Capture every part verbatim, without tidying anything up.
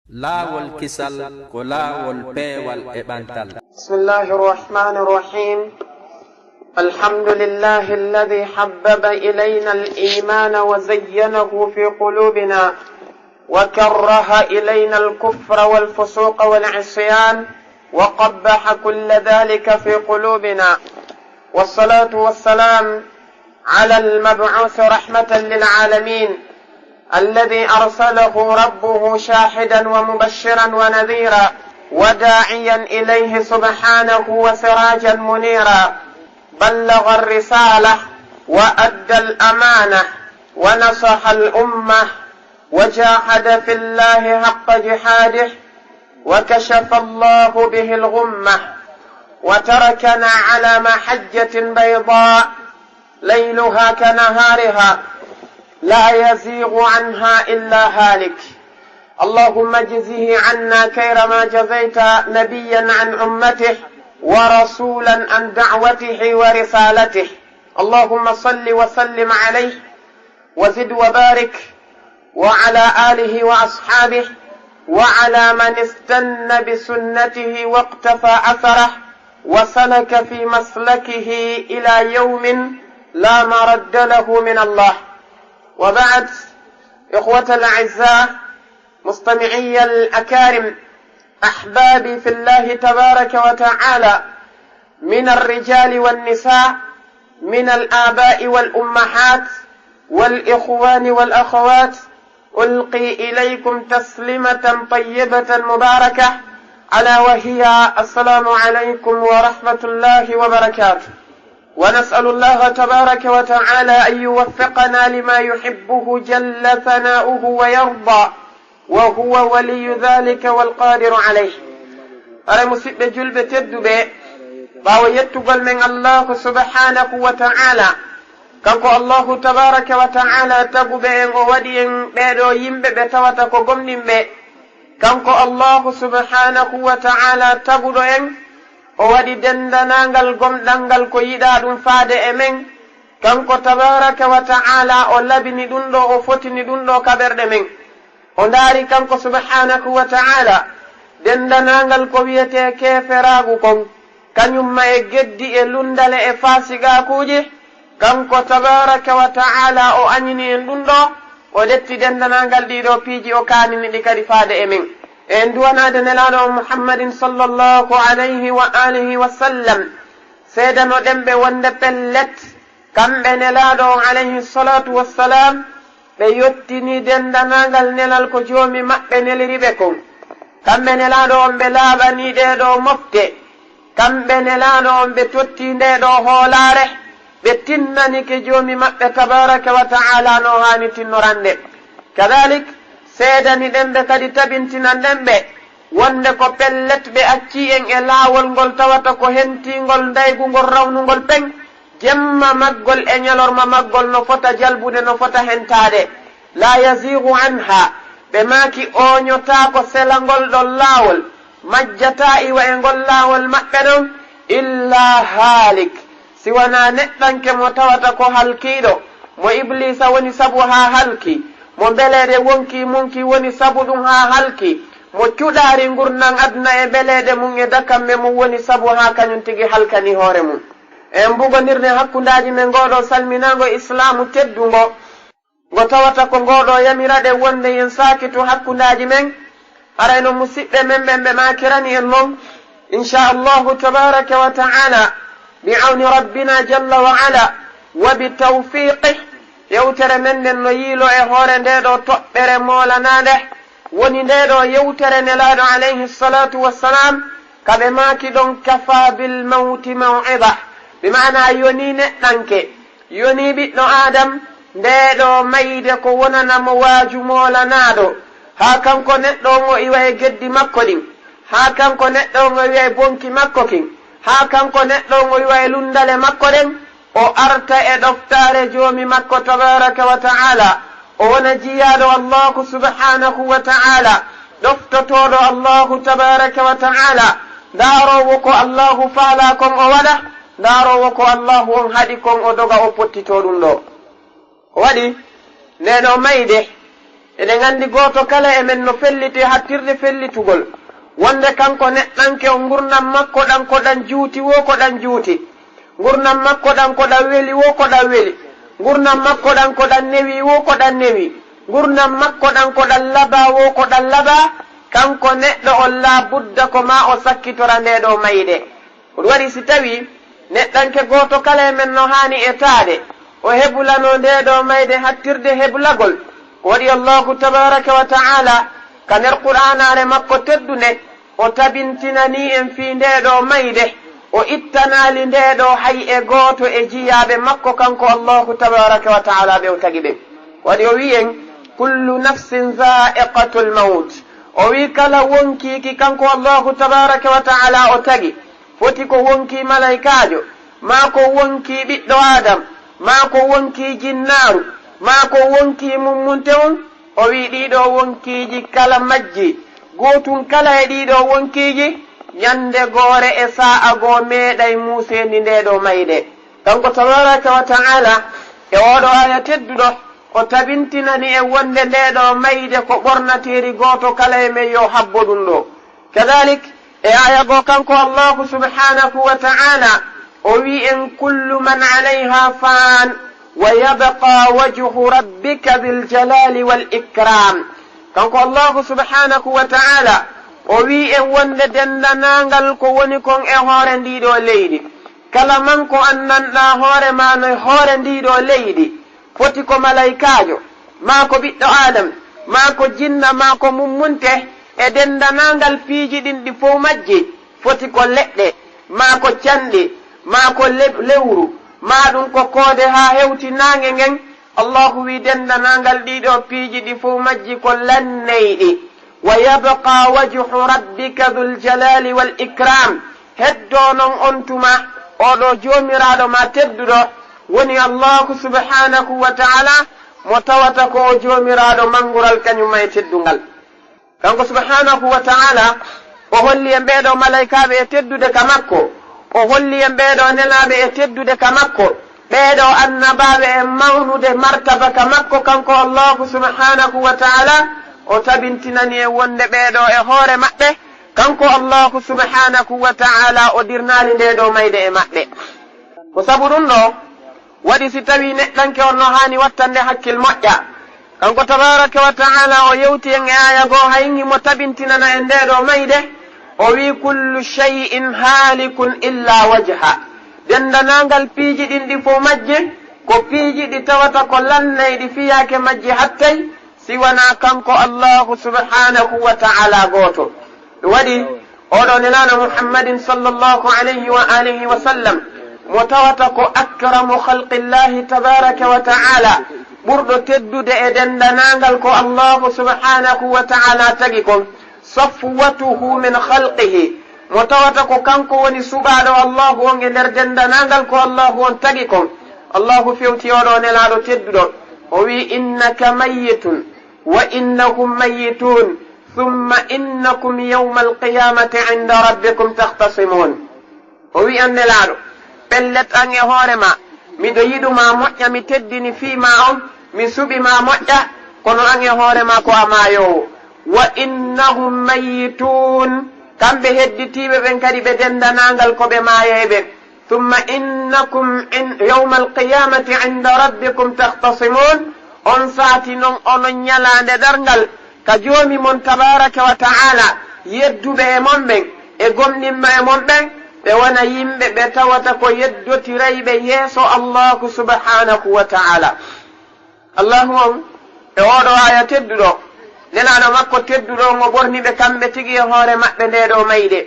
Laawol kisal ko laawol peewal e ɓantal. بسم الله الرحمن الرحيم. الحمد لله الذي حبب إلينا الإيمان وزينه في قلوبنا وكره إلينا الكفر والفسوق والعصيان وقبح كل ذلك في قلوبنا. والصلاة والسلام على المبعوث رحمة للعالمين الذي أرسله ربه شاهدا ومبشرا ونذيرا وداعيا إليه سبحانه وسراجا منيرا، بلغ الرسالة وأدى الأمانة ونصح الأمة وجاهد في الله حق جهاده وكشف الله به الغمة وتركنا على محجة بيضاء ليلها كنهارها لا يزيغ عنها إلا هالك. اللهم اجزه عنا خير ما جزيت نبيا عن أمته ورسولا عن دعوته ورسالته. اللهم صل وسلم عليه وزد وبارك وعلى آله وأصحابه وعلى من استن بسنته واقتفى أثره وسلك في مسلكه إلى يوم لا مرد له من الله. وبعد، إخوة الأعزاء، مستمعي الأكارم، أحبابي في الله تبارك وتعالى، من الرجال والنساء، من الآباء والأمهات، والإخوان والأخوات، ألقي إليكم تسليمة طيبة مباركة، ألا وهي السلام عليكم ورحمة الله وبركاته. ونسأل الله تبارك وتعالى أن يوفقنا لما يحبه جل ثناؤه ويرضى، وهو ولي ذلك والقادر عليه. Aray, musiɓɓe julɓe tedduɓe, ɓaawo yettugol men Allahu subhanahu wa ta'ala, kanko Allahu tabaraka wa ta'ala taguɓe en, o waɗi en ɓeeɗo yimɓe ɓe tawata ko gomɗinɓe. Kanko Allahu subhanahu wa ta'ala taguɗo en, o waɗi dendanangal gomɗal ngal ko yiɗa ɗum faade e men. Kanko tabaraka wa ta'ala o labini ɗum ɗo, o fotini ɗum ɗo ka ɓerɗe men. O ndaari kanko subhanahu wa ta'ala dendanangal ko wiyetee keeferaagu kon, kañumma e geddi e lunndale e faasiqaakuuji. Kanko tabaraka wa ta'ala o añini en ɗum ɗo, o ƴetti dendanangal ɗii ɗo piiji, o kaanini ɗi kadi faade e men. E en duwanaade Nelaaɗo on Muhammadin sallallahu alayhi wa alihi wa sallam, seedanoɗen ɓe wonde pellet, kamɓe Nelaaɗo on alayhi salatu wassalam, ɓe yottinii denndanangal nelal ko Joomi maɓɓe neliri ɓe kon. Kamɓe Nelaaɗo on ɓe laaɓanii ɗee ɗoo mofte. Kamɓe Nelaaɗo on ɓe tottii ndee ɗoo hoolaare. Ɓe tinnanike Joomi maɓɓe tabaraka wa ta'ala no haani tinnorande. Kadalik, seedaniɗen ɓe kadi tabintinanɗen ɓe wonde ko pellet ɓe accii en e laawol ngol tawata ko hentiingol, ndaygungol, rawnungol peng. Jemma maggol e ñalorma maggol no fota jalbude, no fota hentaade. La yazigu anha, ɓe maaki ooñotaako selangol ɗon laawol, majjataa iwa e ngol laawol maɓɓe ɗon, illa haalik, si wanaa neɗɗanke mo tawata ko halkiiɗo, mo Ibliisa woni sabu haa halki, mo mbeleeɗe wonkii mun ki woni sabu ɗum haa halki, mo cuɗaari ngurndan aduna e mbeleeɗe mun e dakamme mun woni sabu haa kañum tigi halkani hoore mun. En mbugondirde hakkundaaji men ngoo ɗoo salminaango Islaamu teddungo, ngo tawata ko ngoo ɗoo yamiraɗen wonde yen saakitu hakkundaaji men. Haray non musiɓɓe men ɓen ɓe maakirani en non, insha Allahu tabaraka wa ta'ala, bi awni rabbina jalla wa ala, wa bi tawfiqih, yewtere men nden no yiilo e hoore ndee ɗoo toɓɓere moolanaande, woni ndee ɗoo yewtere Nelaaɗo alayhi salatu wassalam, ka ɓe maaki ɗon, kafa bil mawti maw'ida, bi ma'ana yonii neɗɗanke, yonii ɓiɗɗo Aadam, ndee ɗoo mayde ko wonana mo waaju moolanaaɗo, haa kanko neɗɗo on o iwa e geddi makko ɗin, haa kanko neɗɗo on o iwa e bonki makko kin, haa kanko neɗɗo on o iwa e lunndale makko ɗen, o arta e ɗoftaare Joomi makko tabaraka wa ta'ala, o wona jiyaaɗo Allahu subhanahu wa ta'ala, ɗoftotooɗo Allahu tabaraka wa ta'ala, ndaaroowo ko Allahu faalaa kon o waɗa, ndaaroowo ko Allahu on haɗi kon o doga o pottitoo ɗum ɗoo. O waɗi ndee ɗoo mayde, Eɗen anndi gooto kala e men no felliti hattirde fellitugol, wonde kanko neɗɗanke o ngurndan makko ɗan ko ɗan juuti woo ko ɗan juuti, ngurndan makko ɗan ko ɗan weli woo ko ɗan weli, ngurndan makko ɗan ko ɗan newi woo ko ɗan newi, ngurndan makko ɗan ko ɗan labaa woo ko ɗan labaa, kanko neɗɗo on laa budda ko maa o sakkitora ndee ɗoo mayde. Ko ɗum waɗi si tawii neɗɗanke gooto kala e men no haani etaade, o hebulanoo ndee ɗoo mayde hattirde hebulagol, ko waɗi Allaahu tabaaraka wa ta'aala ka nder Qur'aanaare makko teddunde, o tabintinanii en fii ndee ɗoo mayde, o ittanaali ndee ɗoo hay e gooto e jiyaaɓe makko kanko Allaahu tabaaraka wa ta'aala ɓe o tagi ɓen. Ko waɗi o wi'i en, "Kullu nafsin zaa'iqatul mawt." O wi'i kala wonkiiki kanko Allaahu tabaaraka wa ta'aala o tagi, foti ko wonkii malaykaajo, maa ko wonkii ɓiɗɗo Aadam, maa ko wonkii jinnaaru, maa ko wonkii mummunte on, o wi'i ɗii ɗoo wonkiiji kala majji, gootun kala e ɗii ɗoo wonkiiji, ñande goore e saa'a goo meeɗay muuseendi ndee ɗoo mayde. Kanko tabaaraka wa ta'aala e oo ɗoo aaya tedduɗo, o tabintinani en wonde ndee ɗoo mayde ko ɓornateeri gooto kala e men yo habbo ɗum ɗoo. Kadalik, e aaya goo kanko Allaahu subhaanahu wa ta'aala, o wi'i en, "Kullu man alayha faan, wa yabqa wajhu rabbika dhil jalaali wal ikraam." Kanko Allaahu subhaanahu wa ta'aala, o wi'i en wonde denndanangal ko woni kon e hoore ndii ɗoo leydi. Kala man ko anndanɗaa hoore maa no e hoore ndii ɗoo leydi, foti ko malaykaajo, maa ko ɓiɗɗo Aadam, maa ko jinna, maa ko mummunte, e denndanangal piiji ɗin ɗi fow majji, foti ko leɗɗe, maa ko canɗi, maa ko le-, lewru, maa ɗum ko koode haa hewti naange ngen. Allaahu wi'i denndanangal ɗii ɗoo piiji ɗi fow majji ko lanneyɗi. "Wa yabqa wajhu rabbika dhul jalaali wal ikraam." Heddoo non on tuma oo ɗoo Joomiraaɗo maa tedduɗo, woni Allaahu subhaanahu wa ta'aala, mo tawata ko o Joomiraaɗo manngural kañum e teddungal. Kanko subhaanahu wa ta'aala, o holli en ɓee ɗoo malaykaaɓe e teddude ka makko, o holli en ɓee ɗoo nelaaɓe e teddude ka makko, ɓee ɗoo annabaaɓe e mawnude martaba ka makko, kanko Allaahu subhaanahu wa ta'aala, o tabintinani en wonde ɓee ɗoo e hoore maɓɓe, kanko Allaahu subhaanahu wa ta'aala o dirnaali ndee ɗoo mayde e maɓɓe. Ko sabu ɗum ɗoo waɗi si tawii neɗɗanke on no haani wattande hakkil moƴƴa. Kanko tabaaraka wa ta'aala o yewti en e aaya goo hay himo tabintinana en ndee ɗoo mayde, o wi'i, "Kullu shay'in haalikun illa wajha." Denndanangal piiji ɗin ɗi fow majji, ko piiji ɗi tawata ko lannayɗi fiyaake majji hattay, si wanaa kanko Allaahu subhaanahu wa ta'aala gooto. Ɗum waɗi, oo ɗoo Nelaaɗo Muhammadin sallallahu alayhi wa aalihi wa sallam, mo tawata ko akramu khalqillaahi tabaaraka wa ta'aala, ɓurɗo teddude e denndanangal ko Allaahu subhaanahu wa ta'aala tagi kon, safwatuhu min khalqihi, mo tawata ko kanko woni suɓaaɗo Allaahu on e nder denndanangal ko Allaahu on tagi kon. Allaahu fewti oo ɗoo Nelaaɗo tedduɗo, o wi'i, "Innaka mayyitun, wa innahum mayyituun, thumma innakum yawmal qiyaamati inda rabbikum takhtasimuun." O wi'i, "An Nelaaɗo, pellet an e hoore maa, miɗo yiɗu maa moƴƴa, mi teddini fii maa on, mi suɓi maa moƴƴa, kono an e hoore maa ko a maayoowo. Wa innahum mayyituun, kamɓe hedditiiɓe ɓen kadi ɓe denndanangal ko ɓe maayayɓe. Thumma innakum in-, yawmal qiyaamati inda rabbikum takhtasimuun." On saati non, onon ñalaande darngal ka Joomi mon tabaaraka wa ta'aala, yedduɓe e mon ɓen, e gomɗinɓe e mon ɓen, ɓe wona yimɓe ɓe tawata ko yeddotirayɓe yeeso Allaahu subhaanahu wa ta'aala. Allaahu on, e oo ɗoo aaya tedduɗo, Nelaaɗo makko tedduɗo on, o ɓorni ɓe kamɓe tigi e hoore maɓɓe ndee ɗoo mayde.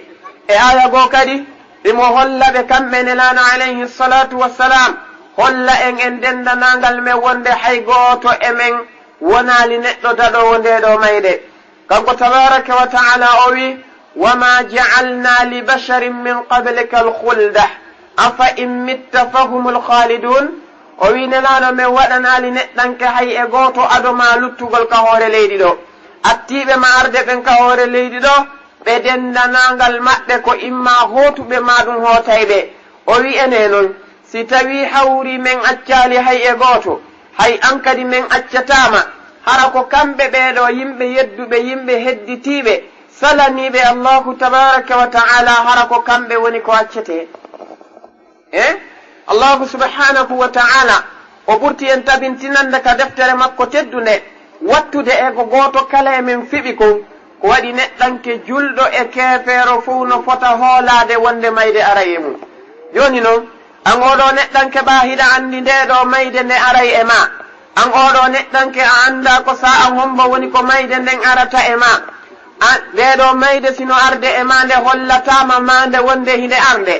E aaya goo kadi, himo holla ɓe kamɓe Nelaaɗo alayhi salaatu wa salaam, holla en en denndanangal men wonde hay gooto e men wonaali neɗɗo daɗoowo ndee ɗoo mayde. Kanko tabaaraka wa ta'aala o wi'i, "Wa maa ja'alnaa li basharin min qablikal khulda, afa in mitta fahumul khaaliduun." O wi'i, Nelaaɗo, men waɗanaali neɗɗanke hay e gooto ado maa luttugol ka hoore leydi ɗoo. Attiiɓe ma arde ɓen ka hoore leydi ɗoo, ɓe denndanangal maɓɓe ko immaa hootuɓe maa ɗum hootay ɓe. O wi'i, enee non, si tawii hawri men accaali hay e gooto, hay an kadi men accataa ma, Hara ko kamɓe ɓee ɗoo yimɓe yedduɓe, yimɓe hedditiiɓe, salaniiɓe Allaahu tabaaraka wa ta'aalaa, hara ko kamɓe woni ko accetee? E Allaahu subhaanahu wa ta'aalaa, o ɓurti en tabintinande ka deftere makko teddunde, wattude e ko gooto kala e men fiɓi kon, ko waɗi neɗɗanke julɗo e keefeero fow no fota hoolaade wonde mayde aray e mum. Jooni non, an oo ɗoo neɗɗanke baa hiɗa anndi ndee ɗoo mayde nde aray e maa. An oo ɗoo neɗɗanke, a anndaa ko saa'a hombo woni ko mayde nden arata e maa. An, ndee ɗoo mayde si no arde e maa, nde hollataama maa nde wonde hinde arde.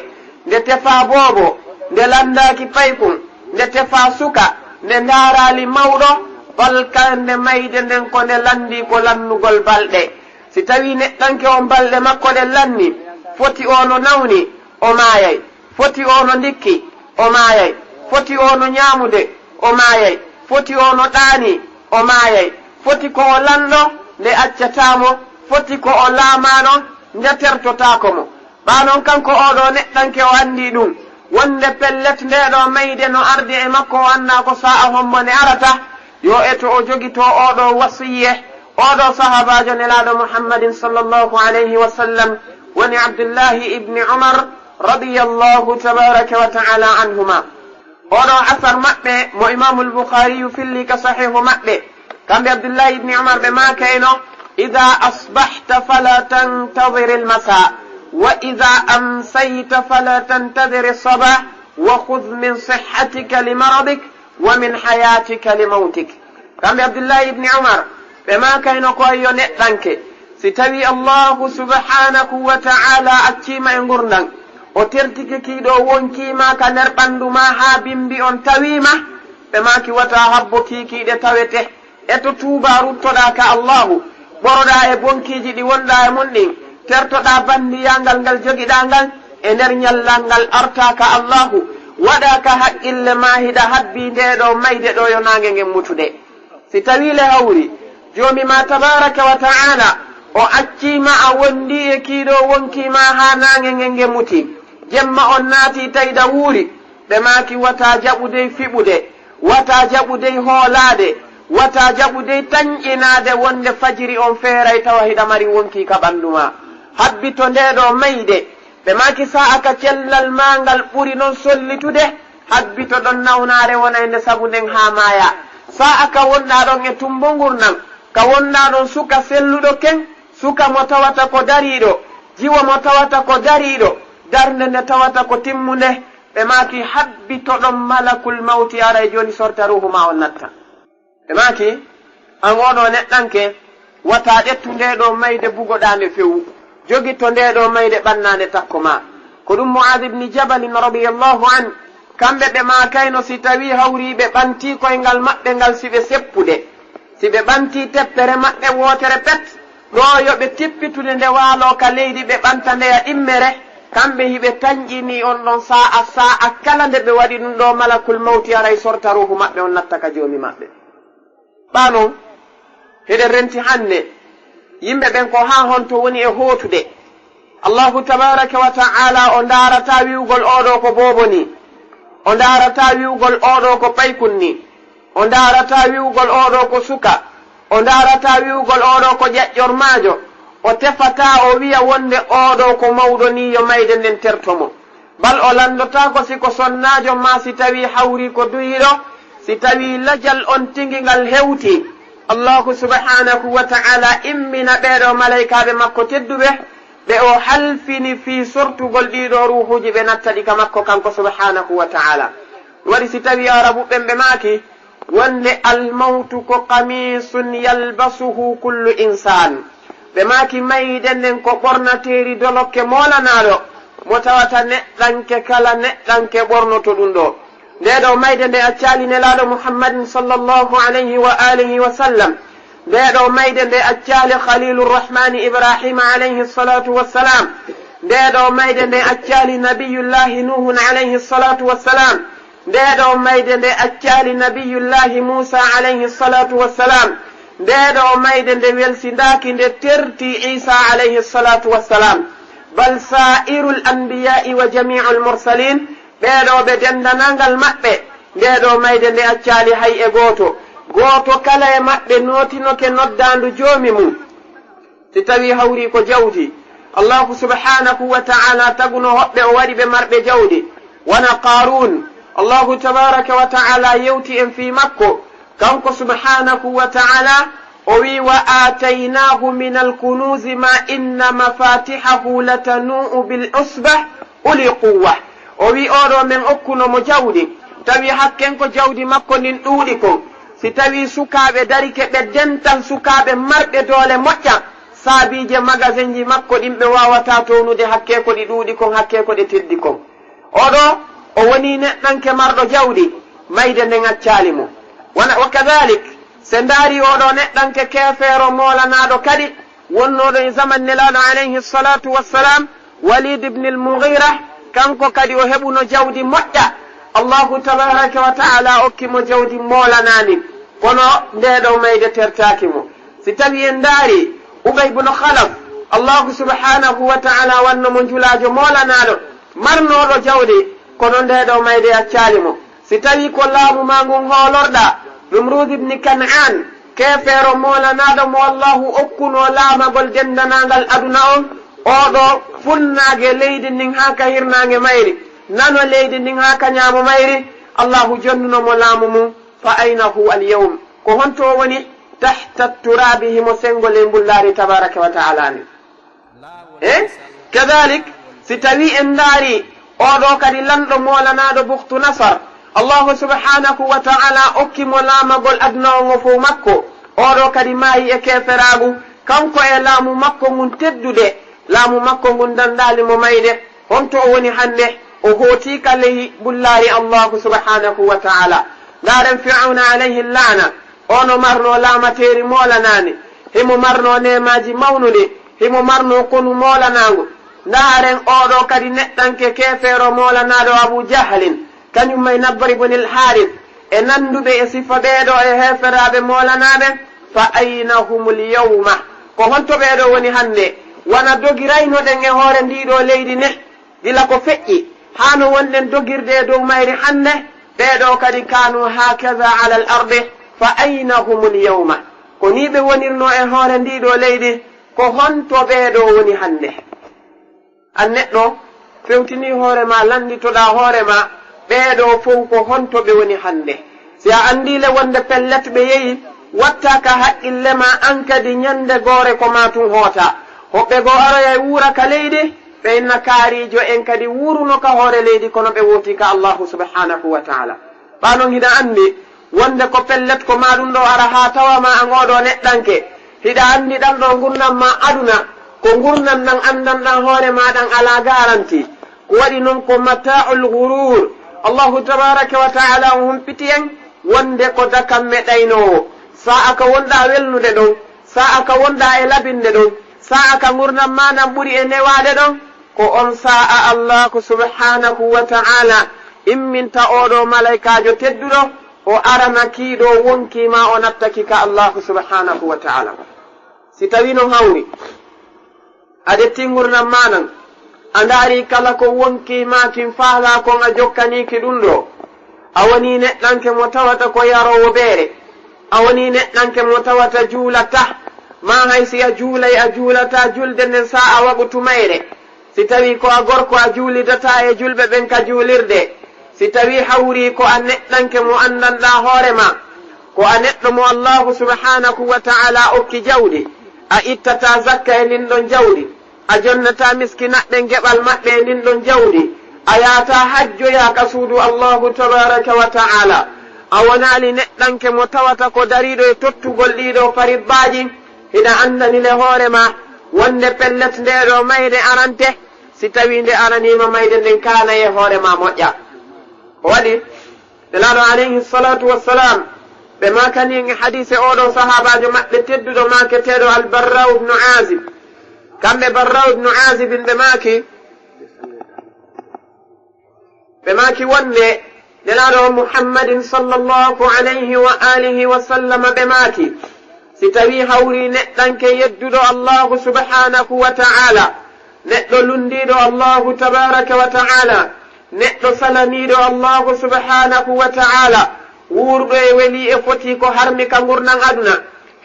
Nde tefaa boobo, nde lanndaaki paykun, nde tefaa suka, nde ndaaraali mawɗo, balkande mayde nden ko nde lanndii ko lannugol balɗe. Si tawii neɗɗanke on balɗe makko ɗen lanni, foti o no nawni, o maayay. Foti o no ndikki, o maayay. Foti o no ñaamude, o maayay. Foti o no ɗaani, o maayay. Foti ko o lanɗo, nde accataa mo. Foti ko o laamaano, nde tertotaako mo. Ɓaa non kanko oo ɗoo neɗɗanke o anndii ɗum, wonde pellet ndee ɗoo mayde no arde e makko, o anndaa ko saa'a hombo nde arata. Yo eto o jogito oo ɗoo wasiyye, oo ɗoo sahaabaajo Nelaaɗo Muhammadin sallallahu alayhi wa sallam, woni Abdullahi ibni Umar radiyallahu tabaaraka wa ta'aalaa anhumaa. Oo ɗoo asar maɓɓe mo Imaamul Bukhaariyu filli ka Sahiihu maɓɓe, kamɓe Abdullahi ibni Umar ɓe maakayno: "Idaa asbahta falaa tantadiril masaa, wa idaa amsayta falaa tantadiril sabaah, wa khudh min sihhatika li maradik, wa min hayaatika li mawtik." Kamɓe Abdullahi ibni Umar, ɓe maakayno ko: "Yo neɗɗanke, si tawii Allaahu subhaanahu wa ta'aalaa accii ma e ngurndan, o tertike kii ɗoo wonkii maa ka nder ɓanndu maa haa bimmbi on tawii ma," ɓe maaki, "wata habbo kii kii ɗe tawete. Eto tuubaa, ruttoɗaa ka Allaahu, ɓoroɗaa e bonkiiji ɗi wonɗaa e mun ɗin, tertoɗaa banndiyangal ngal jogiɗaa ngal e nder ñallal ngal, artaa ka Allaahu, waɗaa ka haqqille maa hiɗa habbii ndee ɗoo mayde ɗoo yo naange ngen mutude. Si tawii le hawri Joomi maa tabaaraka wa ta'aalaa o accii ma a wonndii e kii ɗoo wonkii maa haa naange ngen nge muti, jemma on naatii tawi ɗa wuuri," ɓe maaki, "Wata jaɓu dey fiɓude, wata jaɓu dey hoolaade, wata jaɓu dey tanƴinaade wonde fajiri on feeray tawa hiɗa mari wonkii ka ɓanndu maa. Habbito ndee ɗoo mayde." Ɓe maaki, "Saa'a ka cellal maa ngal ɓuri non sollitude, habbito ɗon nawnaare wonay nde sabu nden haa maayaa. Saa'a ka wonɗaa ɗon e tummbo ngurndan, ka wonɗaa ɗon suka selluɗo ken, suka mo tawata ko dariiɗo, jiwo mo tawata ko dariiɗo, darnde nde tawata ko timmunde," ɓe maaki, "Habbito ɗon malakul mawti aray jooni sorta ruuhu maa on natta." Ɓe maaki, "An oo ɗoo neɗɗanke, wata ƴettu ndee ɗoo mayde bugoɗaa nde few. Jogito ndee ɗoo mayde ɓannaa nde takko maa." Ko ɗum Mu'aaz ibni Jabalin radiyallaahu anhu, kamɓe ɓe maakayno si tawii hawrii ɓe ɓantii koyngal maɓɓe ngal si ɓe seppude. Si ɓe ɓantii teppere maɓɓe wootere pet, ɗoo yo ɓe tippitude nde waaloo ka leydi ɓe ɓanta ndeya ɗimmere, kamɓe hiɓe tanƴinii on ɗon saa'a, saa'a kala nde ɓe waɗi ɗum ɗoo malakul mawti aray sorta ruuhu maɓɓe on natta ka Joomi maɓɓe. Ɓaa non, hiɗen renti hannde, yimɓe ɓen ko haa honto woni e hootude? Allaahu tabaaraka wa ta'aalaa o ndaarataa wi'ugol oo ɗoo ko boobo nii, o ndaarataa wi'ugol oo ɗoo ko paykun nii, o ndaarataa wi'ugol oo ɗoo ko suka, o ndaarataa wi'ugol oo ɗoo ko ƴaƴƴormaajo, o tefataa o wi'a wonde oo ɗoo ko mawɗo nii yo mayde nden terto mo. Bal o lanndotaako si ko sonnaajo maa si tawii hawrii ko duhiiɗo, si tawii lajal on tigi ngal hewtii. Allaahu subhaanahu wa ta'aalaa immina ɓee ɗoo malaykaaɓe makko tedduɓe, ɓe o halfini fii sortugol ɗii ɗoo ruuhuuji ɓe natta ɗi ka makko kanko subhaanahu wa ta'aalaa. Waɗi si tawii Aarabuɓe ɓen ɓe maaki, wonde almawtu ko qamiisun yalbasuhu kullu insaan. Ɓe maaki mayde nden ko ɓornateeri dolokke moolanaaɗo, mo tawata neɗɗanke kala neɗɗanke ɓornoto ɗum ɗoo. Ndee ɗoo mayde nde accaali Nelaaɗo Muhammadin sallallahu alayhi wa aalihi wa sallam. Ndee ɗoo mayde nde accaali Khaliilu Rahmaani Ibraahiima alayhi salaatu wa salaam. Ndee ɗoo mayde nde accaali Nabiyullaahi Nuuhun alayhi salaatu wa salaam. Ndee ɗoo mayde nde accaali Nabiyullaahi Muusaa alayhi salaatu wa salaam. Ndee ɗoo mayde nde welsindaaki, nde tertii Iisaa alayhi salaatu wa salaam. Bal saa'irul anbiyaa'i wa jamii'ul mursaliin, ɓee ɗoo ɓe denndaangal maɓɓe, ndee ɗoo mayde nde accaali hay e gooto. Gooto kala e maɓɓe nootinoke noddaandu Joomi mum. Si tawii hawrii ko jawdi, Allaahu subhaanahu wa ta'aalaa taguno hoɓɓe, o waɗi ɓe marɓe jawdi. Wano Qaaruun, Allaahu tabaaraka wa ta'aalaa yewti en fii makko. Kanko subhaanahu wa ta'aalaa, o wi'i, "Wa aataynaahu minal kunuuzi maa inna mafaatihahu latanuu'u bil usbati ulil quwwa." O wi'i, "Oo ɗoo men okkuno mo jawdi, tawi hakken ko jawdi makko ndin ɗuuɗi kon. Si tawii sukaaɓe darike ɓe dental sukaaɓe marɓe doole moƴƴa, saabiije magasinji makko ɗin ɓe waawataa townude hakkee ko ɗi ɗuuɗi kon, hakkee ko ɗe teddi kon." Oo ɗoo, o wonii neɗɗanke marɗo jawdi, mayde nden accaali mo. Wano, wa kadalik, si en ndaarii oo ɗoo neɗɗanke keefeero moolanaaɗo kadi, wonnooɗo e zaman Nelaaɗo alayhi salaatu wassalaam, Waliid ibn al-Mughiira, kanko kadi o heɓuno jawdi moƴƴa. Allaahu tabaaraka wa ta'aalaa okki mo jawdi moolanaandi, kono ndee ɗoo mayde tertaaki mo. Si tawii en ndaarii Ubay ibn Khalaf, Allaahu subhaanahu wa ta'aalaa wanno mo njulaajo moolanaaɗo, marnooɗo jawdi, kono ndee ɗoo mayde accaali mo. Si tawii ko laamu maa ngun hoolorɗaa, Numruud ibn Kan'aan, keefeero moolanaaɗo mo Allaahu okkunoo laamagol denndanaangal aduna on, oo ɗoo funnaage leydi ndin haa ka hirnaange mayri, nano leydi ndin haa ka ñaamo mayri, Allaahu jonnuno mo laamu mum, fa ayna huwa al-yawm? Ko honto o woni? Tahta turaabi, himo senngo ley mbullaari tabaaraka wa ta'aalaa ndin. Eh? Kadalik, si tawii en ndaarii oo ɗoo kadi lanɗo moolanaaɗo Bukhtu Nasar, Allaahu subhaanahu wa ta'aalaa okki mo laamagol aduna on o fow makko, oo ɗoo kadi maayi e keeferaagu, kanko e laamu makko ngun teddude, laamu makko ngun danndaali mo mayde, honto o woni hannde? O hootii ka ley mbullaari Allaahu subhaanahu wa ta'aalaa. Ndaaren Fir'awna alayhi laana, o no marnoo laamateeri moolanaandi, himo marnoo neemaaji mawnuɗi, himo marnoo konu moolanaangu. Ndaaren oo ɗoo kadi neɗɗanke keefeero moolanaaɗo Abu Jahlin, kañum e Nadr ibn al-Haaris, e nannduɓe e sifa ɓee ɗoo e heeferaaɓe moolanaaɓe, fa ayna humul yawma? Ko honto ɓee ɗoo woni hannde? Wano dogiraynoɗen e hoore ndii ɗoo leydi ne, gila ko feƴƴi, haa no wonɗen dogirde e dow mayri hannde, ɓee ɗoo kadi kaanu haakaza alal ardi, fa ayna humul yawma? Ko nii ɓe wonirnoo e hoore ndii ɗoo leydi, ko honto ɓee ɗoo woni hannde? An neɗɗo, fewtinii hoore maa, lannditoɗaa hoore maa, ɓee ɗoo fow ko honto ɓe woni hannde? Si a anndii le wonde pellet ɓe yehi, wattaa ka haqqille maa an kadi ñannde goore ko maa tun hoota. Hoɓɓe goo aroyay wuura ka leydi, ɓe inna kaariijo en kadi wuuruno ka hoore leydi, kono ɓe wootii ka Allaahu subhaanahu wa ta'aalaa. Ɓaa non hiɗa anndi wonde ko pellet ko maa ɗun ɗoo ara haa tawa maa an oo ɗoo neɗɗanke. Hiɗa anndi ɗan ɗoo ngurndan maa aduna, ko ngurndan ɗan anndanɗaa hoore maa ɗan alaa garanti. Ko waɗi non ko mataa'ul ghuruur. Allaahu tabaaraka wa ta'aalaa on humpiti en wonde ko dakamme ɗaynoowo. Saa'a ka wonɗaa welnude ɗon, saa'a ka wonɗaa e labinde ɗon, saa'a ka ngurndan maa ndan ɓuri e newaade ɗon, ko on saa'a Allaahu subhaanahu wa ta'aalaa imminta oo ɗoo malaykaajo tedduɗo, o arana kii ɗoo wonkii maa, o natta ki ka Allaahu subhaanahu wa ta'aalaa. Si tawii non hawri, a ƴettii ngurndan maa ndan, a ndaarii kala ko wonkii maa kin faalaa kon a jokkanii ki ɗun ɗoo, a wonii neɗɗanke mo tawata ko yaroowo beere, a wonii neɗɗanke mo tawata juulataa, maa hay si a juulay a juulataa julde nden saa'a waqtu mayre. Si tawii ko a gorko, a juulidataa e julɓe ɓen ka juulirde. Si tawii hawrii ko a neɗɗanke mo anndanɗaa hoore maa, ko a neɗɗo mo Allaahu subhaanahu wa ta'aalaa okki jawdi, a ittataa zakka e ndin ɗon jawdi, a jonnataa miskinaɓɓen geɓal maɓɓe e ndin ɗon jawdi, a yahataa hajjoyaa ka suudu Allaahu tabaaraka wa ta'aalaa, a wonaali neɗɗanke mo tawata ko dariiɗo e tottugol ɗii ɗoo faribaaji, hiɗa anndani le hoore maa wonde pellet ndee ɗoo mayde arante, si tawii nde aranii ma mayde nden kaanay e hoore maa moƴƴa. Ko waɗi Nelaaɗo alayhi salaatu wassalaam, ɓe maakani en e hadiise oo ɗoo sahaabaajo maɓɓe tedduɗo maaketeeɗo Al-Barraa'u ibnu Aazib. Kamɓe Barraa'u ibnu Aazib ɓe maaki, ɓe maaki wonde Nelaaɗo on Muhammadin sallallahu alayhi wa aalihi wa sallama ɓe maaki, si tawii hawrii neɗɗanke yedduɗo Allaahu subhaanahu wa ta'aalaa, neɗɗo lunndiiɗo Allaahu tabaaraka wa ta'aalaa, neɗɗo salaniiɗo Allaahu subhaanahu wa ta'aalaa, Wuurɗo e welii e fotii ko harmi ka ngurndan aduna,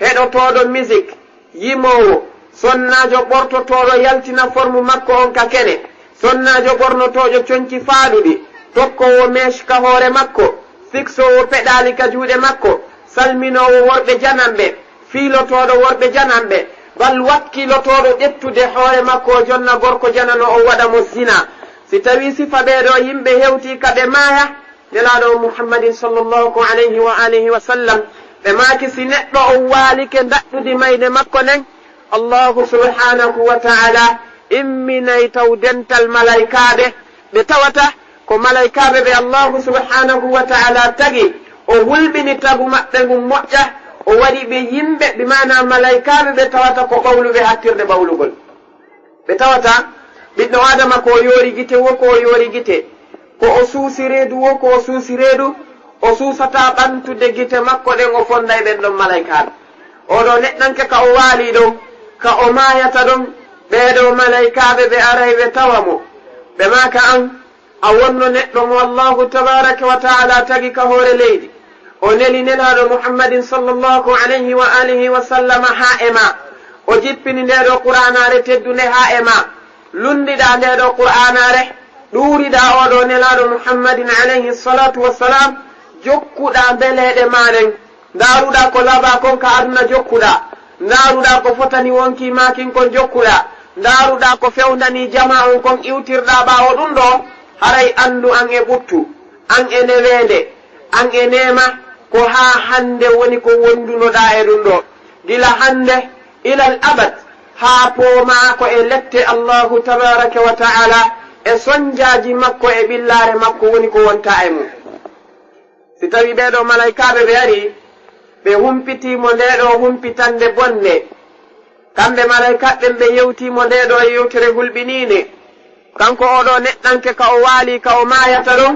heɗotooɗo misik, yimoowo, sonnaajo ɓortotooɗo yaltina formu makko on ka kene, sonnaajo ɓornotooɗo conci faaɗuɗi, tokkoowo mèche ka hoore makko, siksoowo peɗaali ka juuɗe makko, salminoowo worɓe jananɓe, fiilotooɗo worɓe jananɓe, bal wakkilotooɗo ƴettude hoore makko o jonna gorko janano o waɗa mo zina. Si tawii sifa ɓee ɗoo yimɓe hewtii ka ɓe maaya, Nelaaɗo Muhammadin sallallahu alayhi wa alihi wa sallam, ɓe maaki si neɗɗo on waalike ndaɗɗudi mayde makko nden, Allahu subhanahu wa ta'ala imminay taw dental malaykaaɓe ɓe tawata ko malaykaaɓe ɓe Allahu subhanahu wa ta'ala tagi, o hulɓini tagu maɓɓe ngun moƴƴa, o waɗi ɓe yimɓe, bi maana malaykaaɓe ɓe tawata ko ɓawluɓe hattirde ɓawlugol. Ɓe tawata ɓiɗɗo Aadama ko o yoori gite woo, ko o yoori gite, ko o suusi reedu woo, ko o suusi reedu, o suusataa ɓantude gite makko ɗen, o fonday ɓen ɗon malaykaaɓe. Oo ɗoo neɗɗanke ka o waalii ɗon, ka o maayata ɗon, ɓee ɗoo malaykaaɓe ɓe aray ɓe tawa mo. Ɓe maaka an, a wonno neɗɗo mo Allahu tabaraka wa ta'ala tagi ka hoore leydi. O neli Nelaaɗo Muhammadin sallallahu alayhi wa alihi wa sallama haa e maa. O jippini ndee ɗoo Qur'aanaare teddunde haa e maa. Lunndiɗaa ndee ɗoo Qur'aanaare, ɗuuriɗaa oo ɗoo Nelaaɗo Muhammadin alayhi salatu wa salam, jokkuɗaa mbeleeɗe maa ɗen. Ndaaruɗaa ko labaa kon ka aduna jokkuɗaa. Ndaaruɗaa ko fotani wonkii maa kin kon jokkuɗaa. Ndaaruɗaa ko fewndanii jamaa on kon iwtirɗaa ɓaawo ɗun ɗoo. Haray anndu an e ɓuttu, an e neweende, an e neema, ko haa hande woni ko wondunoɗaa e ɗun ɗoo. Gila hande, ilal abad, haa poomaa ko e lette Allahu tabaraka wa ta'ala, e sonjaaji makko e ɓillaare makko woni ko wontaa e mun. Si tawii ɓee ɗoo malaykaaɓe ɓe arii, ɓe humpitii mo ndee ɗoo humpitannde bonnde, kamɓe malaykaaɓe ɓen ɓe yewtii mo ndee ɗoo yewtere hulɓiniinde, kanko oo ɗoo neɗɗanke ka o waalii, ka o maayata ɗon,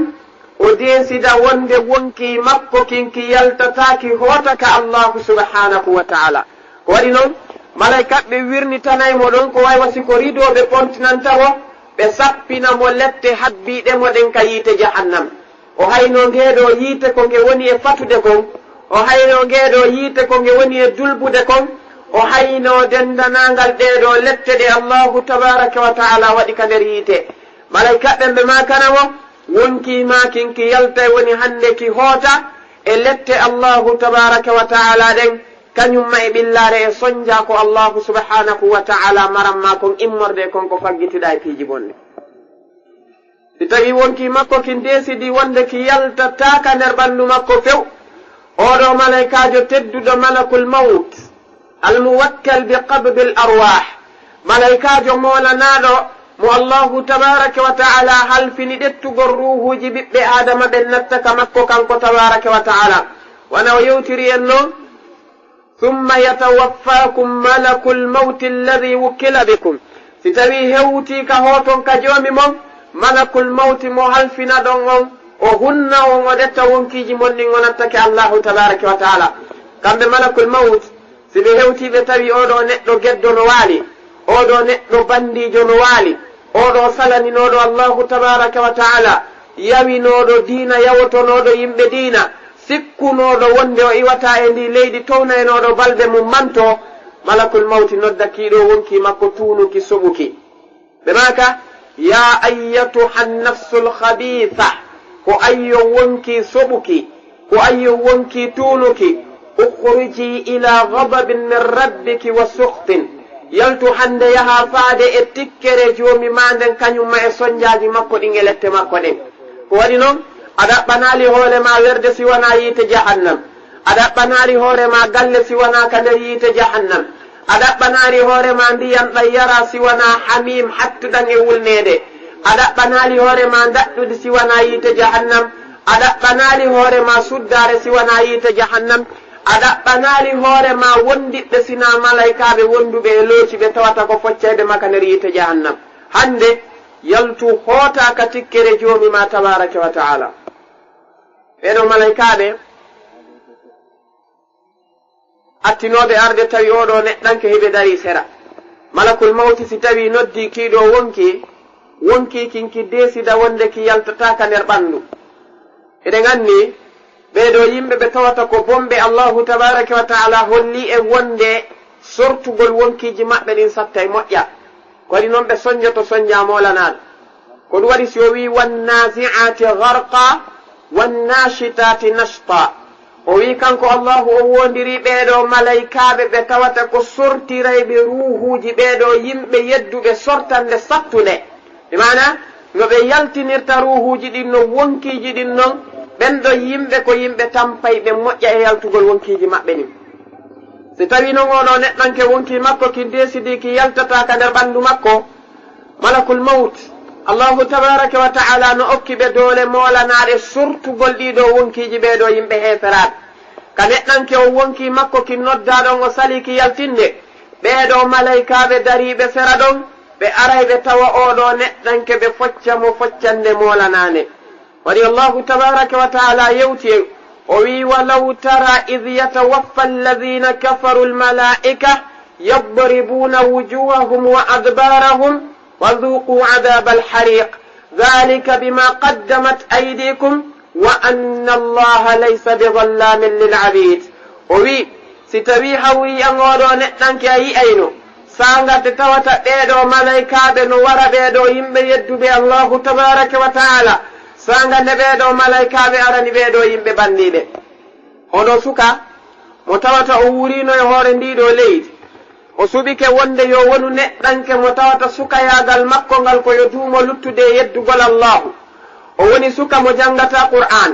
o deesida wonde wonkii makko kin ki yaltataa ki hoota ka Allaahu subhaanahu wa ta'aalaa. Ko waɗi non, malaykaaɓe ɓen wirnitanay mo ɗon ko way wa si ko rideau ɓe pontinanta mo, ɓe sappina mo lette habbiiɗe mo ɗen ka yiite Jahannam. O haynoo ngee ɗoo yiite ko nge woni e fatude kon, o haynoo ngee ɗoo yiite ko nge woni e dulbude kon, o haynoo denndanaangal ɗee ɗoo lette ɗe Allaahu tabaaraka wa ta'aalaa waɗi ka nder yiite. Malaykaaɓe ɓen ɓe maakana mo, wonkii maa kin ki yaltay woni hannde ki hoota e lette Allaahu tabaaraka wa ta'aalaa ɗen, kañum ma e ɓillaare e sonjaa ko Allaahu subhaanahu wa ta'aalaa maran maa kon immorde e kon ko faggitiɗaa e piiji bonɗi. Si tawii wonkii makko kin deesidii wonde ki yaltataa ka nder ɓanndu makko few, oo ɗoo malaykaajo tedduɗo, malakul mawt, al muwakkal bi qabdil arwaah, malaykaajo moolanaaɗo mo Allaahu tabaaraka wa ta'aalaa halfini ƴettugol ruuhuuji ɓiɓɓe Aadama ɓen natta ka makko kanko tabaaraka wa ta'aalaa. Wano o yewtiri en non, "Summa yatawaffaakum malakul mawti alladhi wukkila bikum." Si tawii hewtii ka hooton ka Joomi mon, malakul mawti mo halfinaɗon on, o hunna on, o ƴetta wonkiiji mon ɗin, o nattake Allaahu tabaaraka wa ta'aalaa. Kamɓe malakul mawt, si ɓe hewtii ɓe tawi oo ɗoo neɗɗo geddo no waali, oo ɗoo neɗɗo banndiijo no waali, oo ɗoo salaninooɗo Allaahu tabaaraka wa ta'aalaa, yawinooɗo diina, yawotonooɗo yimɓe diina, sikkunooɗo wonde o iwataa e ndii leydi, townaynooɗo balbe mum manto, malakul mawti nodda kii ɗoo wonkii makko tuunuki, soɓuki. Ɓe maaka, "Yaa ayyatuha nafsul khabiitha," ko ayyo wonkii soɓuki, ko ayyo wonkii tuunuki, "ukhruji ila ghadabin min rabbiki wa sukhtin." Yaltu hannde, yahaa faade e tikkere Joomi maa nden, kañum ma e sonjaaji makko ɗin e lette makko ɗen. Ko waɗi non, a ɗaɓɓanaali hoore maa werde si wanaa yiite Jahannam. A ɗaɓɓanaali hoore maa galle si wanaa ka nder yiite Jahannam. A ɗaɓɓanaali hoore maa ndiyan ɗan yaraa si wanaa hamiim hattuɗan e wulneede. A ɗaɓɓanaali hoore maa ndaɗɗudi si wanaa yiite Jahannam. A ɗaɓɓanaali hoore maa suddaare si wanaa yiite Jahannam. A ɗaɓɓanaali hoore maa wondiɓɓe si naa malaykaaɓe wonduɓe e looci ɓe tawata ko foccayɓe ma ka nder yiite Jahannam. Hannde, yaltu hootaa ka tikkere Joomi maa tabaaraka wa ta'aalaa. Ɓee ɗoo malaykaaɓe attinooɓe arde tawi oo ɗoo neɗɗanke hiɓe darii sera. Malakul mawti si tawii noddii kii ɗoo wonkii, wonkii kin ki deesida wonde ki yaltataa ka nder ɓanndu. Eɗen anndi Ɓee ɗoo yimɓe ɓe tawata ko bonɓe, Allahu tabaaraka wa ta'ala holli en wonde sortugol wonkiiji maɓɓe ɗin sattay moƴƴa. Ko waɗi non ɓe sonjoto sonja moolanaaɗo. Ko ɗum waɗi si o wi'i, "Wan-naazi'aati gharqa, wan-naashitaati nashta." O wi'i kanko Allahu o wondirii ɓee ɗoo malaykaaɓe ɓe tawata ko sortirayɓe ruuhuuji ɓee ɗoo yimɓe yedduɓe sortande sattunde. Bi maana, no ɓe yaltinirta ruuhuuji ɗin, no wonkiiji ɗin non, ɓen ɗon yimɓe ko yimɓe tampayɓe moƴƴa e yaltugol wonkiiji maɓɓe ɗin. Si tawii non oo ɗoo neɗɗanke wonkii makko kin deesidii ki yaltataa ka nder ɓanndu makko, Malakul Mawt, Allahu tabaaraka wa ta'ala no okki ɓe doole moolanaaɗe sortugol ɗii ɗoo wonkiiji ɓee ɗoo yimɓe heeferaaɓe. Ka neɗɗanke on wonkii makko kin noddaa ɗon o salii ki yaltinde, ɓee ɗoo malaykaaɓe dariiɓe sera ɗon, ɓe aray ɓe tawa oo ɗoo neɗɗanke ɓe focca mo foccande moolanaande. Waɗi Allahu tabaaraka wa ta'ala yewti en, o wi'i, "Walaw tara idh yatawaffa alladhina kafaru almalaa'ika yadribuuna wujuhahum wa adbaarahum wa dhuuquu adhaabal hariiq. Dhaalika bimaa qaddamat aydiikum wa anna Allaha laysa bidhallaamin lil abiid." O wi'i, si tawii hawri an oo ɗoo neɗɗanke a yi'ayno, saanga nde tawata ɓee ɗoo malaykaaɓe no wara ɓee ɗoo yimɓe yedduɓe Allahu tabaaraka wa ta'ala, saanga nde ɓee ɗoo malaykaaɓe arani ɓee ɗoo yimɓe banniiɓe. Hono suka mo tawata o wuuriino e hoore ndii ɗoo leydi, o suɓike wonde yo wonu neɗɗanke mo tawata sukayaagal makko ngal ko yo duumo luttude e yeddugol Allaahu. O woni suka mo janngataa Qur'aan,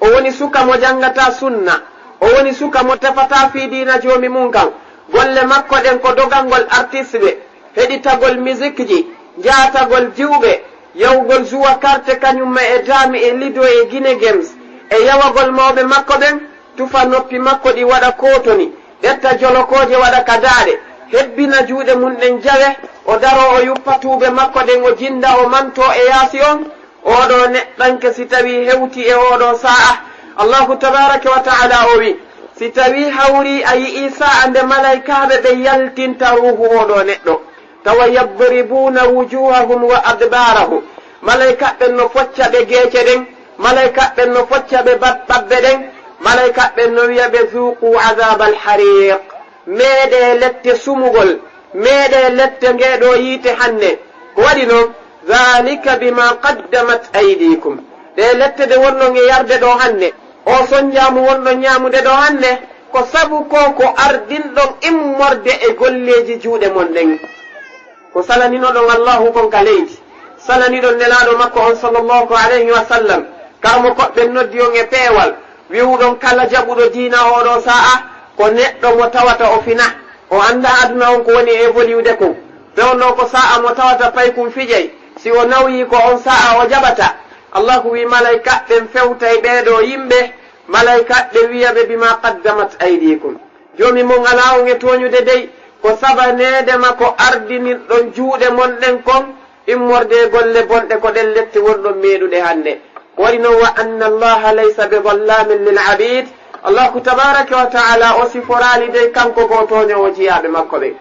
o woni suka mo janngataa Sunna, o woni suka mo tefataa fii diina Joomi mun kan. Golle makko ɗen ko dogangol artiste ɓe, heɗitagol misikji, jaatagol jiwɓe, yawgol zuwa karte kañumma e daami e lido e Gine Games, e yawagol mawɓe makko ɓen, tufa noppi makko ɗi waɗa kootoni, ƴetta jolokooje waɗa ka daaɗe, hebbina juuɗe mun ɗen jawe, o daroo o yuppa tuuɓe makko ɗen, o jinda, o mantoo e yaasi on. Oo ɗoo neɗɗanke si tawii hewtii e oo ɗoo saa'a, Allaahu tabaaraka wa ta'ala o wi'i, si tawii hawrii a yi'ii saa'a nde malaykaaɓe ɓe yaltinta ruuhu oo ɗoo neɗɗo, tawa yadribuuna wujuuhahum wa adbaarahum. Malaykaaɓe ɓen no focca ɓe geece ɗen, malaykaaɓe ɓen no focca ɓe bat-, ɓabbe ɗen, malaykaaɓe ɓen no wi'a ɓe, "Zuuquu azaabal hariiq." Meeɗee lette sumugol, meeɗee lette ngee ɗoo yiite hanne. Ko waɗi non, "Dhaalika bimaa qaddamat aydiikum." Ɗee lette ɗe wonɗon e yarde ɗoo hanne, oo sonjaamu wonɗon ñaamude ɗoo hanne, ko sabu ko ko ardinɗon immorde e golleeji juuɗe mon ɗen. Ko salaninoɗon Allaahu kon ka leydi, salaniɗon Nelaaɗo makko on, sallallahu alayhi wa sallam, karamokooɓe ɓen noddi on e peewal, wi'uɗon kala jaɓuɗo diina oo ɗoo saa'a ko neɗɗo mo tawata o fina, o anndaa aduna on ko woni e évolude kon. Fewndo ko saa'a mo tawata paykun fijay, si o nawyii ko on saa'a o jaɓata. Allaahu wi'i malaykaaɓe ɓen fewtay ɓee ɗoo yimɓe, malaykaaɓe ɓen wi'a ɓe, "Bimaa qaddamat aydiikum." Joomi mon alaa on e tooñude dey, ko sabaneede ma ko ardinirɗon juuɗe mon ɗen kon, immorde e golle bonɗe, ko ɗen lette wonɗon meeɗude hannde. Ko waɗi non, "Wa anna Allaha laysa bi dhallaamin lil abiid." Allaahu tabaaraka wa ta'ala o siforaali dey kanko ko o tooñoowo jiyaaɓe makko ɓen.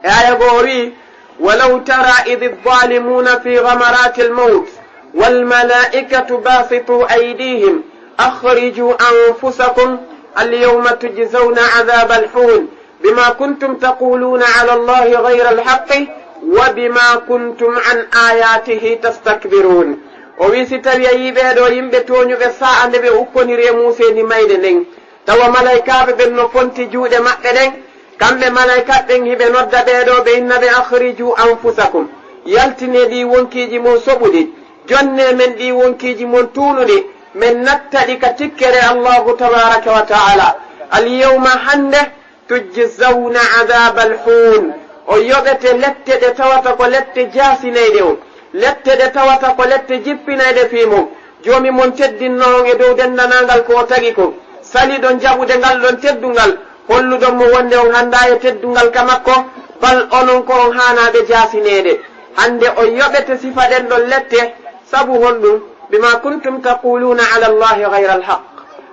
E aaya goo o wi'i, "Walaw tara idh adh-dhalimuuna fi ghamaratil mawt wal malaa'ikatu baasituu aydiihim akhrijuu anfusakum al-yawma tujzawna adhaabal huun bimaa kuntum taquuluuna alallaahi ghayral haqqi wa bimaa kuntum an aayaatihi tastakbiruun." O wi'i, si tawii a yi'ii ɓee ɗoo yimɓe tooñuɓe saa'a nde ɓe ukkoniri e muuseendi mayde nden, tawa malaykaaɓe ɓen no fonti juuɗe maɓɓe ɗen, kamɓe malaykaaɓe ɓen hiɓe nodda ɓee ɗoo, ɓe inna ɓe, "Akhrijuu anfusakum, yaltinee ɗii wonkiiji mon soɓuɗi, jonnee men ɗii wonkiiji mon tuunuɗi, men natta ɗi ka tikkere Allaahu tabaaraka wa ta'aala. Al-yawma, hannde, tujzawna adhaabal huun, o yoɓete lette ɗe tawata ko lette jaasinayɗe on, lette ɗe tawata ko lette jippinayɗe fii mon. Joomi mon teddinnoo on e dow denndaangal ko o tagi kon, saliɗon jaɓude ngal ɗon teddungal, holluɗon mo wonde on hanndaa e teddungal ka makko, bal onon ko on haanaaɓe jaasineede. Hannde o yoɓete sifa ɗen ɗon lette, sabu honɗum? Bimaa kuntum taquuluuna alallaahi ghayral haqq,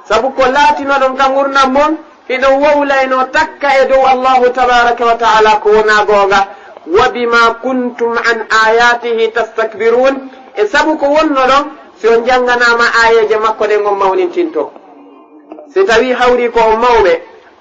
sabu ko laatinoɗon ka ngurndan mon, hiɗon wowlaynoo takka e dow Allaahu tabaaraka wa ta'aala ko wonaa goonga. Wa bimaa kuntum an aayaatihi tastakbiruun, e sabu ko wonnoɗon, si on jannganaama aayeeje makko ɗen on mawnintinto. Si tawii hawrii ko on mawɓe,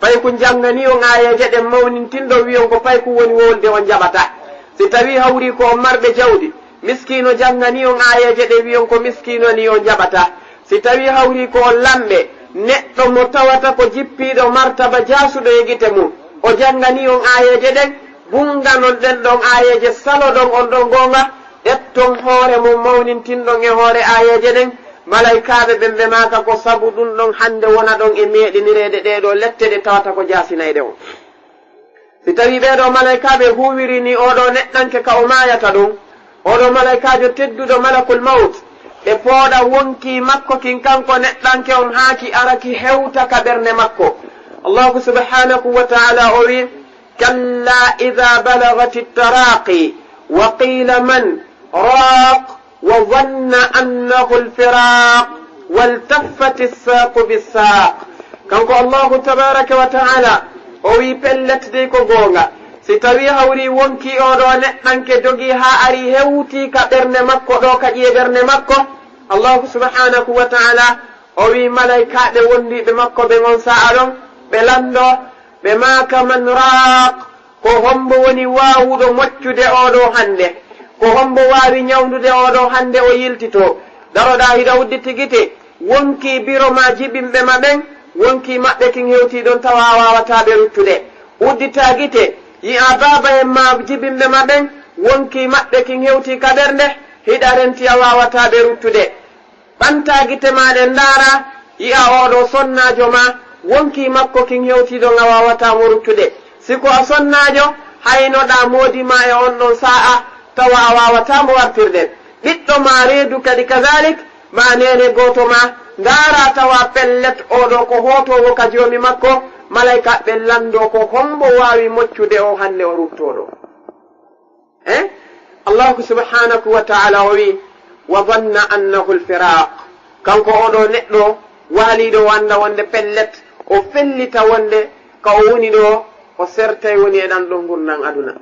payku jannganii on aayeeje ɗen mawnintinɗon, wi'on ko payku woni wolde on jaɓataa. Si tawii hawrii ko on marɓe jawdi, miskiino jannganii on aayeeje ɗen, wi'on ko miskiino nii on jaɓataa. Si tawii hawrii ko on lamɓe, neɗɗo mo tawata ko jippiiɗo martaba jaasuɗo e gite mun, o jannganii on aayeeje ɗen, bunnganon ɗen ɗon aayeeje, saloɗon on ɗon goonga, ƴetton hoore mon mawnintinɗon e hoore aayeeje ɗen, malaykaaɓe ɓen ɓe maaka ko sabu ɗun ɗon hannde wonaɗon e meeɗinireede ɗee ɗoo lette ɗe tawata ko jaasinayɗe on. Si tawii ɓee ɗoo malaykaaɓe huuwirii nii oo ɗoo neɗɗanke ka o maayata ɗun, oo ɗoo malaykaajo tedduɗo, malakul mawt, ɓe pooɗa wonkii makko kin kanko neɗɗanke on haa ki ara ki hewta ka ɓernde makko. Allaahu subhaanahu wa ta'aalaa o wi'i: كلا إذا بلغت التراقي وقيل من راق وظن أنه الفراق والتفت الساق بالساق. Kanko Allaahu tabaaraka wa ta'aalaa, o wi'i, pellet dey ko goonga. Si tawii hawrii wonkii oo ɗoo neɗɗanke dogii haa arii hewtii ka ɓernde makko ɗoo, ka ƴiye ɓernde makko, Allaahu subhaanahu wa ta'aalaa, o wi'i malaykaaɓe wondiiɓe makko ɓen on saa'a ɗon, ɓe lanndoo, ɓe maaka: من راق؟ Ko hommbo woni waawuɗo moccude oo ɗoo hannde? Ko hommbo waawi ɲawndude oo ɗoo hannde o yiltitoo? Daroɗaa hiɗa udditi gite, wonkii biro maa jibinɓe ma ɓen, wonkii maɓɓe kin hewtii ɗon tawa a waawataa ɓe ruttude. Udditaa gite, yi'aa baaba en maa jibinɓe ma ɓen, wonkii maɓɓe kin hewtii ka ɓernde, hiɗa renti a waawataa ɓe ruttude. Ɓantaa gite maa ɗen ndaaraa, yi'aa oo ɗoo sonnaajo maa, wonkii makko kin hewtii ɗon a waawataa mo ruttude. Si ko a sonnaajo, haynoɗaa moodi maa e on ɗon saa'a, tawa a waawataa mo wartirde. Ɓiɗɗo maa reedu kadi kazalik, maa neene gooto maa, ndaaraa tawa pellet oo ɗoo ko hootoowo ka Joomi makko, malaykaaɓe ɓen lanndoo ko hommbo waawi moccude oo hannde o ruttoo ɗoo. Eh? Allaahu subhaanahu wa ta'aalaa o wi'i: وظن أنه الفراق. Kanko oo ɗoo neɗɗo waaliiɗo o annda wonde pellet, o fellita wonde ka o woni ɗoo, o sertay woni e ɗan ɗoo ngurndan aduna.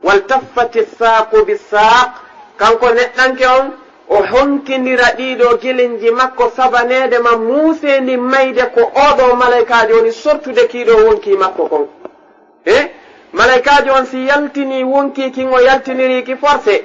والتفت الساق بالساق. Kanko neɗɗanke on, o honkindira ɗii ɗoo gelenji makko sabaneede ma muuseendi mayde ko oo ɗoo malaykaajo woni sortude kii ɗoo wonkii makko kon. Eh? Malaykaajo on si yaltinii wonkii kin, o yaltinirii ki forcé.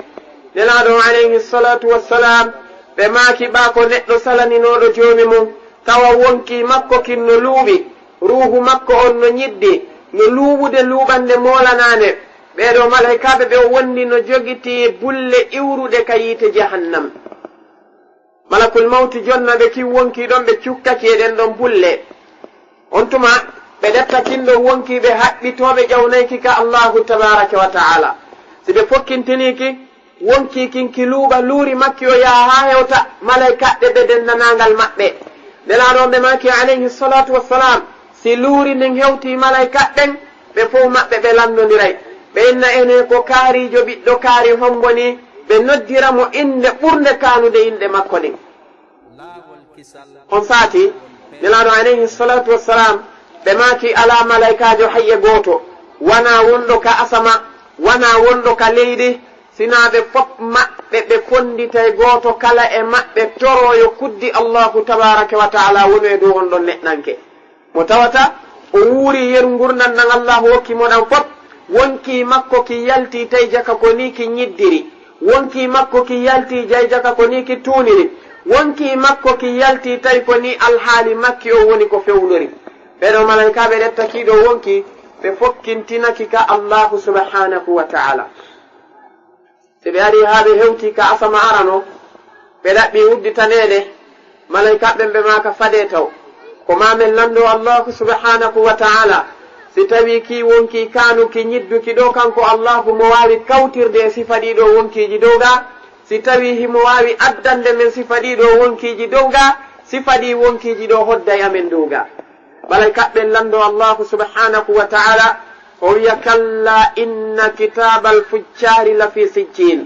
Nelaaɗo on alayhi salaatu wassalaam, ɓe maaki ɓaa ko neɗɗo salaninooɗo Joomi mun, tawa wonkii makko kin no luuɓi, ruuhu makko on no ɲiddi, no luuɓude luuɓannde moolanaande. Ɓee ɗoo malaykaaɓe ɓe o wondi no jogitii bulle iwruɗe ka yiite Jahannam. Malakul mawti jonna ɓe kin wonkii ɗon, ɓe cukka ki e ɗen ɗon bulle. On tuma, ɓe ɗetta kin ɗon wonkii, ɓe haɓɓitoo, ɓe ƴawnay ki ka Allaahu tabaaraka wa ta'aalaa. Si ɓe fokkintinii ki, wonkii kin ki luuɓa, luuri makki o yaha haa hewta malaykaaɓe ɓe denndaangal maɓɓe. Nelaaɗo on ɓe maaki alayhi salaatu wassalaam, si luuri ndin hewtii malaykaaɓe ɓen, ɓe fow maɓɓe ɓe lanndondiray. Ɓe inna, enee, ko kaariijo ɓiɗɗo kaari hommbo nii? Ɓe noddira mo innde ɓurnde kaanude inɗe makko ɗen. On saati, Nelaaɗo alayhi salaatu wassalaam, ɓe maaki, alaa malaykaajo hay e gooto, wanaa wonɗo ka asama, wanaa wonɗo ka leydi, sinaa ɓe fow maɓɓe ɓe fonnditay gooto kala e maɓɓe toroo yo kuddi Allaahu tabaaraka wa ta'aalaa wonu e dow on ɗon neɗɗanke. Mo tawata o wuurii yeru ngurndan ɗan Allaahu hokki mo ɗan fow, wonkii makko ki yaltii tawi jaka ko nii ki ɲiddiri, wonkii makko ki yaltii jay jaka ko nii ki tuuniri, wonkii makko ki yaltii tawi ko nii alhaali makki on woni ko fewndori. Ɓee ɗoo malaykaaɓe ɗetta kii ɗoo wonkii, ɓe fokkintina ki ka Allaahu subhaanahu wa ta'aalaa. Si ɓe arii haa ɓe hewtii ka asama arano, ɓe ɗaɓɓii udditaneede, malaykaaɓe ɓen ɓe maaka, fadee taw. Ko maa men lanndoo Allaahu subhaanahu wa ta'aalaa, si tawii kii wonkii kaanuki ɲidduki ɗoo, kanko Allaahu mo waawi kawtirde e sifa ɗii ɗoo wonkiiji dow gaa, si tawii himo waawi addande men sifa ɗii ɗoo wonkiiji dow gaa, sifa ɗii wonkiiji ɗoo hodday amen dow gaa. Malaykaaɓe ɓen lanndoo Allaahu subhaanahu wa ta'aalaa, o wi'a, كلا إن كتاب الفجار لفي سجين.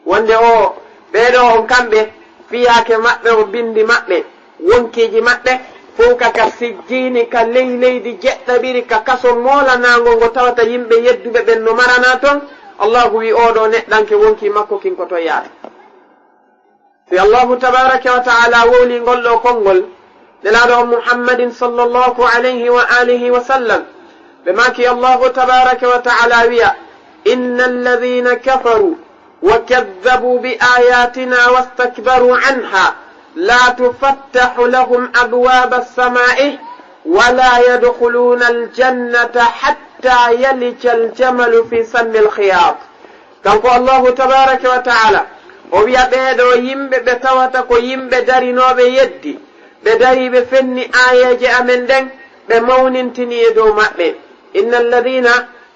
Wonde o, ɓee ɗoo on kamɓe, fiyaake maɓɓe on, binndi maɓɓe, wonkiiji maɓɓe, fow ka, ka sijjiini, ka ley leydi jeɗɗaɓiri, ka kaso moolanaango ngo tawata yimɓe yedduɓe ɓen no maranaa ton. Allaahu wi'i, oo ɗoo neɗɗanke wonkii makko kin ko ton yaata. Si Allaahu tabaaraka wa ta'aalaa wowlii ngol ɗoo konngol, Nelaaɗo on Muhammadin sallallahu alayhi wa alihi wa sallam, ɓe maaki Allahu tabaraka wa ta'ala wiya, "Inna alladhina kafaru wa kadhabu bi ayatina wastakbaru anha la tufattahu lahum abwaba as-sama'i wa la yadkhuluna al-jannata hatta yalija al-jamalu fi sammi al-khiyat." Kanko Allahu tabaraka wa ta'ala, o wiya ɓeeɗo yimɓe ɓe tawata ko yimɓe darinooɓe yeddi, ɓe dari ɓe fenni aayeeje amen ɗen, ɓe mawnintini e dow maɓɓe. Inna alladhina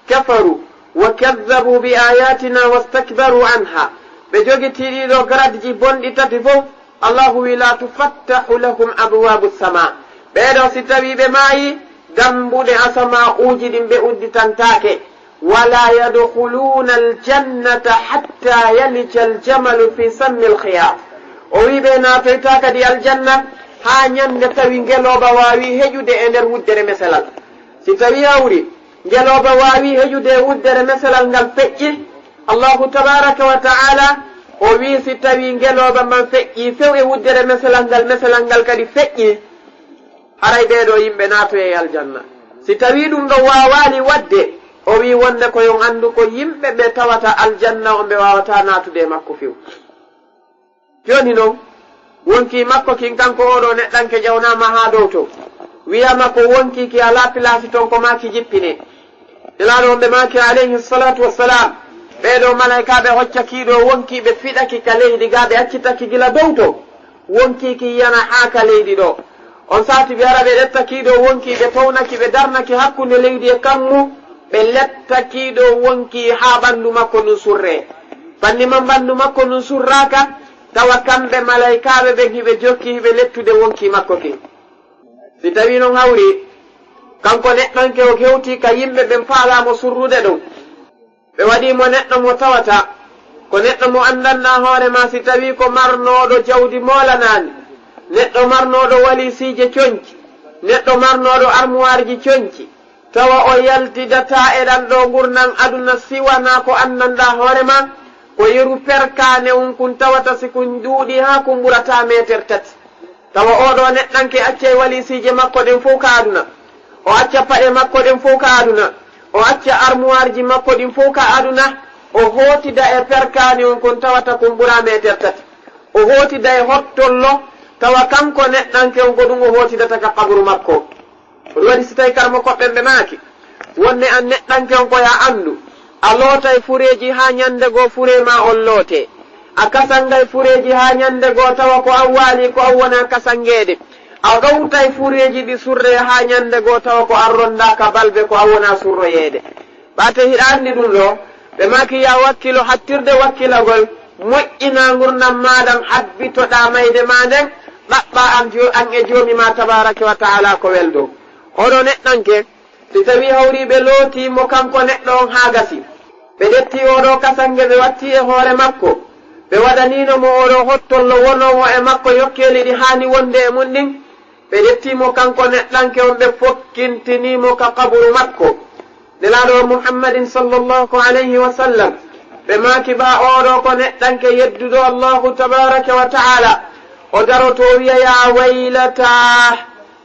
kafaru wa kadhabu bi ayatina wastakbaru anha. Ɓe jogitii ɗiɗo garadji bonɗi tati fow, Allahu wi, "La tufattahu lahum abwabu sama." Ɓeeɗo si tawi ɓe maayi, dambuɗe asama uuji ɗin ɓe udditantaake. "Wala yadkhuluna aljannata hatta yalija aljamalu fi sammi alkhiyat." O wi, "Ɓe naatoyta kadi aljanna haa ñande tawi ngelooba waawi heƴude e nder wuddere meselal." Si tawi hawri ngelooba waawi heƴude e wuddere meselal ngal feƴƴi, Allahu tabaraka wa ta'ala o wi, si tawi ngelooba man feƴƴi few e wuddere meselal ngal, meselal ngal kadi feƴƴi, haray ɓeeɗo yimɓe naatoyay aljanna. Si tawi ɗum ɗo waawaali waɗde, o wi wonde ko yon anndu ko yimɓe ɓe tawata aljanna on ɓe waawata naatude e makko few. Jooni non, wonkii makko kin, kanko oo ɗoo neɗɗanke ƴawnaama haa dow ton. Wiyaama ko wonkii ki alaa pilaasi ton, ko maa ki jippinee. Nelaaɗo on ɓe maaki alayhi salatu wassalam, ɓee ɗoo malaykaaɓe hocca kii ɗoo wonkii, ɓe fiɗa ki ka leydi gaa, ɓe accita ki gila dow ton. Wonkii ki yana haa ka leydi ɗoo. On saati ɓe ara ɓe ƴetta kii ɗoo wonkii, ɓe towna ki, ɓe darna ki hakkunde leydi e kammu, ɓe letta kii ɗoo wonkii haa ɓanndu makko ndun surree. Fanni man ɓanndu makko ndun surraaka, tawa kamɓe malaykaaɓe ɓen hiɓe jokki hiɓe lettude wonkii makko kin. Si tawii non hawri, kanko neɗɗanke o hewtii ka yimɓe ɓen faalaa mo surrude ɗon. Ɓe waɗii mo neɗɗo mo tawata ko neɗɗo mo anndanɗaa hoore maa, si tawii ko marnooɗo jawdi moolanaandi, neɗɗo marnooɗo waliisiije conci, neɗɗo marnooɗo armuwaarji conci, tawa o yaltidataa e ɗan ɗoo ngurndan aduna si wanaa ko anndanɗaa hoore maa, ko yeru perkaane on kun tawata si kun ɗuuɗii haa kun ɓurataa meeter tati. Tawa oo ɗoo neɗɗanke accay waliisiije makko ɗen fow ka aduna, o acca paɗe makko ɗen fow ka aduna, o acca armuwaarji makko ɗin fow ka aduna, o hootida e perkaani on kon tawata kon ɓuraa meeter tati. O hootida e hottollo, tawa kanko neɗɗanke on ko ɗum o hootidata ka qaburu makko. Ɗum waɗi si tawi karamokooɓe ɓen ɓe maaki, wonde an neɗɗanke on ko yo a anndu, a lootay fureeji haa ñannde goo furee maa on lootee. A kasangay fureeji haa ñannde goo tawa ko an waali ko an wonaa kasangeede. A ɗowtay fureeji ɗi surree haa ñannde goo tawa ko an ronndaaka balbe ko an wonaa surroyeede. Ɓaate hiɗa anndi ɗum ɗoo, ɓe maaki yo a wakkilo hattirde wakkilagol moƴƴinaa ngurndan maaɗan, habbitoɗaa mayde maa nden, ɗaɓɓaa an jo-, an e Joomi maa tabaaraka wa ta'aalaa ko welɗo. Oɗo neɗɗanke, si tawii hawrii ɓe lootii mo kanko neɗɗo on haa gasi, ɓe ƴettii oo ɗoo kasange ɓe wattii e hoore makko, ɓe waɗaniino mo oo ɗoo hottollo wonoowo e makko yokkeeli ɗi haani wonde e mun ɗin, ɓe ƴettii mo kanko neɗɗanke on, ɓe fokkintinii mo ka qaburu makko. Nelaaɗo on Muhammadin sallallahu alayhi wa sallam, ɓe maaki, ɓaa oo ɗoo ko neɗɗanke yedduɗo Allaahu tabaaraka wa ta'aalaa, o darotoo wi'a, "Yaa waylataa,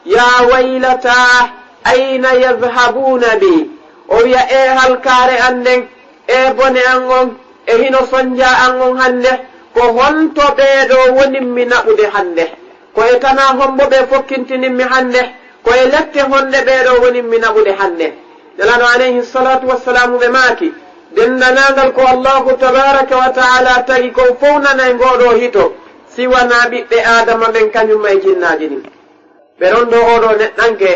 yaa waylataa, ayna yadhhabuuna bi?" O wi'a, "Ee halkaare an nden, ee bone an on, e hino sonjaa an on hannde, ko honto ɓee ɗoo wonimmi naɓude hannde? Ko e tanaa hombo ɓe fokkintinimmi hannde? Ko e lette honɗe ɓee ɗoo wonimmi naɓude hannde?" Nelaaɗo alayhi salaatu wassalaamu ɓe maaki, "Denndanaangal ko Allaahu tabaaraka wa ta'aalaa tagi kon fow nanay ngoo ɗoo hito, si wanaa ɓiɓɓe Aadama ɓen kañum e jinnaaji ɗin." Ɓe ronndoo oo ɗoo neɗɗanke,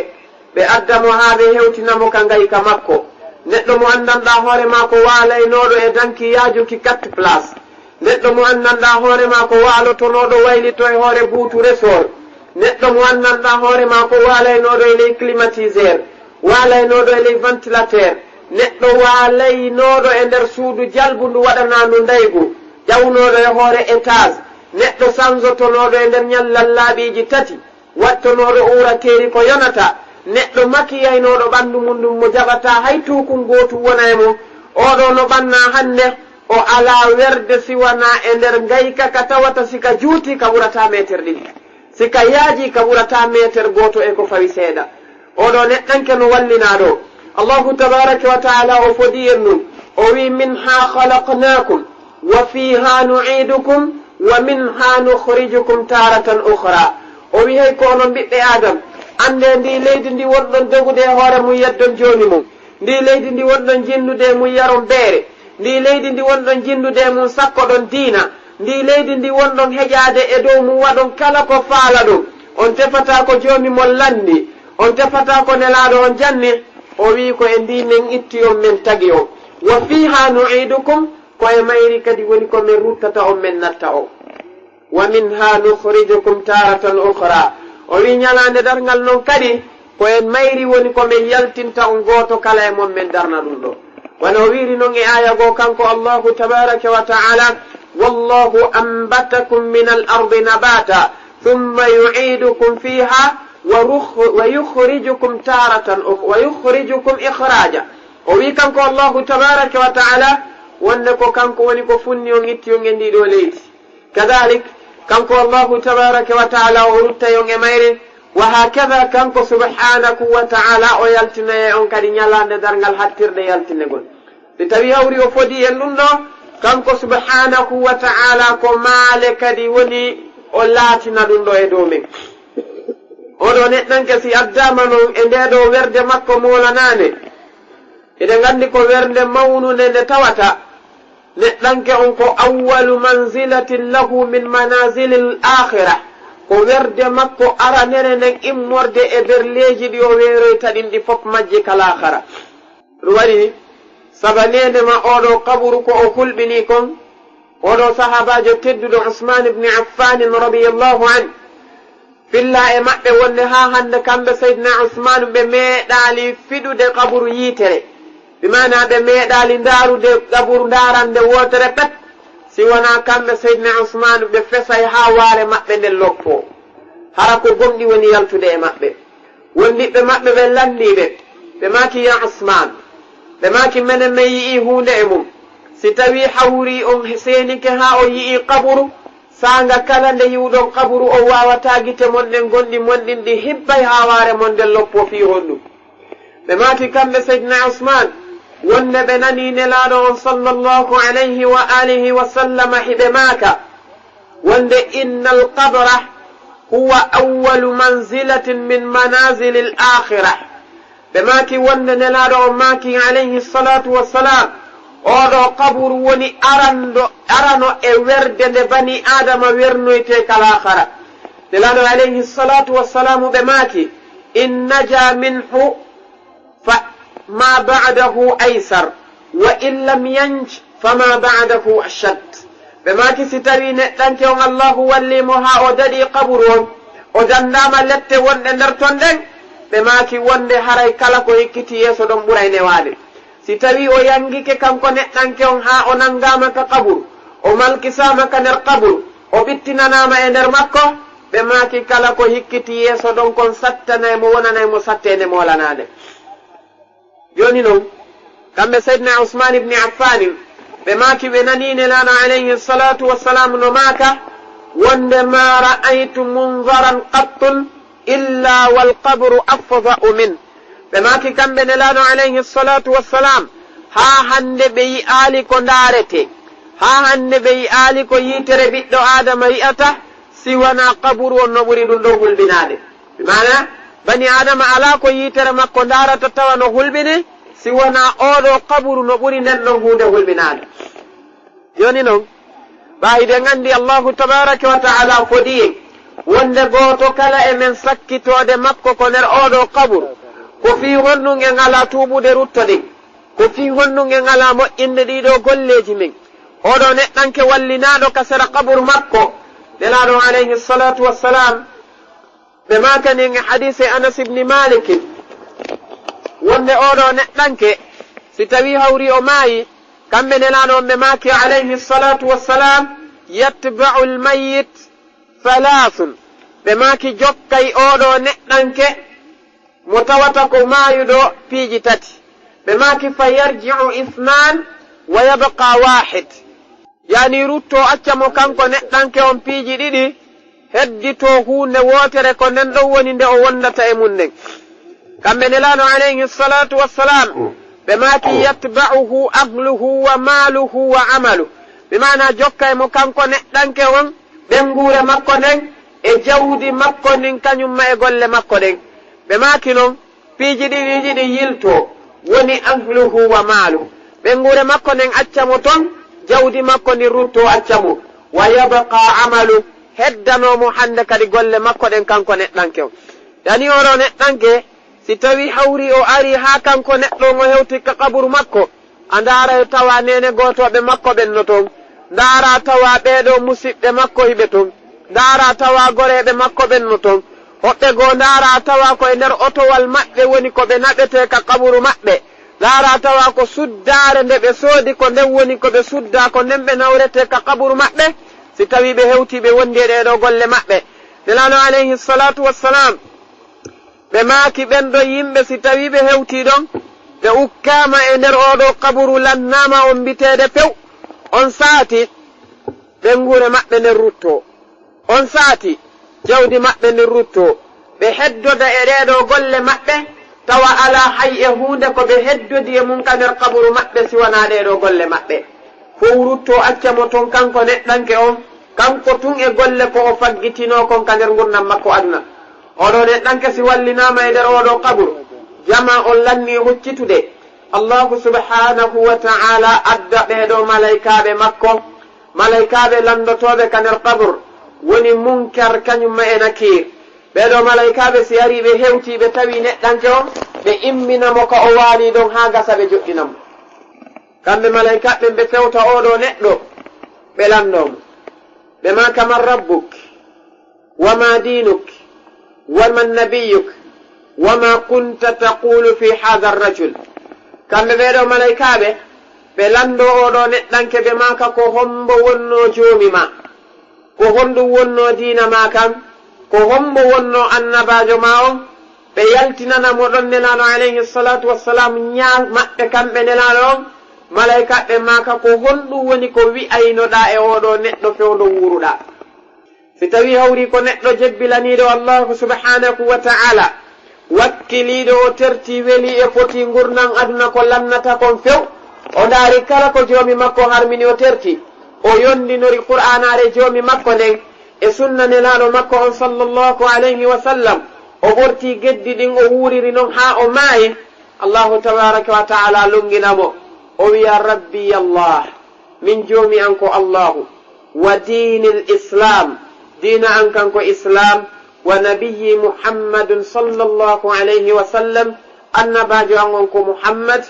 ɓe adda mo haa ɓe hewtina mo ka ngayka makko. Neɗɗo mo anndanɗaa hoore maa ko waalaynooɗo e danki yaajuki quatre places. Neɗɗo mo anndanɗaa hoore maa ko waalotonooɗo waylito e hoore buutu resort. Neɗɗo mo anndanɗaa hoore maa ko waalaynooɗo e ley climatiseur, waalaynooɗo e ley ventilateur. Neɗɗo waalaynooɗo e nder suudu jalbundu waɗanaandu ndaygu, ƴawnooɗo e hoore étage. Neɗɗo sansotonooɗo e nder ñallal laaɓiiji tati. Wattonooɗo uurateeri ko yonata, neɗɗo makiyaynooɗo ɓanndu mun ndun mo jaɓataa hay tuukun gootu wona e mun, oo ɗoo no ɓannaa hannde, o alaa werde si wanaa e nder ngayka ka tawata si ka juutii ka ɓurataa meeter ɗiɗi. Si ka yaaji, ka ɓurata meeter gooto e ko fawi seeɗa. Oɗo neɗɗanke no wallinaa ɗo. Allahu tabaraka wa taala o fodi en ɗum. O wi, "Minha khalaqnakum, wa fiha nu'idukum, wa minha nukhrijukum taratan ukhra." O wi, "Hey ko onon ɓiɓɓe Adam, annde ndi leydi ndi wonɗon dogude e hoore mum yeddon jooni mum. Ndi leydi ndi wonɗon jinnude e mum yaron beere. Ndi leydi ndi wonɗon jinnude e mum sakkoɗon diina. Ndi leydi ndi wonɗon heƴaade e dow mum waɗon kala ko faalaɗon. On tefataa ko joomi mon lanndi. On tefataa ko nelaaɗo on janni." O wii, "Ko e ndi men itti on men tagi on. Wa fiha nu'idukum, ko e mayri kadi woni ko men ruttata on men natta on. Wa minha nukhrijukum taratan ukhra." O wii, "Ñalaande darngal non kadi, ko en mayri woni ko men yaltinta on gooto kala e mon men darna ɗum ɗo." Wano o wiiri non e aaya goo kanko Allahu tabaraka wa taala, "Wallahu anbatakum min al ardi nabata, thumma yu'idukum fiha, wa rukh-, wa yukhrijukum taratan ukh-, wa yukhrijukum ikhraja." O wii kanko Allahu tabaraka wa taala, wonde ko kanko woni ko funni on itti on e ndi ɗo leydi. Kadalik, kanko Allahu tabaraka wa taala o ruttay on e mayre, wa hakada kanko subhanahu wa taala o yaltinay on kadi ñalaande darngal hattirde yaltinegol. Si tawi hawri o fodi en ɗum ɗo, kanko subhanahu wa taala ko maale kadi woni o laatina ɗum ɗo e dow men. Oɗo neɗɗanke si addaama non e nde ɗo werde makko moolanaande, eɗen nganndi ko werde mawnunde nde tawata neɗɗanke on ko awwalu manzilatin lahu min manazilil akhira. Ko werde makko aranere nden immorde e berleeji ɗi o weeroyta ɗin ɗi fof majji ka laakhara. Ɗum waɗi saba neene ma oɗo qaburu ko o hulɓini kon, oɗo sahaabaajo tedduɗo Usmaan ibn Affaan radiyallahu anhu, filla e maɓɓe wonde haa hannde kamɓe Seydina Usmaan ɓe meeɗaali fiɗude qaburu yiitere. Bi maana ɓe meeɗaali ndaarude qaburu ndaarande wootere pet, si wonaa kamɓe Seydina Usmaan ɓe fesay haa waare maɓɓe nden loppoo. Hara ko gomɗi woni yaltude e maɓɓe. Wondiɓɓe maɓɓe ɓe lanndii ɓe, ɓe maaki, "Ya Usmaan," ɓe maaki, "menen men yi'ii huunde e mum. Si tawii hawrii on seenike haa o yi'ii qaburu, saanga kala nde yi'uɗon qaburu on waawataa gite mon ɗen gonɗi mon ɗin ɗi hibbay haa waare mon nden loppoo fii honɗum?" Ɓe maaki kamɓe Seydina Usmaan, wonde ɓe nanii Nelaaɗo on sallallahu alayhi wa alihi wa sallama hiɓe maaka, wonde, "Innal qabra huwa awwalu manzilatin min manazilil akhira." Ɓe maaki wonde Nelaaɗo on maaki, alayhi salatu wassalam, "Oɗo qaburu woni arando, arano e werde nde bani Adama wernoyte ka laakhara." Nelaaɗo alayhi salatu wassalamu ɓe maaki, "In naja minhu fa ma ba'dahu aysar, wa in lam yanj, fa ma ba'dahu ashad." Ɓe maaki, si tawii neɗɗanke on Allahu wallii mo haa o daɗii qaburu on, o danndaama lette wonɗe nder ton ɗen, ɓe maaki wonde haray kala ko hikkiti yeeso ɗon ɓuray newaade. Si tawii o yangike kanko neɗɗanke on haa o nanngaama ka qaburu, o malkisaama ka nder qaburu, o ɓittinanaama e nder makko, ɓe maaki kala ko hikkiti yeeso ɗon kon sattanay mo, wonanay mo satteende moolanaande. Jooni non, kamɓe Seydina Usmaan ibni Affaanin, ɓe maaki ɓe nanii Nelaaɗo alayhi salatu wassalam no maaka, wonde, "Ma ra'aytu munzaran qattun illa wal qabru afza'u min." Ɓe maaki kamɓe Nelaaɗo alayhi salatu wassalam, haa hannde ɓe yi'aali ko ndaarete, haa hannde ɓe yi'aali ko yiitere ɓiɗɗo Aadama yi'ata, si wanaa qaburu on no ɓuri ɗum ɗon hulɓinaade. Bi maana, bani Aadama alaa ko yiitere makko ndaarata tawa no hulɓini, si wanaa ooɗo qaburu no ɓuri nden ɗon huunde hulɓinaade. Jooni non, ɓaa hiɗen anndi Allahu tabaraka wa taala fodi en wonde gooto kala e men sakkitoode makko ko nder ooɗo qaburu. Ko fii honɗum en alaa tuubude ruttoɗen? Ko fii honɗum en alaa moƴƴinde ɗiiɗo golleeji men? Ooɗo neɗɗanke wallinaaɗo ka sera qaburu makko, Nelaaɗo alayhi salatu wassalam, ɓe maakani en e hadiise Anas ibni Malikin, wonde ooɗo neɗɗanke, si tawii hawri o maayi, kamɓe Nelaaɗo on ɓe maaki alayhi salatu wassalam, "Yatba'u al-mayyit thalaathun." Ɓe maaki jokkay ooɗo neɗɗanke mo tawata ko maayuɗo piiji tati. Ɓe maaki, "Fa yarji'u ithnan wa yabqa wahid." Yaani rutto acca mo kanko neɗɗanke on piiji ɗiɗi, hedditoo huunde wootere ko nden ɗon woni nde o wondata e mum nden. Kamɓe Nelaaɗo alayhi salatu wassalam, ɓe maaki, "Yatba'uhu ahluhu wa maaluhu wa amalu." Bi maana jokka e mo kanko neɗɗanke on, ɓeynguure makko nden, e jawdi makko ndin, kañum ma e golle makko ɗen. Ɓe maaki non, piiji ɗiɗi ɗiɗi yiltoo, woni ahluhu wa maalu. Ɓeynguure makko nden acca mo ton, jawdi makko ndin ruttoo acca mo. Wa yabqa amalu, heddanoo mo hannde kadi golle makko ɗen kanko neɗɗanke on. Yani oɗo neɗɗanke, si tawi hawri o ari haa kanko neɗɗo on o hewti ka qaburu makko, a ndaara e tawa neene gootooɓe makko ɓen no ton. Ndaara tawa ɓeeɗo musiɓɓe makko hiɓe ton. Ndaara tawa goreeɓe makko ɓen no ton. Hoɓɓe goo ndaara tawa ko e nder otowal maɓɓe woni ko ɓe naɓetee ka qaburu maɓɓe. Ndaara tawa ko suddaare nde ɓe soodi ko nden woni ko ɓe suddaa, ko nden ɓe nawretee ka qaburu maɓɓe. Si tawi ɓe hewti ɓe wondi e ɗee ɗoo golle maɓɓe. Nelaaɗo alayhi salatu wassalam, ɓe maaki ɓen ɗon yimɓe, si tawi ɓe hewti ɗon, ɓe ukkaama e nder oo ɗoo qaburu, lannaama on mbiteede few, on saati, ɓeynguure maɓɓe nden ruttoo. On saati, jawdi maɓɓe ndin ruttoo. Ɓe heddoda e ɗee ɗoo golle maɓɓe, tawa alaa hay e huunde ko ɓe heddodi e mum ka nder qaburu maɓɓe si wanaa ɗee ɗoo golle maɓɓe. Fow ruttoo acca mo ton kanko neɗɗanke on, kanko tun e golle ko o faggitinoo kon ka nder ngurndan makko aduna. Oɗo neɗɗanke si wallinaama e nder oo ɗoo qaburu, jamaa on lannii huccitude. Allahu subhanahu wa ta'ala adda ɓee ɗoo malaykaaɓe makko, malaykaaɓe lanndotooɓe ka nder qabur, woni Munkar kañum ma e Nakiir. Ɓee ɗoo malaykaaɓe si arii ɓe hewtii ɓe tawii neɗɗanke on, ɓe immina mo ka o waalii ɗon haa gasa ɓe joɗɗina mo. Kamɓe malaykaaɓe ɓen ɓe fewta oo ɗoo neɗɗo, ɓe lanndoo mo. Ɓe maaka, "Man rabbuk? Wa ma dinuk? Wa man nabiyuk? Wa ma kunta taqulu fi hadha ar-rajul?" Kamɓe ɓee ɗoo malaykaaɓe, ɓe lanndoo oo ɗoo neɗɗanke, ɓe maaka, "Ko hommbo wonnoo joomi maa? Ko honɗum wonnoo diina maa kan? Ko hommbo wonnoo annabaajo maa on?" Ɓe yaltinana mo ɗon Nelaaɗo alayhi salatu wassalam ñaa maɓɓe kamɓe Nelaaɗo on. Malaykaaɓe maaka, "Ko honɗum woni ko wi'aynoɗaa e oo ɗoo neɗɗo fewndo wuuruɗaa?" Si tawii hawri ko neɗɗo jebbilaniiɗo Allahu subhanahu wa ta'ala, wakkiliiɗo o terti, weli e foti ngurndan aduna ko lannata kon few, o ndaari kala ko joomi makko harmini o terti, o yondinori Qur'aanaare joomi makko nden e sunna Nelaaɗo makko on sallallahu alayhi wa sallam, o ɓorti geddi ɗin, o wuuriri non haa o maayi, Allahu tabaraka wa ta'ala longina mo, o wi'a, "Rabbi Allah, min joomi an ko Allahu, wa diinil Islam, diina an kan ko Islam, wa nabiyyi Muhammadun sallallahu alayhi wa sallam, annabaajo an on ko Muhammad."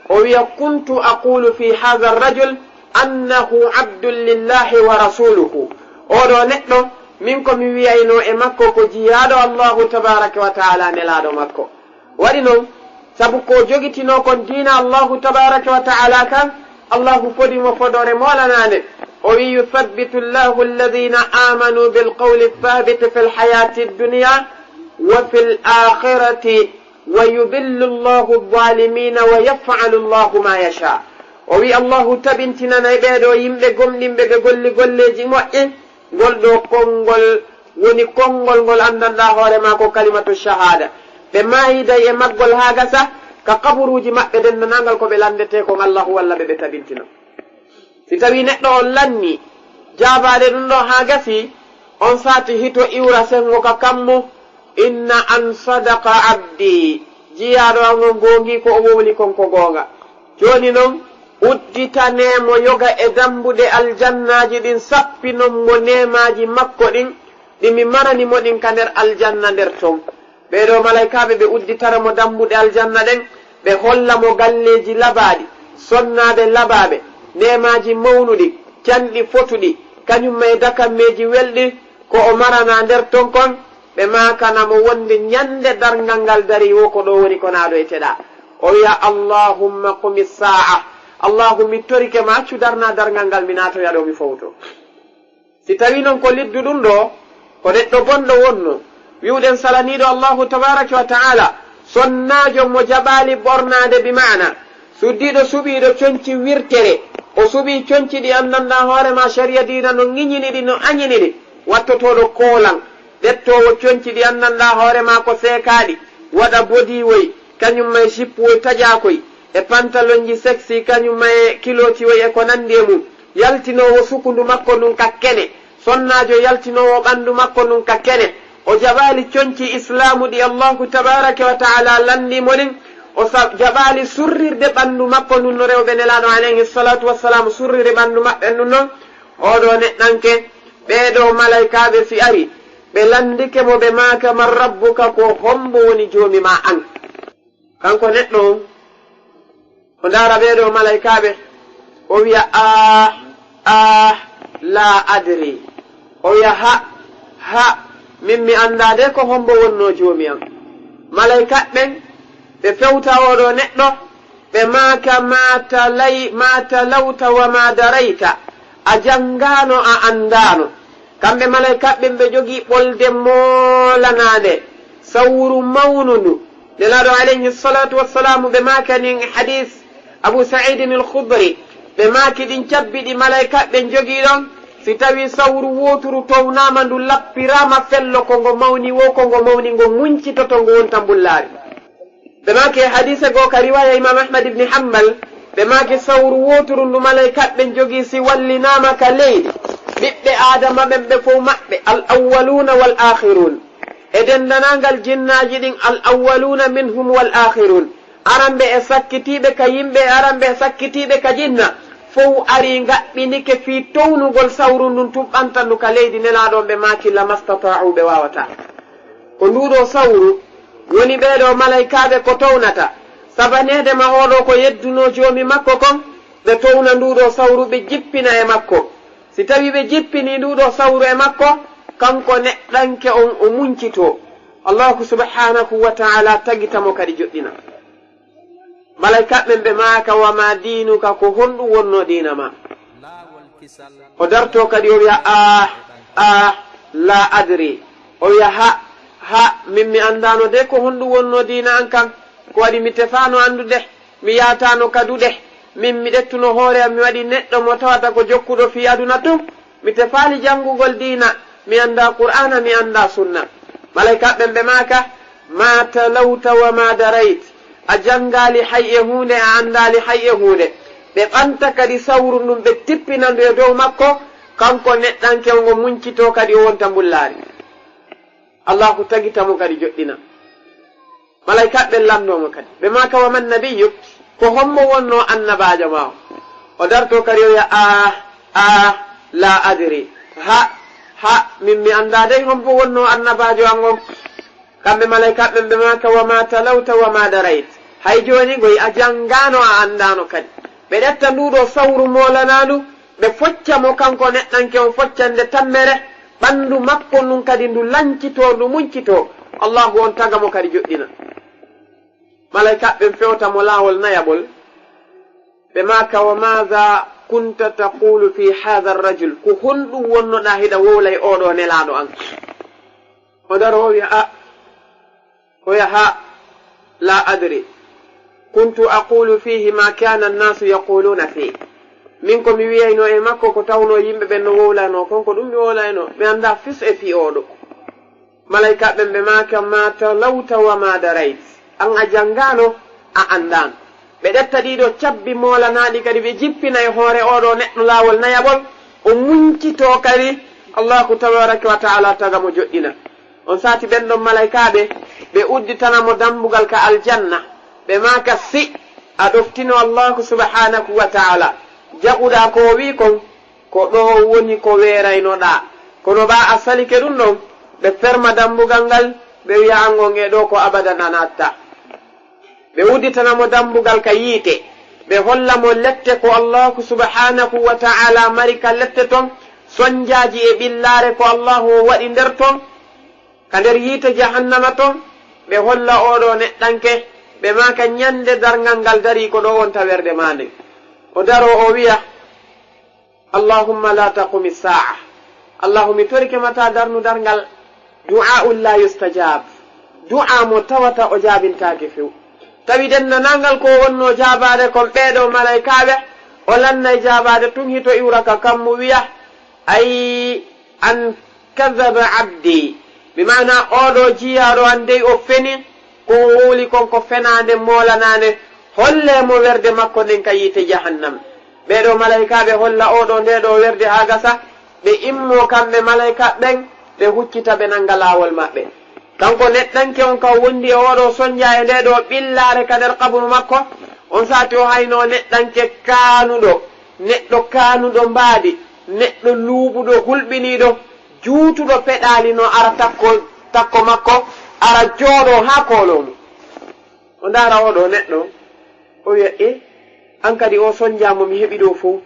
O wi'a, "Kuntu aqulu fi hadha ar-rajul annahu abdun lillahi wa rasuluhu." Oo ɗoo neɗɗo, min ko mi wi'ayno e makko ko jiyaaɗo Allahu tabaraka wa ta'ala, nelaaɗo makko. Waɗi non, sabu ko o jogitinoo kon diina Allahu tabaraka wa ta'ala kan, Allahu fodi mo fodoore moolanaande. O wi'i, "Yuthabbitu Allahu alladhina amanu bil qawli thabiti fil hayati dunya wa fil akhirati wa yudhillu Allahu adh-dhalimina wa yaf'alu Allahu ma yasha." O wi'i, "Allahu tabintinanay ɓee ɗoo yimɓe gomɗinɓe ɓe golli golleeji moƴƴi." Ngol ɗoo konngol woni konngol ngol anndanɗaa hoore maa ko kalimatu shahada. Ɓe maayiday e maggol haa gasa, ka kaburuuji maɓɓe denndanangal ko ɓe lanndetee kon Allahu walla ɓe ɓe tabintina. Si tawii neɗɗo on lannii jaabaade ɗum ɗoo haa gasii, on saati hito iwra senngo ka kammu, "Inna an sadaqa abdi, jiyaaɗo an on goongii ko o wowli kon ko goonga." Jooni non, udditanee mo yoga e dammbuɗe aljannaaji ɗin, sappinon mo neemaaji makko ɗin, ɗi mi marani mo ɗin ka nder aljanna nder ton. Ɓee ɗoo malaykaaɓe ɓe udditara mo dammbuɗe aljanna ɗen, ɓe holla mo galleeji labaaɗi, sonnaaɓe labaaɓe, neemaaji mawnuɗi, canɗi fotuɗi, kañum e dakammeeji welɗi, ko o maranaa nder ton kon. Ɓe maakana mo wonde ñande darngal ngal darii woo, ko ɗoo woni ko naaɗo e teɗaa. O wi'a, "Allahumma qumi saa'a." Allahu, mi torike ma, accu darnaa darngal ngal, mi naatoya ɗoo, mi fowto. Si tawii non ko liddu ɗum ɗoo, ko neɗɗo bonɗo wonno, wi'uɗen salaniiɗo Allahu tabaaraka wa ta'ala, sonnaajo mo jaɓaali ɓornaade, bi maana, suddiiɗo suɓiiɗo conci wirtere, o suɓii conci ɗi anndanɗaa hoore maa, sariya diina no ŋiñini ɗi, no añini ɗi. Wattotooɗo koolan, ɓettoowo conci ɗi anndanɗaa hoore maa ko seekaaɗi, waɗa bodiiwoy, kañum ma e jippuwoy taƴaakoy, e pantalonji seksi, kañum ma e kilootiwoy e ko nanndi e mum. Yaltinoowo sukundu makko ndun ka kene, sonnaajo yaltinoowo ɓanndu makko ndun ka kene. O jaɓaali conci Islaamu ɗi Allaahu tabaaraka wa ta'aalaa lanndii mo ɗin. O sa-, jaɓaali surrirde ɓanndu makko ndun no rewɓe Nelaaɗo alayhi salaatu wa salaam surriri ɓanndu maɓɓe ndun non. Oo ɗoo neɗɗanke, ɓee ɗoo malaykaaɓe si ari, ɓe lanndike mo, ɓe maaka, "Man rabbuka?" Ko hombo woni joomi maa an? Kanko neɗɗo on, o ndaara ɓee ɗoo malaykaaɓe, o wiya, "Ah, ah, laa adri." O wiya, "Ha, ha, min mi anndaa de ko hombo wonnoo joomi an." Malaykaaɓe ɓen, ɓe fewta oo ɗoo neɗɗo, ɓe maaka, "Ma talay-, ma talawta wa ma darayta." A janngaano, a anndaano. Kamɓe malaykaaɓe ɓen, ɓe jogii ɓolde moolanaande, sawru mawnundu. Nelaaɗo alayhi salaatu wa salaamu, ɓe maakani en hadis Abu Sa'idin al-Khudri, ɓe maaki ɗin cabbi ɗi malaykaaɓe ɓen jogii ɗon, si tawii sawru wooturu townaama, ndu lappiraama fello, ko ngo mawni woo, ko ngo mawni, ngo muncitoto, ngo wonta mbullaari. Ɓe maaki e hadiise goo ka riwaaya Imaam Ahmad ibni Hambal, ɓe maaki sawru wooturu ndu malaykaaɓe ɓen jogii si wallinaama ka leydi, ɓiɓɓe Aadama ɓen ɓe fow maɓɓe, al-awwaluuna wal-aakhiruun. E denndaangal jinnaaji ɗin, al-awwaluuna minhum wal-aakhiruun. Aranɓe e sakkitiiɓe ka yimɓe, aranɓe e sakkitiiɓe ka jinna, fow arii ngaɓɓinike fii townugol sawru ndun, tun ɓanta ndu ka leydi. Nelaaɗo on, ɓe maaki, "Lamastata'u," ɓe waawataa. Ko nduu ɗoo sawru woni ɓee ɗoo malaykaaɓe ko townata. Sabaneede ma oo ɗoo ko yeddunoo Joomi makko kon, ɓe towna nduu ɗoo sawru, ɓe jippina e makko. Si tawii ɓe jippinii nduu ɗoo sawru e makko, kanko neɗɗanke on o muncitoo. Allaahu subhaanahu wa ta'aalaa tagita mo kadi joɗɗina. Malaykaaɓe ɓen ɓe maaka, "Wa maa diinuka, ko honɗun wonnoo diina maa?" O dartoo kadi, o wiya, "Ah, ah, laa adri." O wiya, "Ha, ha, min mi anndaano de ko honɗun wonnoo diina an kan. Ko waɗi mi tefaano anndude, mi yaataano ka duɗe. Min mi ƴettuno hoore am, mi waɗi neɗɗo mo tawata ko jokkuɗo fii aduna tun. Mi tefaali janngugol diina, mi anndaa Qur'aana, mi anndaa Sunna." Malaykaaɓe ɓen ɓe maaka, "Maa talawta wa maa darayt." A janngaali hay e huunde, a anndaali hay e huunde. Ɓe ɓanta kadi sawru ndun, ɓe tippina ndu e dow makko, kanko neɗɗanke on, o muncitoo kadi, o wonta mbullaari. Allaahu tagita mo kadi joɗɗina. Malaykaaɓe ɓen lanndoo mo kadi. Ɓe maaka, "Wa man nabiyyu?" Ko hombo wonnoo annabaajo maa on? O dartoo kadi, o wiya, "Ah, ah, laa adri." Ha, ha, min mi anndaa dey hombo wonnoo annabaajo an on. Kamɓe malaykaaɓe ɓen ɓe maaka, "Wa maa talawta wa maa darayt." Hay jooni ngoy a janngaano, a anndaano kadi. Ɓe ƴetta nduu ɗoo sawru moolanaandu, ɓe focca mo kanko neɗɗanke on foccande tammere, ɓanndu makko ndun kadi ndu lancitoo, ndu muncitoo. Allaahu on taga mo kadi joɗɗina. Malaykaaɓe ɓen fewta mo laawol nayaɓol. Ɓe maaka, "Wa maaza kunta taqulu fi haadha rajul?" Ko honɗun wonnoɗaa hiɗa wowla e oo ɗoo nelaaɗo an? O daroo, o wiya, "Ah," o wiya, "Ha, laa adri. Kuntu aqulu fihi ma kana annaasu yaquluna fii." Min ko mi wiyaynoo e makko ko tawnoo yimɓe ɓen no wowlanoo kon, ko ɗun mi wowlaynoo. Mi anndaa fis e fii oo ɗoo. Malaykaaɓe ɓen ɓe maaka, "Maa talawta wa maa darayt." An a janngaano, a anndaano. Ɓe ƴetta ɗii ɗoo cabbi moolanaaɗi kadi ɓe jippina e hoore oo ɗoo neɗɗo laawol nayaɓol, o muncitoo kadi, Allaahu tabaaraka wa ta'aalaa taga mo joɗɗina. On saa'i ɓen ɗon malaykaaɓe, ɓe udditana mo dambugal ka aljanna, ɓe maaka, "Si a ɗoftino Allaahu subhaanahu wa ta'aalaa, jaɓuɗaa ko o wi'i kon, ko ɗoo woni ko weeraynoɗaa. Kono ɓaa a salike ɗun ɗon," ɓe ferma dambugal ngal, ɓe wi'a, "An on e ɗoo ko abadan a naattaa." Ɓe udditana mo dambugal ka yiite, ɓe holla mo lette ko Allaahu subhaanahu wa ta'aalaa mari ka lette ton, sonjaaji e ɓillaare ko Allaahu on waɗi nder ton, ka nder yiite jahannama ton, ɓe holla oo ɗoo neɗɗanke, ɓe maaka, "Ɲande darngal ngal darii ko ɗoo wonta werde maa nden." O daroo o wi'a, "Allahumma la taqumi saa'a." Allahu, mi torike ma taa darnu darngal. Du'aa'un la yustajab. Du'aa mo tawata o jaabintaake few. Tawi denndaangal ko wonnoo jaabaade kon ɓee ɗoo malaykaaɓe, o lannay jaabaade tun hito iwra ka kammu wi'a, "Ay an Kadhaba abdi, bi maana oo ɗoo jiyaaɗo an dey o feni, ko o wowli kon ko fenaande moolanaande, hollee mo werde makko nden ka yiite jahannam. Ɓee ɗoo malaykaaɓe holla oo ɗoo ndee ɗoo werde haa gasa, ɓe immoo kamɓe malaykaaɓe ɓen, ɓe huccita ɓe nannga laawol maɓɓe. Kanko neɗɗanke on ka wondi e oo ɗoo sonja e ndee ɗoo ɓillaare ka nder qaburu makko, on saati o haynoo neɗɗanke kaanuɗo, neɗɗo kaanuɗo mbaadi, neɗɗo luuɓuɗo hulɓiniiɗo, juutuɗo peɗaali no ara takko, takko makko, ara jooɗoo haa kooloo mum. O ndaara oo ɗoo neɗɗo, o wiya, "E, an kadi oo sonja mo mi heɓi ɗoo fow,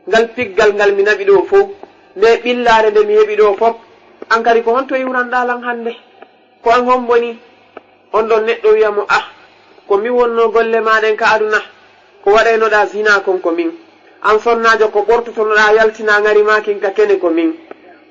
ngal piggal ngal mi naɓi ɗoo fow, ndee ɓillaare nde mi heɓi ɗoo fof, an kadi ko honto iwranɗaa lan hannde? Ko an hombo nii?" On ɗon neɗɗo wiya mo, "Ah, ko min wonnoo golle maa ɗen ka aduna, ko waɗaynoɗaa zinaa kon ko min. An sonnaajo ko ɓortotonoɗaa yaltinaa ŋari maa kin ka kene ko min.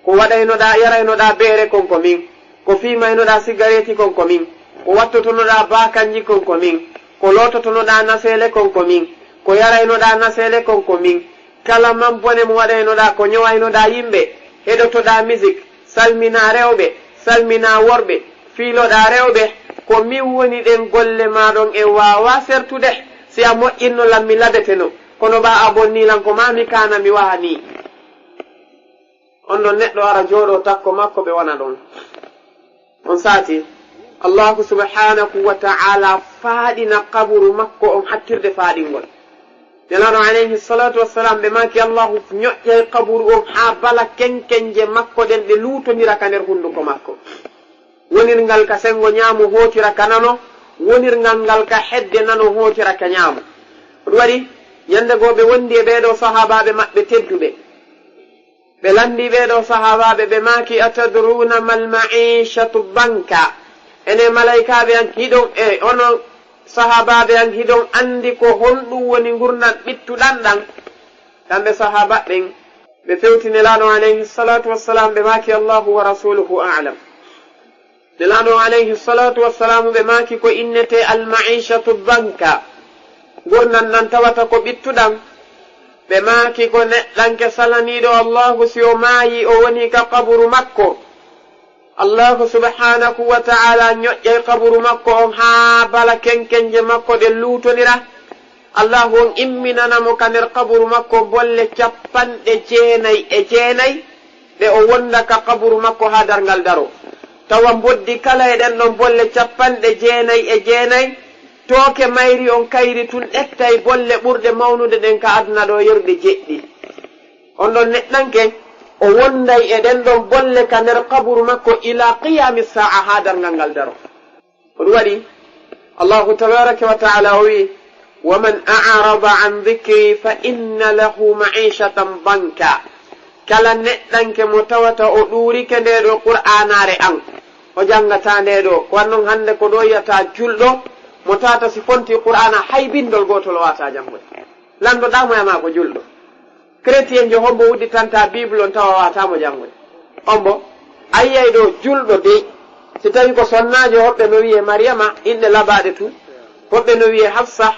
Ko waɗaynoɗaa yaraynoɗaa beere kon ko min. Ko fiimaynoɗaa sigareeti kon ko min. Ko wattotonoɗaa baakanji kon ko min. Ko loototonoɗaa naseele kon ko min. Ko yaraynoɗaa naseele kon ko min. Kala man bone mo waɗaynoɗaa, ko ñowaynoɗaa yimɓe, heɗotoɗaa misik, salminaa rewɓe, salminaa worɓe, fiiloɗaa rewɓe, ko min woni ɗen golle maa ɗon en waawaa sertude. Si a moƴƴinno lan mi labeteno, kono ɓaa a bonnii lan ko maa mi kaana mi waha nii." On ɗon neɗɗo ara jooɗoo takko makko ɓe wona ɗon. On saati, Allahu subhanahu wa ta'ala faaɗina qaburu makko on hattirde faaɗingol. Nelaaɗo alayhi salatu wassalam ɓe maaki Allahu ñoƴƴay qaburu on haa bala kenkenje makko ɗen ɗe luutondira ka nder hunduko makko. Wonirngal ka sengo ñaamo hootira ka nano, wonirngal ngal ka hedde nano hootira ka ñaamo. Ɗum waɗi, ñande goo ɓe wondi e ɓee ɗoo sahaabaaɓe maɓɓe tedduɓe. Ɓe lanndii ɓee ɗoo sahaabaaɓe, ɓe maaki, "Atadruuna mal ma'iishatu banka?" Enen malaykaaɓe an, hiɗon, e onon sahaabaaɓe an, hiɗon anndi ko honɗum woni ngurndan ɓittuɗan ɗan? Kamɓe sahaaba ɓen, ɓe fewti Nelaaɗo alayhi salatu wassalam, ɓe maaki, "Allahu wa rasuluhu a'lam." Nelaaɗo alayhi salatu wassalam ɓe maaki ko innetee al-ma'ishatu banka. Ngurndan ɗan tawata ko ɓittuɗan. Ɓe maaki ko neɗɗanke salaniiɗo Allahu si o maayi o woni ka qaburu makko. Allahu subhanahu wa ta'ala ñoƴƴay qaburu makko on haa bala kenkenje makko ɗen luutondira. Allahu on imminana mo ka nder qaburu makko bolle cappanɗe jeenay e jeenay. Ɗe o wonda ka qaburu makko haa darngal daro. Tawa mboddi kala e ɗen ɗon bolle cappanɗe jeenay e jeenay, tooke mayri on kayri tun ƴettay bolle ɓurɗe mawnude ɗen ka aduna ɗo yeru ɗe jeɗɗi. On ɗon neɗɗanke, o wonday e ɗen ɗon bolle ka nder qaburu makko ila qiyami sa'a haa darngal ngal daro. Ko ɗum waɗi, Allahu tabaraka wa ta'ala o wi, "Wa man a'rada an dhikri fa inna lahu ma'ishatan banka." Kala neɗɗanke mo tawata o ɗuurike nde ɗo Qur'aanaare an, o janngataa nde ɗo. Ko wannon hannde ko ɗo yiyata julɗo mo tawata si fonti Qur'aana hay bindol gootol o waawataa janngude. Lanndo ɗa mo yama ko julɗo. Chrétien jo hombo udditanta Bible on tawa wata mo janngude. On bo, a yiyay ɗo julɗo dey. Si tawi ko sonnaajo, hoɓɓe no wiye Mariyama, inɗe labaɗe tun. Hoɓɓe no wiye Hafsa,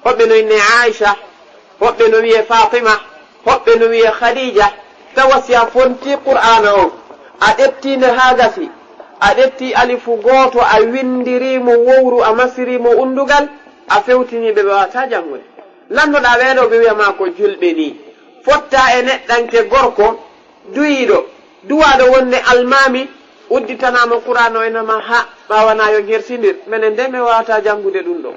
hoɓɓe no inne Aisha, hoɓɓe no wiye Fatima, hoɓɓe no wiye Khadija. Tawa si a fonti Qur'aana on, a ƴetti nde haa gasi, a ƴetti alifu gooto, a windiri mo wowru, a masiri mo undugal, a fewtini ɓe, ɓe wata janngude. Lannoɗaa ɓee ɗoo, ɓe wiya ma ko julɓe nii. Fotta e neɗɗanke gorko, duyiiɗo, duwaaɗo wonde almaami, udditanaama Qur'aana o ena ma, ha, ɓaawanaa yo hersindir. Menen de, mi waawataa janngude ɗum ɗoo.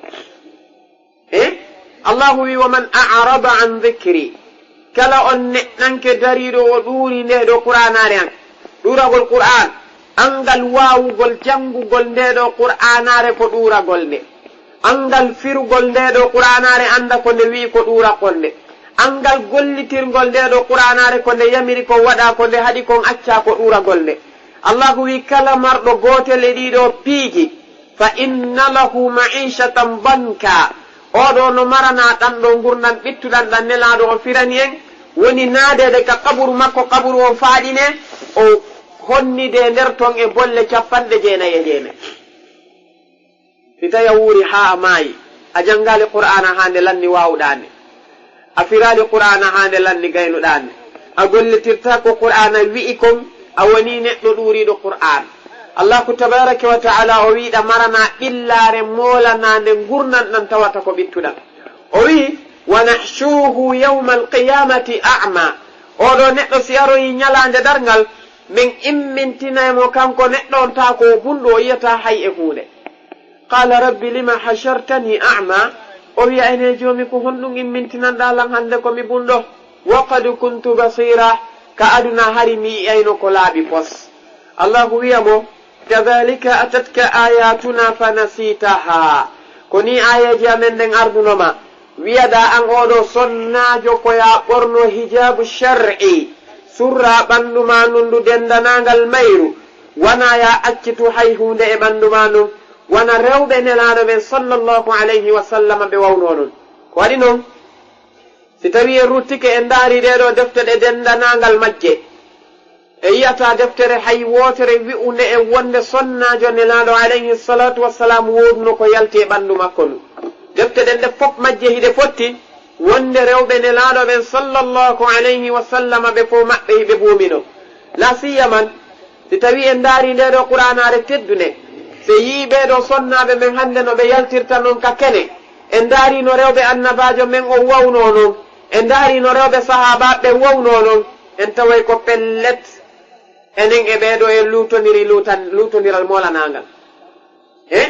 E? Allahu wi, "Wa man a'rada an dhikri." Kala on neɗɗanke dariiɗo o ɗuuri nde ɗo Qur'aanaare an. Ɗuuragol Qur'aan, anngal waawugol janngugol nde ɗo Qur'aanaare ko ɗuuragol nde. Anngal firugol nde ɗo Qur'aanaare annda ko nde wi'i ko ɗuuragol nde. Anngal gollitirgol nde ɗo Qur'aanaare ko nde yamiri kon waɗa, ko nde haɗi kon acca ko ɗuuragol nde. Allahu wi kala marɗo gootel e ɗii ɗo piiji, "Fa inna lahu ma'ishatan banka." Oo ɗoo no maranaa ɗan ɗoo ngurndan ɓittuɗan ɗan Nelaaɗo on firani en, woni naadeede ka qaburu makko, qaburu on faaɗine, o honnide nder ton e bolle cappanɗe jeenay e jeenay. Si tawi a wuuri haa a maayi, a janngaali Qur'aana haa nde lanni waawuɗaa nde. A firaali Qur'aana haa nde lanni gaynuɗaa nde. A gollitirtaa ko Qur'aana wi'i kon, A wonii neɗɗo ɗuuriiɗo Qur'aan. Allaahu tabaaraka wa ta'aala o wi'i ɗa maranaa ɓillaare moolanaande ngurndan ɗan tawata ko ɓittuɗan. O wi'i, "Wa nahshuruhu yawmal qiyaamati a'maa." Oo ɗoo neɗɗo si aroyii ɲalaande darngal, men immintinay mo kanko neɗɗo on taa ko o bunɗo, o yi'ataa hay e huunde. Qaala, "Rabbi, lima hashartanii a'maa?" O wi'a, "Enee Joomi, ko honɗun immintinanɗaa lan hande ko mi bunɗo? Wa qad kuntu basiira, ka aduna hari mi yi'ayno ko laaɓi pos." Allaahu wi'a mo, "Kadhaalika atatka aayaatunaa fanasiitahaa." Ko nii aayeeje amen ɗen arduno ma. Wi'aɗaa an oo ɗoo sonnaajo ko yaa ɓorno hijaabu shar'i, surraa ɓandu maa ndun ndu dendanaangal mayru, wanaa yaa accitu hay huunde e ɓandu maa ndun, wano rewɓe Nelaaɗo ɓen sallallahu alayhi wa sallam ɓe wawnoo non. Ko waɗi non, si tawii en ruttike en ndaarii ɗee ɗoo defte ɗe dendanaangal majje, en yi'ataa deftere hay wootere wi'unde en wonde sonnaajo Nelaaɗo alayhi salaatu wa salaam wooduno ko yalti e ɓandu makko ndun. Defte ɗen ɗe fof majje hiɗe fotti wonde rewɓe Nelaaɗo ɓen sallallahu alayhi wa sallam ɓe fof maɓɓe hiɓe buumino. La siyaman, si tawii en ndaarii ndee ɗoo Qur'aanaare teddunde, si yi'ii ɓee ɗoo sonnaaɓe men hande no ɓe yaltirta non ka kene, en ndaarii no rewɓe Annabaajo men on wawnoo non, en ndaarii no rewɓe sahaabaaɓe ɓen wawnoo non, en taway ko pellet, enen e ɓee ɗoo en luutondirii luutan-, luutondiral moolanaangal. He?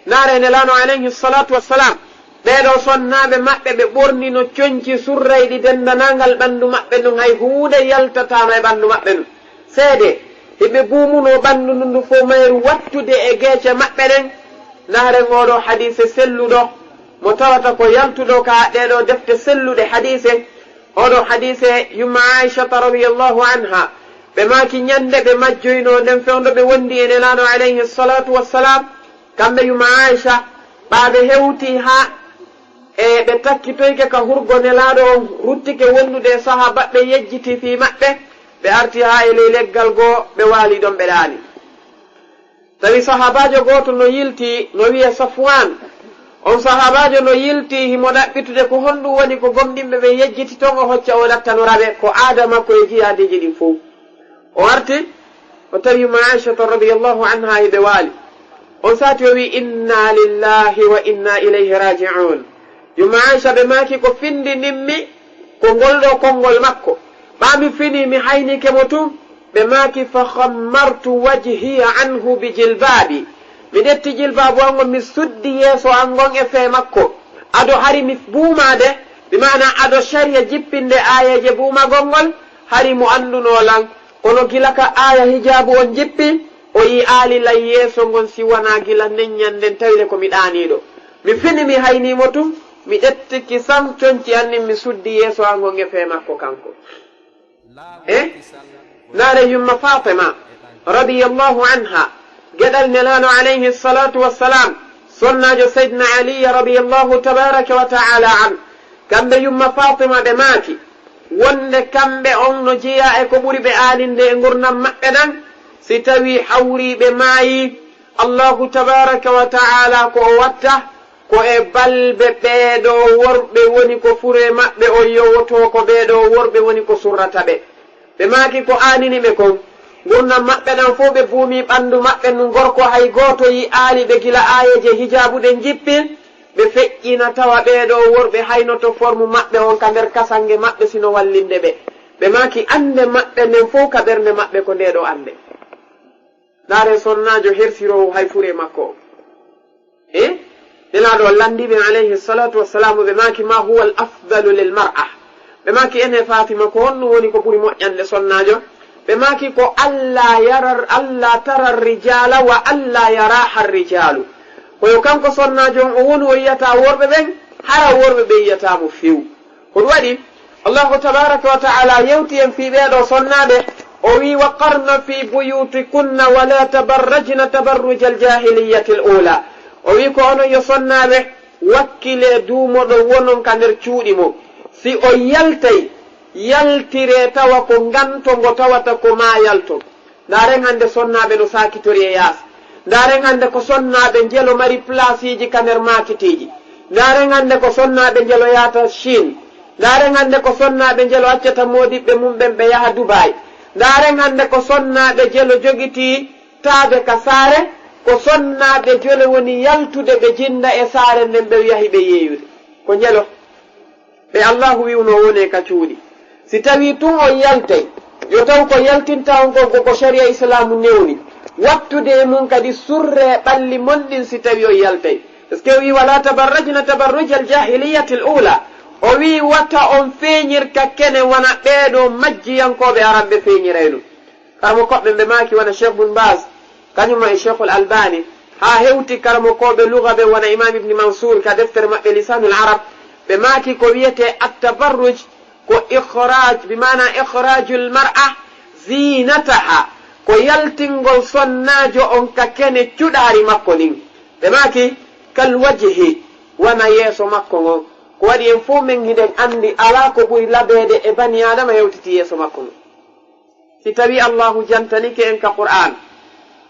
Ndaaree Nelaaɗo alayhi salaatu wa salaam, ɓee ɗoo sonnaaɓe maɓɓe ɓe ɓornino conci surrayɗi dendanaangal ɓandu maɓɓe ndun, hay huunde yaltataano e ɓandu maɓɓe ndun. Seede, hiɓe buumunoo ɓandu ndun ndu fof mayru wattude e geece maɓɓe ɗen. Ndaaren oo ɗoo hadiise selluɗo, mo tawata ko yaltuɗo ka ɗee ɗoo defte selluɗe hadiise. Oo ɗoo hadiise yumma Aishata radiyallahu anha, ɓe maaki ɲande ɓe majjoynoo nden fewndo ɓe wondi e Nelaaɗo alayhi salaatu wa salaam, kamɓe yumma Aisha, ɓaa ɓe hewtii haa e ɓe takkitoyke ka hurgo Nelaaɗo on, ruttike wondude e sahaabaaɓe ɓen, yejjiti fii maɓɓe, ɓe arti haa e ley leggal goo, ɓe waali ɗon, ɓe ɗaani. Tawi sahaabaajo gooto no yiltii, no wi'ee Safwaan. On sahaabaajo no yiltii, himo ɗaɓɓitude ko honɗun woni ko gomɗinɓe ɓen yejjiti ton, o hocca o lattanoraɓe ko aada makko e jihaadiiji ɗin fow. O arti, o tawi Yumma Aishata radiyallahu anha hiɓe waali. On saati o wi'i, "Inna lillahi wa inna ilayhi raji'un." Yumma Aisha ɓe maaki ko findinimmi ko ngol ɗoo konngol makko. Ɓaa mi finii mi haynike mo tun, ɓe maaki, "Fa khammartu wajhiya anhu bi jilbabi." Mi ɗetti jilbaabu an ngon, mi suddi yeeso an ngon e fee makko. Ado hari mi buumaade, bi maana ado shari'a jippinde aayeeje buumagol ngol, hari mo anndunoo lan. Kono gila ka aaya hijaabu on jippi, o yi'aali lan yeeso ngon si wanaa gila neɲɲan nden, tawile ko mi ɗaaniiɗo. Mi fini mi haynii mo tun, mi ɗettiki san conci an nin, mi suddi yeeso an ngon e fee makko kanko. Eh? Ndaare Yumma Fatima, radiyallahu anha, geɗal Nelaaɗo alayhi salatu wassalam, sonnaajo Sayyidina Aliya, radiyallahu tabaraka wa ta'ala an. Kamɓe Yumma Fatima ɓe maaki, wonde kamɓe on no jeyaa e ko ɓuri ɓe aaninde e ngurndan maɓɓe ɗan, si tawii hawrii ɓe maayii, Allahu tabaraka wa ta'ala ko o watta, ko e balbe ɓee ɗoo worɓe woni ko furee maɓɓe on yowotoo, ko ɓee ɗoo worɓe woni ko surrata ɓe. Ɓe maaki ko aanini ɓe kon. Ngurndan maɓɓe ɗan fow ɓe buumii ɓandu maɓɓe ndun, gorko hay gooto yi'aali ɓe gila aayeeje hijaabu ɗen jippi. Ɓe feƴƴina tawa ɓee ɗoo worɓe haynoto formu maɓɓe on ka nder kasange maɓɓe sino wallinde ɓe. Ɓe maaki annde maɓɓe nden fow ka ɓernde maɓɓe ko ndee ɗoo annde. Ndaaree sonnaajo hersiroowo hay furee makko on. Eh? Nelaaɗo on lanndii ɓe, alayhi salatu wassalamu, ɓe maaki, "Ma huwa al afdalu lil mar'a?" Ɓe maaki, "Ene Fatima, ko honɗun woni ko ɓuri moƴƴande sonnaajo?" Ɓe maaki, "Ko alla yarar, alla tarar rijala wa alla yaraha rijalu." Ko yo kanko sonnaajo on o wonu o yi'ataa worɓe ɓen, hara worɓe ɓen yi'ataa mo few. Ko ɗun waɗi, Allahu tabaraka wa ta'ala yewti en fii ɓee ɗoo sonnaaɓe, o wi'i, "Wa qarna fi buyutikunna wa la tabarrajna tabarrujal jahiliyatil ula." O wi'i ko onon yo sonnaaɓe, wakkilee duumoɗon wonon ka nder cuuɗi mon. Si on yaltay, yaltiree tawa ko nganto ngo tawata ko maa yalton. Ndaaren hannde sonnaaɓe no saakitori e yaasi. Ndaaren hannde ko sonnaaɓe njelo mari plaasiiji ka nder maakitiiji. Ndaaren hannde ko sonnaaɓe njelo yahata Chine. Ndaaren hannde ko sonnaaɓe njelo accata moodiɓɓe mum ɓen ɓe yaha Dubai. Ndaaren hannde ko sonnaaɓe jelo jogitii taade ka saare, ko sonnaaɓe jelo woni yaltude ɓe jinnda e saare nden ɓe yahi ɓe yeeyude. Ko njelo. Ɓe Allaahu wi'unoo wonee ka cuuɗi. Si tawii tun on yaltay, yo taw ko yaltinta on kon ko, ko sharia Islaamu newni. Wattude e mun kadi surree ɓalli mon ɗin si tawii on yaltay. Est-ce que o wi'i, "Wala tabarrajna tabarrujal jahiliyatil ula"? O wi'i, "Wata on feeñir ka kene wona ɓee ɗoo majjiyankooɓe aran ɓe feeñirayno." Karamokooɓe ɓe maaki wona Cheikh Bun Baz, kañum e Cheikhul Albani, haa hewti karamokooɓe luga ɓe wona Imam Ibn Mansour ka deftere maɓɓe Lisanul Arab, ɓe maaki ko wiyetee at-tabarruj ko ikhraj, bi maana ikhrajul mar'a zinataha, ko yaltingol sonnaajo on ka kene cuɗaari makko ndin. Ɓe maaki, "Kal wajhi, wona yeeso makko ngon." Ko waɗi en fow men hiɗen anndi alaa ko ɓuri labeede e bani Aadama hewtiti yeeso makko ngon. Si tawii Allaahu jantanike en ka Qur'aan,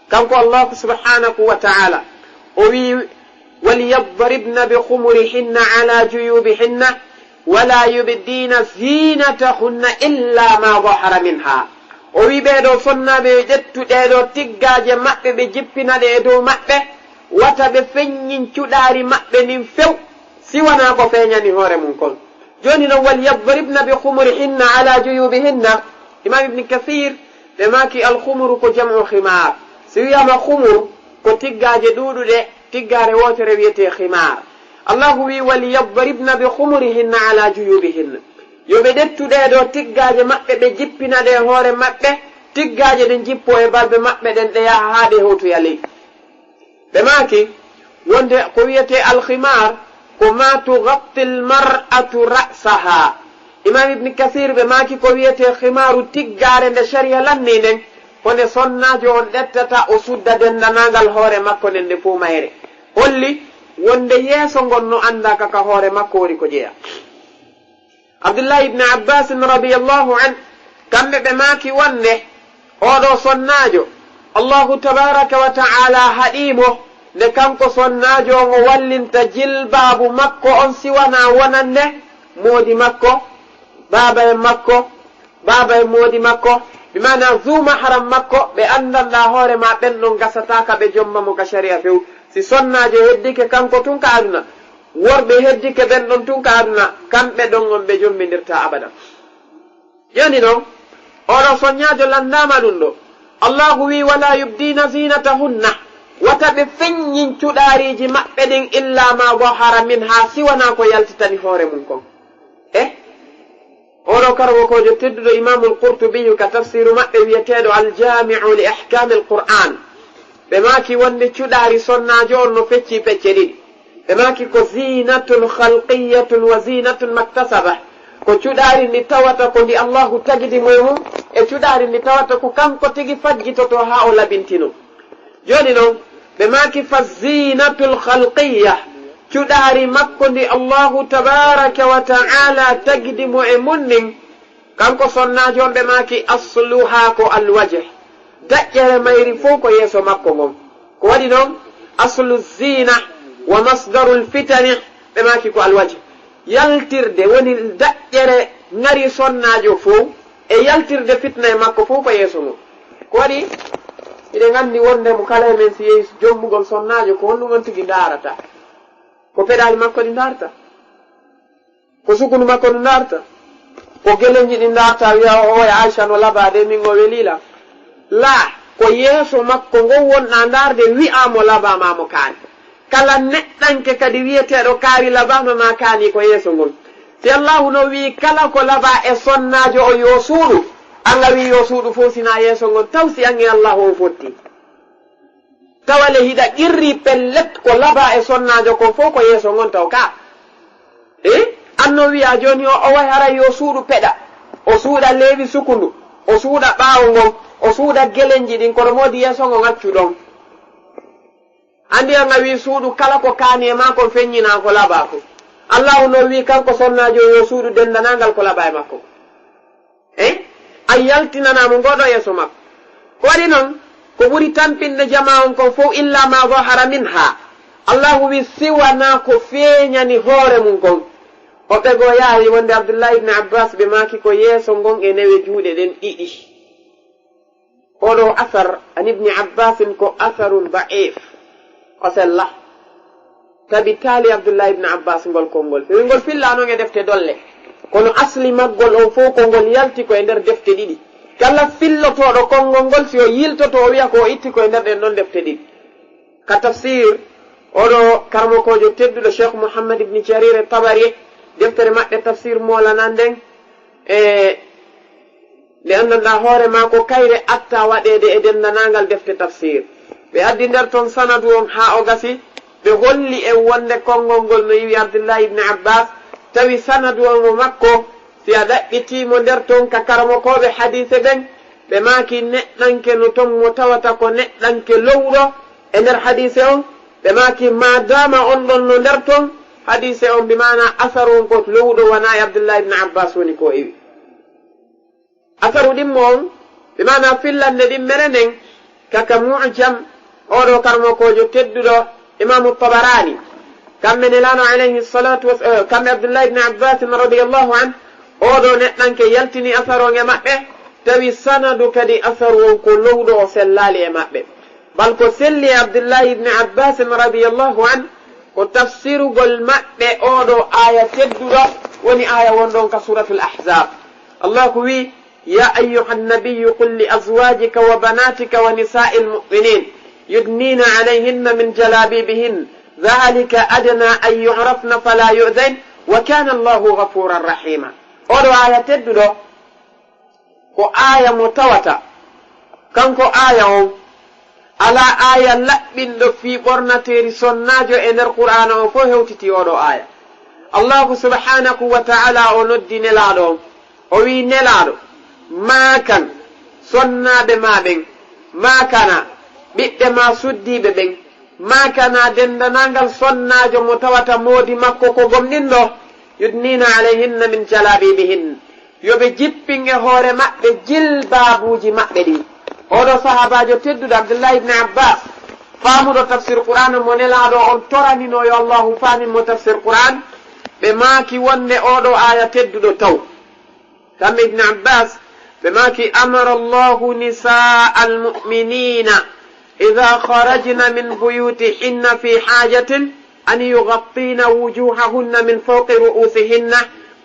kanko Allaahu subhaanahu wa ta'aala, o wi'i, "Waliyadribna bi khumurihinna ala juyubihinna, wala yubdina zinatahunna illa ma zahara minha." O wi'i ɓee ɗoo sonnaaɓe yo ƴettu ɗee ɗoo tiggaaje maɓɓe, ɓe jippina ɗe e dow maɓɓe, wata ɓe feññin cuɗaari maɓɓe ndin few, si wanaa ko feeñani hoore mun kon. Jooni non, "Waliyadribna bi khumurihinna ala juyubihinna." Imam Ibn Kathir, ɓe maaki, "Al khumuru ko jam'u khimar." Si wi'ama khumur, ko tiggaaje ɗuuɗuɗe, tiggaare wootere wiyetee khimar. Allahu wi'i, "Waliyadribna bi khumurihinna ala juyubihinna." Yo ɓe ƴettu ɗee ɗoo tiggaaje maɓɓe, ɓe jippina ɗe e hoore maɓɓe, tiggaaje ɗen jippo e balbe maɓɓe ɗen, ɗe yaha haa ɗe hewtoya ley. Ɓe maaki wonde ko wiyetee alkhimar ko ma tughatti almar'atu ra'saha. Imam Ibn Kathir ɓe maaki ko wiyetee khimaru tiggaare nde sharia lanni nden, ko nde sonnaajo on ƴettata o sudda denndanangal hoore makko nden nde fow mayre. Holli wonde yeeso ngon no anndaa ka, ka hoore makko woni ko jeyaa. Abdullahi ibn Abbas radiyallahu anhu, kamɓe ɓe maaki wonde, oo ɗoo sonnaajo, Allahu tabaraka wa ta'ala haɗii mo, nde kanko sonnaajo on o wallinta jilbaabu makko on, si wanaa wonande moodi makko, baaba en makko, baaba en moodi makko, bi maana zu mahram makko, ɓe anndanɗaa hoore maa, ɓen ɗon gasataaka ɓe jomma mo ka sharia few. Si sonnaajo heddike kanko tun ka aduna, worɓe heddike ɓen ɗon tun ka aduna, kamɓe ɗon on ɓe jommindirtaa abada. Jooni non, oo ɗoo sonnaajo lanndaama ɗun ɗoo. Allahu wi'i, "Wala yubdina zinatahunna." Wata ɓe feññin cuɗaariiji maɓɓe ɗin, "illa ma zahara minha", si wanaa ko yaltitani hoore mun kon. E? Oo ɗoo karamokoojo tedduɗo Imamul Qurtubiyu ka tafsiru maɓɓe wi'eteeɗo Al-Jami'u li Ahkamil Qur'an, ɓe maaki wonde cuɗaari sonnaajo on no feccii pecce ɗiɗi. Ɓe maaki ko zinatun khalqiyatun wa zinatun maktasaba. Ko cuɗaari ndi tawata ko ndi Allahu tagidi mo e mum, e cuɗaari ndi tawata ko kanko tigi fajjitoto haa o labintino. Jooni non, ɓe maaki fa zinatul khalqiyya, cuɗaari makko ndi Allahu tabaraka wa ta'ala tagidi mo e mun nin, kanko sonnaajo on ɓe maaki asluha ko alwajh. Daƴƴere mayri fow ko yeeso makko ngon. Ko waɗi non, aslu zina wa masdarul fitani, ɓe maaki ko alwajh. Yaltirde woni daƴƴere ŋari sonnaajo fow, e yaltirde fitna e makko fow ko yeeso ngon. Ko waɗi, hiɗen anndi wonde mo kala e men si yehi jommugol sonnaajo, ko honɗum on tigi ndaarata? Ko peɗaali makko ɗi ndaarta? Ko sukundu makko ndu ndaarta? Ko gelenji ɗi ndaarta, wi'a, "O, oya Aisha no labaa de, min o welii lan." Laa, ko yeeso makko ngon wonɗaa ndaarde, wi'aa mo labaa maa mo kaani. Kala neɗɗanke kadi wi'eteeɗo kaari labaama maa kaani ko yeeso ngon. Si Allahu no wi'i kala ko labaa e sonnaajo o yo suuɗu, an a wi'i yo suuɗu fow sinaa yeeso ngon, taw si an e Allahu on fotti? Tawa le hiɗa qirri pellet ko labaa e sonnaajo kon fow ko yeeso ngon taw ka. E? An no wi'a jooni o, o way haray yo suuɗu peɗa, o suuɗa leewi sukundu, o suuɗa ɓaawo ngon, o suuɗa gelenji ɗin, kono moodi yeeso ngon accu ɗon. Anndi an a wi'i suuɗu kala ko kaani e maa kon feññinaa ko labaa kon. Allahu no wi'i kanko sonnaajo yo suuɗu denndanangal ko labaa e makko. E? A yaltinanaa mo ngoo ɗoo yeeso makko. Ko waɗi non, ko ɓuri tampinde jamaa on kon fow illa ma zahara minha. Allahu wi'i si wanaa ko feeñani hoore mun kon. O ɓegoo yaari wonde Abdullahi ibn Abbas ɓe maaki ko yeeso ngon e newe juuɗe ɗen ɗiɗi. Oɗo asar an Ibni Abbasin ko asarun da'if, o sella. Tabi taali Abdullahi Ibni Abbas ngol konngol. Fewi ngol filla noon e defte dolle. Kono asli maggol on fof ko ngol yalti ko e nder defte ɗiɗi. Kala fillotooɗo konngol ngol, si o yiltoto, o wiya ko o itti ko e nder ɗen ɗon defte ɗiɗi. Ka tafsir, oɗo karamokoojo tedduɗo Cheikh Muhammad Ibni Jarir e Tabari, deftere maɓɓe tafsir moolanan nden, e nde anndanɗaa hoore maa ko kayre atta waɗeede e denndanangal defte tafsir. Ɓe addi nder ton sanadu on haa o gasi, ɓe holli en wonde konngol ngol no iwi Abdullahi Ibni Abbas, tawi sanadu on mo makko, si a ɗaɓɓitii mo nder ton ka karamokooɓe hadiise ɓen, ɓe maaki neɗɗanke no ton mo tawata ko neɗɗanke lowɗo e nder hadiise on, ɓe maaki maadaama on ɗon no nder ton, hadiise on bi maana asaru on ko lowɗo wanaa e Abdullahi Ibni Abbas woni ko iwi. Asaru ɗimmo on, bi maana fillande ɗimmere nden, kaka mu'jam, oɗo karamokoojo tedduɗo, Imaamu Tabaraani. Kamɓe Nelaano alayhi salatu was-, eh, kamɓe Abdullahi Ibni Abbas radiyallahu anhu, oɗo neɗɗanke yaltini asaru on e maɓɓe, tawi sanadu kadi asaru on ko lowɗo, o sellaali e maɓɓe. Bal ko selli e Abdullahi Ibni Abbas radiyallahu anhu, ko tafsirugol maɓɓe oɗo aaya tedduɗo, woni aaya wonɗon ka Suratul Ahzab. Allah ko wi, يا أيها النبي قل لأزواجك وبناتك ونساء المؤمنين يدنين عليهن من جلابيبهن ذلك أدنى أن يعرفن فلا يؤذين وكان الله غفورا رحيما. Oɗo aaya tedduɗo ko aaya mo tawata, kanko aaya on, alaa aaya laɓɓinɗo fii ɓornateeri sonnaajo e nder Qur'aana on fof hewtitii oɗo aaya. Allahu subhaanahu wa ta'ala o noddi Nelaaɗo on, o wi'i, Nelaaɗo, maakan sonnaaɓe maa ɓen, maakana ɓiɓɓe maa suddiiɓe ɓen, maakana denndanangal sonnaajo mo tawata moodi makko ko gomɗinɗo, يدنين عليهن من جلابيبهن. Yo ɓe jippin e hoore maɓɓe jilbaabuuji maɓɓe ɗin. Oɗo sahaabaajo tedduɗo Abdullahi Ibn Abbas, faamuɗo tafsir Qur'aana mo Nelaaɗo on toraninoo yo Allahu faamin mo tafsir Qur'aan, ɓe maaki wonde oɗo aaya tedduɗo taw. Kamɓe Ibn Abbas, ɓe maaki, أمر الله نساء المؤمنين إذا خرجن من بيوتهن في حاجة أن يغطين وجوههن من فوق رؤوسهن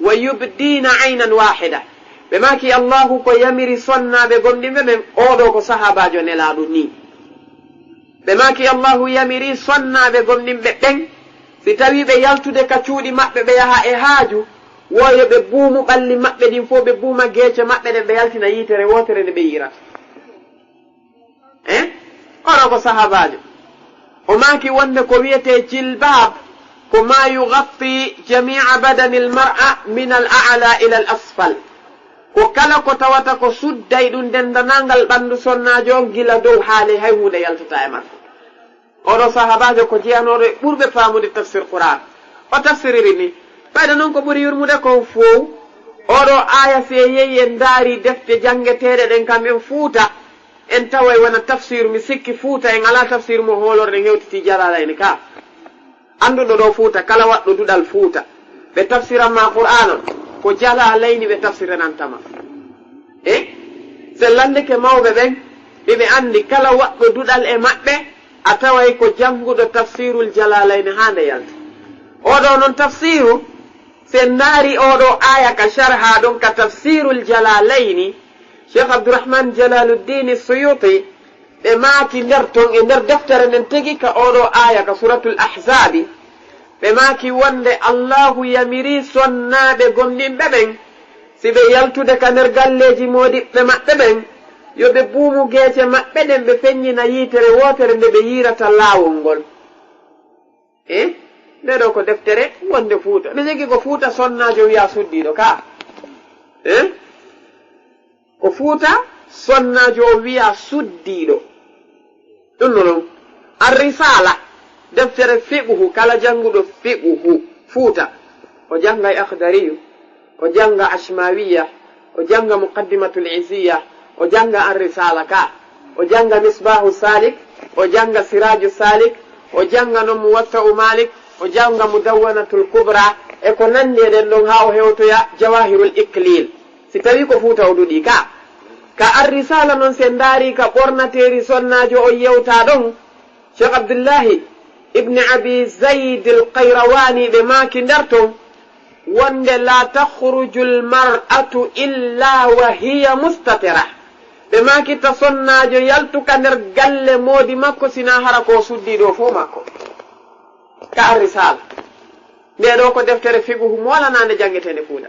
ويبدين عينا واحدة. Ɓe maaki, Allahu ko yamiri sonnaaɓe gomɗinɓe ɓen, oɗo ko sahaabaajo Nelaaɗo nii. Ɓe maaki, Allahu yamiri sonnaaɓe gomɗinɓe ɓen, si tawii ɓe yaltude ka cuuɗi maɓɓe, ɓe yaha e haaju, wo yo ɓe buumu ɓalli maɓɓe ɗin fof, ɓe buuma geece maɓɓe ɗen, ɓe yaltina yiitere wootere nde ɓe yiirata. Eh? Oɗo ko sahaabaajo. O maaki wonde ko wiyetee jilbaab, ko ما يغطي جميع بدن المرأة من الأعلى إلى الأسفل. Ko kala ko tawata ko sudday ɗum denndanangal ɓanndu sonnaajo on gila dow haa ley, hay huunde yaltataa e makko. Oɗo sahaabaajo ko jeyanooɗo e ɓurɓe faamude tafsir Qur'aan. O tafsiriri ni, ɓayde noon ko ɓuri yurmude kon fow, oɗo aaya si en yehi en ndaari defte janngeteeɗe ɗen kam en Fuuta, en taway wona tafsiru, mi sikki Fuuta en alaa tafsiru mo hoolorɗen hewtiti Jalaalayni ka. Annduɗo ɗo Fuuta, kala waɗɗo duɗal Fuuta, ɓe tafsiran ma Qur'aana, ko Jalaalayni ɓe tafsirananta ma. E? Se lanndike mawɓe ɓen, iɓe anndi kala waɗɗo duɗal e maɓɓe, a taway ko jannguɗo Tafsiirul Jalaalayni haa nde yalta. Oɗo noon tafsiiru, se ndaari oɗo aaya ka sharha ɗon ka Tafsiirul Jalaalayni, Cheikh Abdourahmane Jalaaluddin Suyuti, ɓe maaki nder ton e nder deftere nden tigi ka oɗo aaya ka Suuratul Ahzaabi, ɓe maaki wonde Allaahu yamiri sonnaaɓe gomɗinɓe ɓen, si ɓe yaltude ka nder galleeji moodiɓɓe maɓɓe ɓen, yo ɓe buumu geece maɓɓe ɗen, ɓe feññina yiitere wootere nde ɓe yiirata laawol ngol. Eh? Nde ɗo ko deftere wonde Fuuta. Ɓe jogii ko Fuuta sonnaajo wiyaa suddiiɗo ka. Eh? Ko Fuuta sonnaajo o wiyaa suddiiɗo. Ɗum no noon. Ar-Risaala, deftere fiqhu, kala jannguɗo fiqhu Fuuta, o janngay Akhdariyu, o jannga Ashmawiya, o jannga Muqaddimatul Izziya, o jannga Ar-Risaala ka, o jannga Misbaahu Saalik, o jannga Siraaju Saalik, o jannga noon Muwatta'u Maalik, o jannga Mudawwanatul Kubra, e ko nanndi e ɗen ɗon haa o hewtoya Jawaahirul Ikliil. Si tawii ko Fuuta o duɗii ka. Ka Ar-Risala non, si en ndaari ka ɓornateeri sonnaajo on yewtaa ɗon, Cheikh Abdullahi ibn Abi Zayd al-Qayrawani ɓe maaki nder ton, wonde, "La takhruju al-mar'atu illa wa hiya mustatira." Ɓe maaki ta sonnaajo yaltu ka nder galle moodi makko, sinaa hara ko o suddii ɗoo fow makko. Ka Ar-Risala. Nde ɗoo ko deftere fiqhu moolanaande janngeteende fuuda.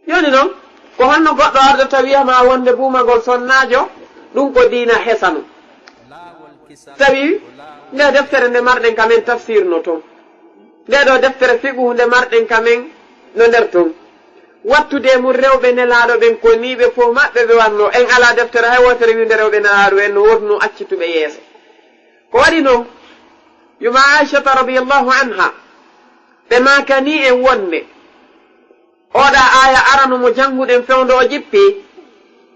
Jooni non, ko honno goɗɗo ardata wi'a ma wonde buumagol sonnaajo, ɗum ko diina hesanu? Tawi nde deftere nde marɗen ka men tafsir no ton. Nde ɗoo deftere fiqhu nde marɗen ka men no nder ton. Wattude e mum rewɓe Nelaaɗo ɓen ko nii ɓe fow maɓɓe ɓe wanno. En alaa deftere hay wootere wi'unde rewɓe Nelaaɗo en no woodunoo accituɓe yeeso. Ko waɗi non, yumma Aishata radiyallahu anha, ɓe maakanii en wonde, oɗa aaya arano mo jannguɗen fewndo o jippi,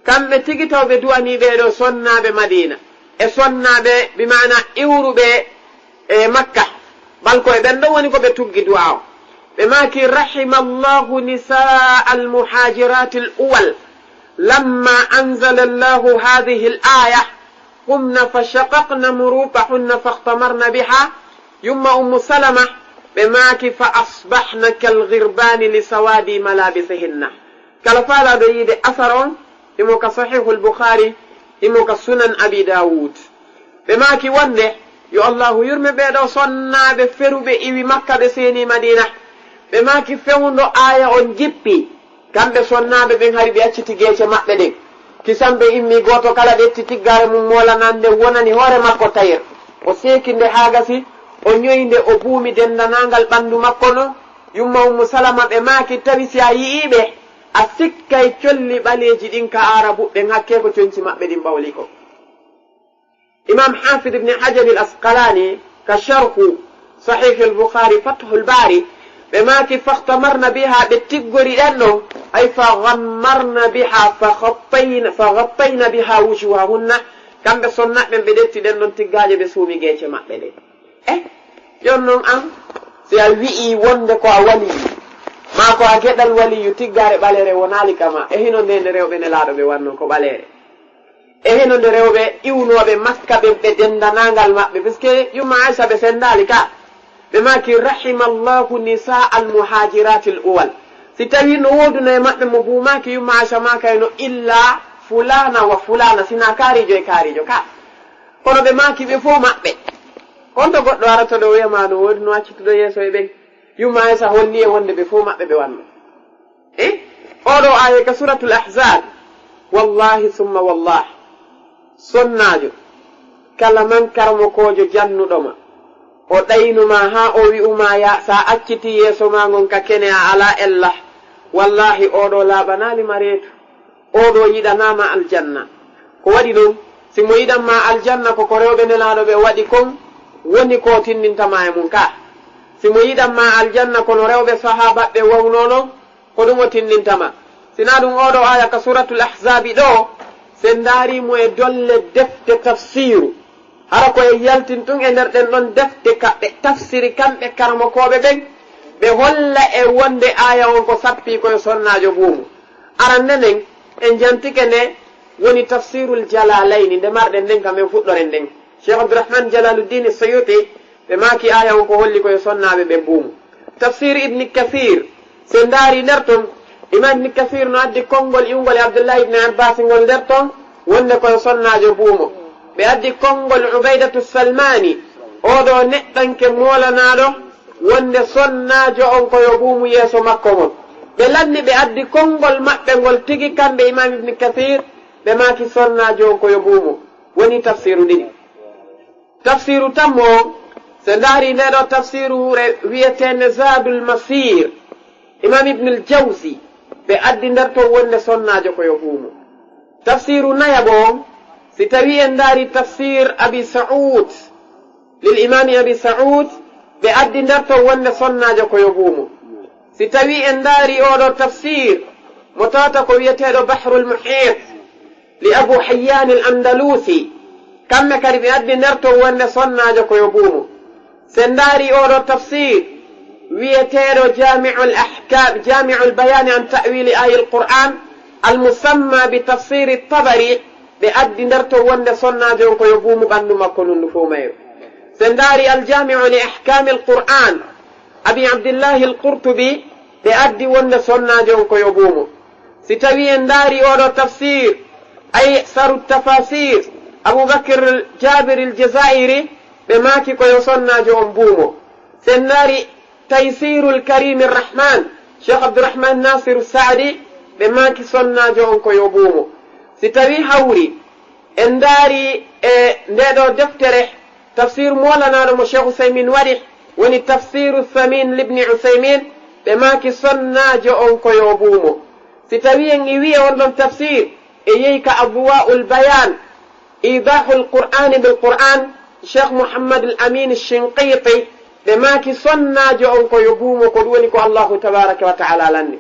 kamɓe tigi taw ɓe du'anii ɓee ɗoo sonnaaɓe Madiina, e sonnaaɓe, bi maana iwruɓe e Makka, bal ko e ɓen ɗon woni ko ɓe tuggi du'aa o. Ɓe maaki, "Rahima Allahu nisaa al-muhaajiraati al-uwal, lamma anzala Allahu haadhihi al-aaya, qumna fa shaqaqna muruutahunna fakhtamarna bihaa." Yumma Ummu Salama, ɓe maaki, "Fa asbahna kal ghirbaani li sawaadi malaabisihinna." Kala faalaaɗo yiide asar on, himo ka Sahihul Bukhari, himo ka Sunan Abi Dawud. Ɓe maaki wonde, yo Allahu yurme ɓee ɗoo sonnaaɓe feruɓe iwi Makka ɓe seenii Madiina. Ɓe maaki fewndo aaya on jippi, kamɓe sonnaaɓe ɓen hari ɓe acciti geece maɓɓe ɗen. Kisan ɓe immii, gooto kala ƴetti tiggaare mum moolanaande wonani hoore makko tayir. O seeki nde haa gasi, o ɲoyi nde, o buumi denndanaangal ɓanndu makko no. Yumma Ummu Salama, ɓe maaki, tawi si a yi'ii ɓe, a sikkay colli ɓaleeji ɗin ka Aarabuɓe ɓen, hakkee ko conci maɓɓe ɗin ɓawli kon. Imam Hafid Ibn Hajar al-Asqalani ka sharhu Sahih al-Bukhari, Fathul Bari, ɓe maaki, "Fakhtamarna biha", ɓe tiggori ɗen ɗon, ay, "fa ghammarna biha, fa ghattayna, fa ghattayna biha wujuhahunna", kamɓe sonnaaɓe ɓen ɓe ƴetti ɗen ɗon tiggaaje ɓe suumi geece maɓɓe ɗen. Eh, jon non an, si a wi'ii wonde ko a waliyu, maa ko a geɗal waliyu, tiggaare ɓaleere wonaali ka ma, e hino nde nde rewɓe Nelaaɗo ɓe wanno ko ɓaleere. E hino nde rewɓe iwnooɓe Makka ɓen ɓe denndanaangal maɓɓe, puisque yumma Aisha ɓe senndaali ka. Ɓe maaki, "Rahimallahu nisaa al-muhaajiraati al-uwal." Si tawii no woodunoo e maɓɓe mo buumaaki, yumma Aisha maakayno illa fulaana wa fulaana, sinaa kaariijo e kaariijo ka. Kono ɓe maaki ɓe fow maɓɓe. Honto goɗɗo arata ɗoo wi'a ma no woodunoo accituɗo yeeso e ɓen? Yumma Aisha holli en wonde ɓe fow maɓɓe ɓe wanno. Eh? Oɗo aaya ka Suratul Ahzab. Wallahi summa wallahi. Sonnaajo, kala man karamokoojo jannuɗo ma, o ɗaynu ma haa o wi'u ma ya, sa acciti yeeso ma ngon ka kene a alaa ella, wallahi oɗo laaɓanaali ma reedu. Oɗo yiɗanaama aljanna. Ko waɗi non, si mo yiɗan ma aljanna, ko ko rewɓe Nelaaɗo ɓe waɗi kon woni ko o tinndinta ma e mum ka. Si mo yiɗan ma aljanna, kono rewɓe sahaabaaɓe wawnoo non, ko ɗum o tinndinta ma. Sinaa ɗum, oɗo aaya ka Suratul Ahzaabi ɗoo, si en ndaarii mo e dolle defte tafsiiru, hara ko en yaltin tun e nder ɗen ɗon defte ka ɓe tafsiri kamɓe karamokooɓe ɓen, ɓe holla e wonde aaya on ko sappii ko e sonnaajo buumu. Arande nden, en jantike nde woni Tafsiirul Jalaalayni, nde marɗen nden ka men fuɗɗoren nden. Cheikh Abdourahmane Jalaaluddin Suyuti, ɓe maaki aaya on ko holli ko e sonnaaɓe ɓen buumu. Tafsiir Ibni Kasiir, si en ndaarii nder ton, Imaam Ibni Kasiir no addi konngol iwngol e Abdullahi Ibni Abbaasi ngol nder ton, wonde ko e sonnaajo buumo. Ɓe addi konngol Ubaydatu Salmaani, oo ɗoo neɗɗanke moolanaaɗo, wonde sonnaajo on ko yo buumu yeeso makko ngon. Ɓe lanni, ɓe addi konngol maɓɓe ngol tigi, kamɓe Imaam Ibni Kasiir, ɓe maaki sonnaajo on ko yo buumu. Woni tafsiiru ɗiɗi. Tafsiiru tammo on, si en ndaarii ndee ɗoo tafsiiru re-, wi'eteende Zaadul Masiir, Imaam Ibnul Jawzi, ɓe addi nder ton wonde sonnaajo ko yo buumu. Tafsiiru nayaɓo on, si tawii en ndaarii Tafsiir Abi Sa'uud, lil Imaami Abi Sa'uud, ɓe addi nder ton wonde sonnaajo ko yo buumu. Si tawii en ndaarii oo ɗoo tafsiir, mo tawata ko wi'eteeɗo Bahrul Muhiit, li Abu Hayyan al-Andalusi, kamɓe kadi ɓe addi nder ton wonde sonnaajo ko yo buumu. Si en ndaarii oo ɗoo tafsiir wi'eteeɗo Jaami'ul Ahkaam, Jaami'ul Bayaani an Ta'wiili Aayil Qur'aan, Al-Musamma bi Tafsiri Tabari, ɓe addi nder ton wonde sonnaajo on ko yo buumu ɓanndu makko ndun ndu fow mayru. Si en ndaari Al-Jaami'u li Ahkaami Al-Qur'aan, Abi Abdillahi Al-Qurtubi, ɓe addi wonde sonnaajo on ko yo buumu. Si tawii en ndaari oo ɗoo tafsiir, Aysaru Tafasiir, Abu Bakr Jaabir Al-Jazaa'iri, ɓe maaki ko yo sonnaajo on buumo. Si en ndaari Taysiirul Kariimi Rahmaan, Sheikh Abdurrahmaan Naasiru Saadi, ɓe maaki sonnaajo on ko yo buumo. Si tawii hawri, en ndaari e ndee ɗoo deftere, tafsiir moolanaaɗo mo Sheikh Usaymin waɗi, woni Tafsiiru Samiin Libni Usaymin, ɓe maaki sonnaajo on ko yo buumo. Si tawii en iwii e on ɗon tafsiir, e yehi ka Adwaa'ul Bayaan, Iidaahul Qur'aani bil Qur'aan, Sheikh Muhammad Al Amiin Shinqiiti, ɓe maaki sonnaajo on ko yo buumo, ko ɗum woni ko Allaahu tabaaraka wa ta'aala lanni.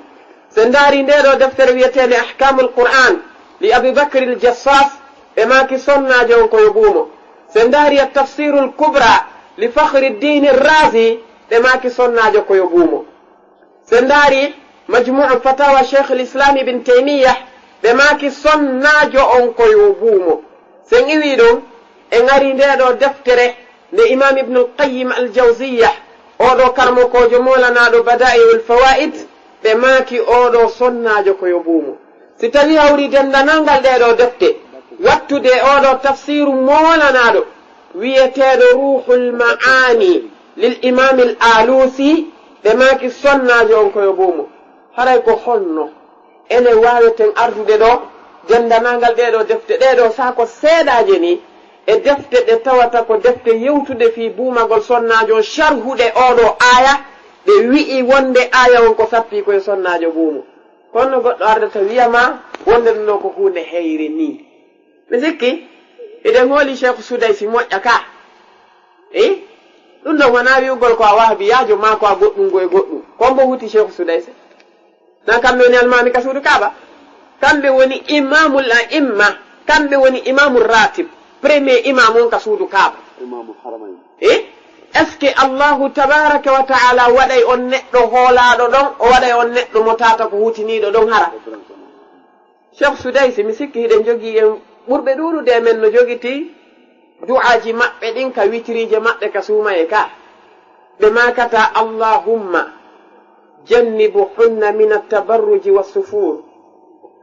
Si en ndaari ndee ɗoo deftere wiyeteende Ahkaamul Qur'aan li Abi Bakr Al Jassaas, ɓe maaki sonnaajo on ko yo buumo. Si en ndaari At Tafsiirul Kubraa li Fakhri Ddiini Raazi, ɓe maaki sonnaajo ko yo buumo. Si en ndaari Majmu'u Fatawa Sheikh al-Islam Ibn Taymiyyah, ɓe maaki sonnaajo on ko yo buumo. Si en iwii ɗon, en ari ndee ɗoo deftere nde Imam Ibn al-Qayyim al-Jawziyyah, oo ɗoo karmokoojo moolanaaɗo Bada'i'ul Fawaid, ɓe maaki oo ɗoo sonnaajo ko yo buumo. Si tawii hawri denndanangal ɗee ɗoo defte, wattude oo ɗoo tafsiiru moolanaaɗo wiyeteeɗo Ruuhul Ma'aani lil Imaam al Aluusi, ɓe maaki sonnaajo on ko yo buumo. Haray ko honno ene waaweten ardude ɗoo denndanangal ɗee ɗoo defte, ɗee ɗoo saako seeɗaaje nii, e defte ɗe tawata ko defte yewtude fii buumagol sonnaajo on, sharhuɗe oo ɗoo aaya, ɗe wi'i wonde aaya on ko sappii ko yo sonnaajo buumo. Kono goɗɗo ardata wi'a ma wonde ɗum ɗoo ko huunde heyre nii. Mi sikki, hiɗen hooli Sheikh Sudaysi moƴƴa ka. Eh? Ɗum ɗon wonaa wi'ugol ko a wahabiyaajo maa ko a goɗɗum ngo e goɗɗum. Ko hombo huuti Sheikh Sudaysi? Na kamɓe woni almaami ka suudu Kaaba? Kamɓe woni imaamul a'imma, kamɓe woni imaamul ratib, premier imam on ka suudu Kaaba. Imaamul Haramayn. Eh? Est-ce que Allahu tabaaraka wa ta'ala waɗay on neɗɗo hoolaaɗo ɗon, o waɗay on neɗɗo mo tata ko huutiniiɗo ɗon hara? Cheikh Sudaysi, mi sikki hiɗen jogii en ɓurɓe ɗuuɗude e men no jogitii du'aaji maɓɓe ɗin ka witiriije maɓɓe ka suumayee ka. Ɓe maakata, "Allahumma jannibuhunna min at-tabarruji was-sufur."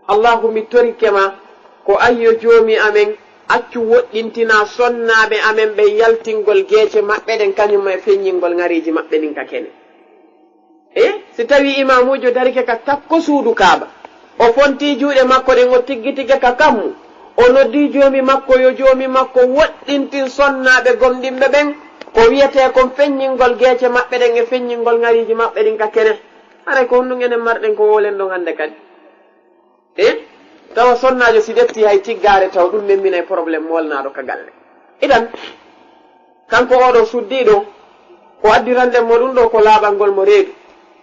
Allahu, mi torike ma, ko an yo Joomi amen, accu woɗɗintina sonnaaɓe amen ɓen yaltingol geece maɓɓe ɗen, kañum e feññingol ŋariiji maɓɓe ɗin ka kene. E si tawii imaamuujo darike ka takko suudu Kaaba, o fontii juuɗe makko ɗen, o tiggitige ka kammu, o noddii Joomi makko, yo Joomi makko woɗɗintin sonnaaɓe gomɗinɓe ɓen, ko wiyetee kon feññingol geece maɓɓe ɗen e feññingol ŋariiji maɓɓe ɗin ka kene. Haray ko honɗum enen marɗen ko wowlen ɗon hannde kadi? E tawa sonnaajo si ƴettii hay tiggaare, taw ɗum memminay problème moolnaaɗo ka galle. Idan, kanko oo ɗoo suddiiɗo, ko addiranɗen mo ɗum ɗoo ko laaɓangol mo reedu,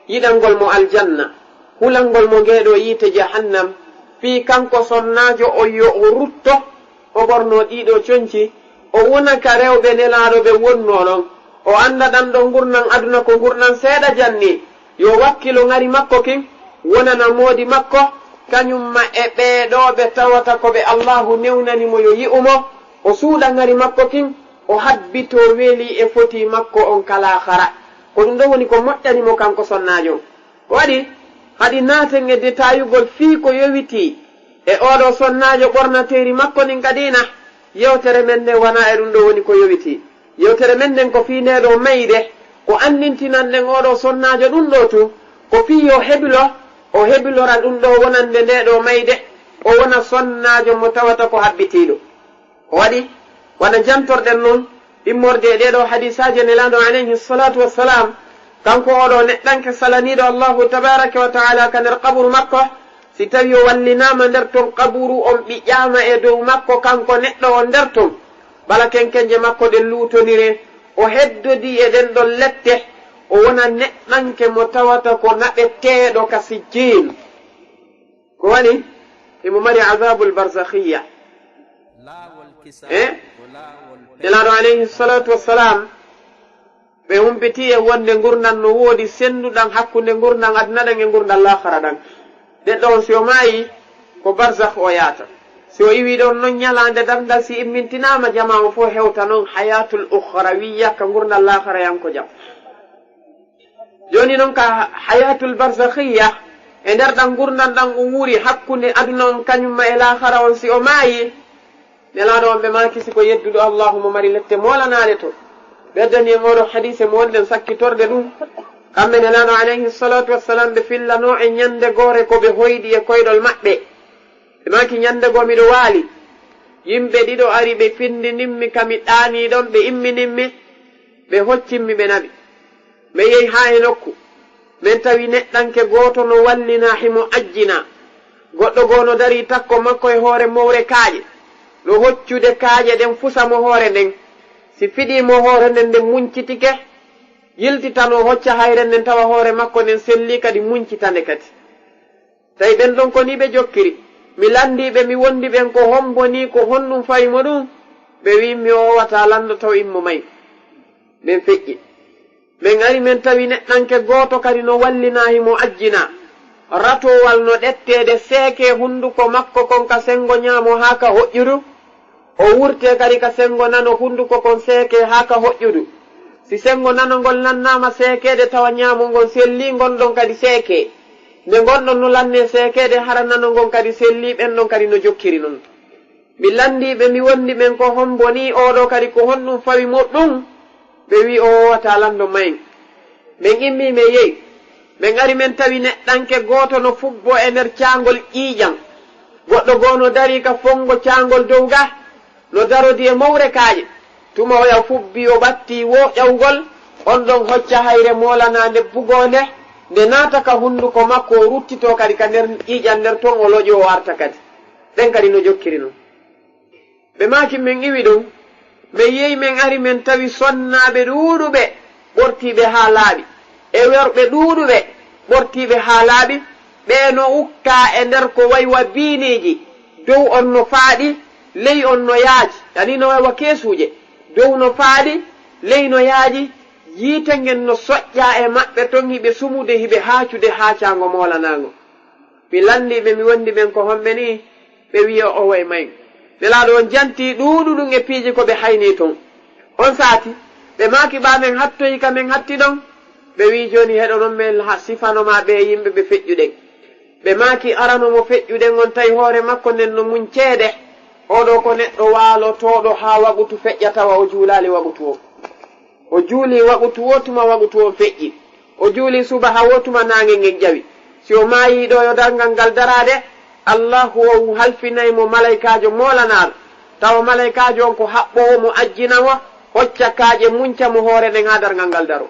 yiɗangol mo aljanna, hulangol mo ngee ɗoo yiite jahannam, fii kanko sonnaajo on yo o rutto, o ɓornoo ɗii ɗoo conci, o wona ka rewɓe Nelaaɗo ɓen wonnoo ɗon, o annda ɗan ɗoo ngurndan aduna ko ngurndan seeɗa janni, yo wakkilo ŋari makko kin, wonana moodi makko, kañum ma e ɓee ɗoo ɓe tawata ko ɓe Allaahu newnani mo yo yi'u mo, o suuɗa ŋari makko kin, o habbitoo weelii e fotii makko on ka laakhara. Ko ɗum ɗoo woni ko moƴƴani mo kanko sonnaajo on. Ko waɗi, haɗi naaten e detaayugol fii ko yowitii e oo ɗoo sonnaajo ɓornateeri makko ndin ka diina, yewtere men nden wanaa e ɗum ɗoo woni ko yowitii. Yewtere men nden ko fii ndee ɗoo mayde, ko anndintinan ɗen oo ɗoo sonnaajo ɗum ɗoo tun, ko fii yo hebilo, o hebilora ɗum ɗoo wonande ndee ɗoo mayde, o wona sonnaajo mo tawata ko habbitiiɗo. Ko waɗi, wano jantorɗen non, immorde e ɗee ɗoo hadiisaaji Nelaaɗo alayhi salaatu wassalaam, kanko oo ɗoo neɗɗanke salaniiɗo Allaahu tabaaraka wa ta'aala ka nder qaburu makko, si tawii o wallinaama nder ton qaburu, on ɓiƴaama e dow makko, kanko neɗɗo on nder ton, ɓala kenkenje makko ɗen luutoniree, o heddodii e ɗen ɗon lette, o wona neɗɗanke mo tawata ko naɓeteeɗo ka sijjiin. Ko waɗi? Himo mari azaabul barzakhiyya. E? Nelaaɗo alayhi salaatu wassalaam, ɓe humpitii e wonde ngurndan no woodi sennduɗan hakkunde ngurndan aduna ɗan e ngurndan laakhara ɗan. Neɗɗo on si o maayii, Ko barzakh o yaata. Si o iwi ɗon non ñalaande darngal, si immintinaama, jamaa o fof hewta non hayatul ukhrawiyya, ka ngurndan laakharayanko jam. Jooni non ka hayatul barzakhiyya, e nder ɗan ngurndan ɗan o wuuri hakkunde aduna on kañum ma e laakhara on, si o maayi, Nelaaɗo on ɓe maaki si ko yedduɗo Allaahu mo mari lette moolanaaɗe to. Ɓeddani en oɗo hadiise mo wonɗen sakkitorde ɗum. Kamɓe Nelaaɗo alayhi salatu wassalam ɓe fillano e ñande goore ko ɓe hoyɗi e koyɗol maɓɓe. Ɓe maaki, ñande goo miɗo waali, yimɓe ɗiɗo ari, ɓe findinimmi ka mi ɗaanii ɗon, ɓe imminimmi, ɓe hoccimmi, ɓe naɓi. Mi yehi haa e nokku, min tawi neɗɗanke gooto no wallinaa, himo ajjinaa. Goɗɗo goo no darii takko makko e hoore mowre kaaƴe, no hoccude kaaƴe ɗen fusa mo hoore nden. Si fiɗii mo hoore nden, nden muncitike, yiltitanoo hocca hayre nden, tawa hoore makko nden sellii kadi, muncita nde kadi. Tawi ɓen ɗon ko nii ɓe jokkiri. Mi lanndii ɓe, mi wonndi ɓen ko hombo nii, ko honɗum fawi mo ɗum? Ɓe wi'i mi, o owataa lanndo taw immo may. Min feƴƴi. Min ari min tawi neɗɗanke gooto kadi no wallinaa, himo ajjinaa. Ratowal no ɗetteede seekee hunnduko makko kon ka senngo ñaamo haa ka hoƴƴudu. O wurtee kadi ka senngo nano, hunnduko kon seekee haa ka hoƴƴudu. Si senngo nano ngol lannaama seekeede, tawa ñaamo ngon sellii, ngon ɗon kadi seekee. Nde ngon ɗon no lannee seekeede, hara nano ngon kadi sellii, ɓen ɗon kadi no jokkiri non. Mi lanndii ɓe, mi wonndi ɓen ko hombo nii, oo ɗoo kadi ko honɗum fawi mo ɗum? Ɓe wi'i o owataa lanndo mayen. Min immii min yehi. Min ari min tawi neɗɗanke gooto no fubboo e nder caangol ƴiiƴan. Goɗɗo goo no darii ka fonngo caangol dow ga, no darodii e mowre kaaƴe. Tuma oya fubbii, o ɓattii woo ƴawgol, on ɗon hocca hayre moolanaande bugoonde, nde naata ka hunnduko makko, o ruttitoo kadi ka nder ƴiiƴan nder ton, o loƴoo, o arta kadi. Ɓen kadi no jokkiri non. Ɓe maaki, min iwi ɗon, min yehi, min ari, min tawi sonnaaɓe ɗuuɗuɓe, ɓortiiɓe haa laaɓi, e worɓe ɗuuɗuɓe, ɓortiiɓe haa laaɓi, ɓe no ukkaa e nder ko wayi wa biiniiji, dow on no faaɗi, ley on no yaaji, yani no wayi wa keesuuje, dow no faaɗi, ley no yaaji, yiite ngen no soƴƴaa e maɓɓe ton, hiɓe sumude, hiɓe haacude haacaango moolanaango. Mi lanndii ɓe, mi wonndi ɓen ko homɓe nii, ɓe wi'i o owoy may. Nelaaɗo on jantii ɗuuɗuɗum e piiji ko ɓe haynii ton. On saati, ɓe maaki ɓaa men hattoyi ka men hatti ɗon. Ɓe wi'i jooni heɗo non men ha sifano ma ɓee yimɓe ɓe feƴƴuɗen. Ɓe maaki arano mo feƴƴuɗen on tawi hoore makko nden no muñ ceede. Oo ɗoo ko neɗɗo waalotooɗo haa waqutu feƴƴa tawa o juulaali waqutu o. O juulii waqutu woo tuma waqutu on feƴƴi. O juulii subaha woo tuma naange ngen ƴawi. Si o maayii ɗoo yo darngal ngal daraade, Allaahu on halfinay mo malaykaajo moolanaaɗo. Tawa malaykaajo on ko haɓɓoowo mo, ajjina mo, hocca kaaƴe, munca mo hoore nden haa darngal ngal daroo.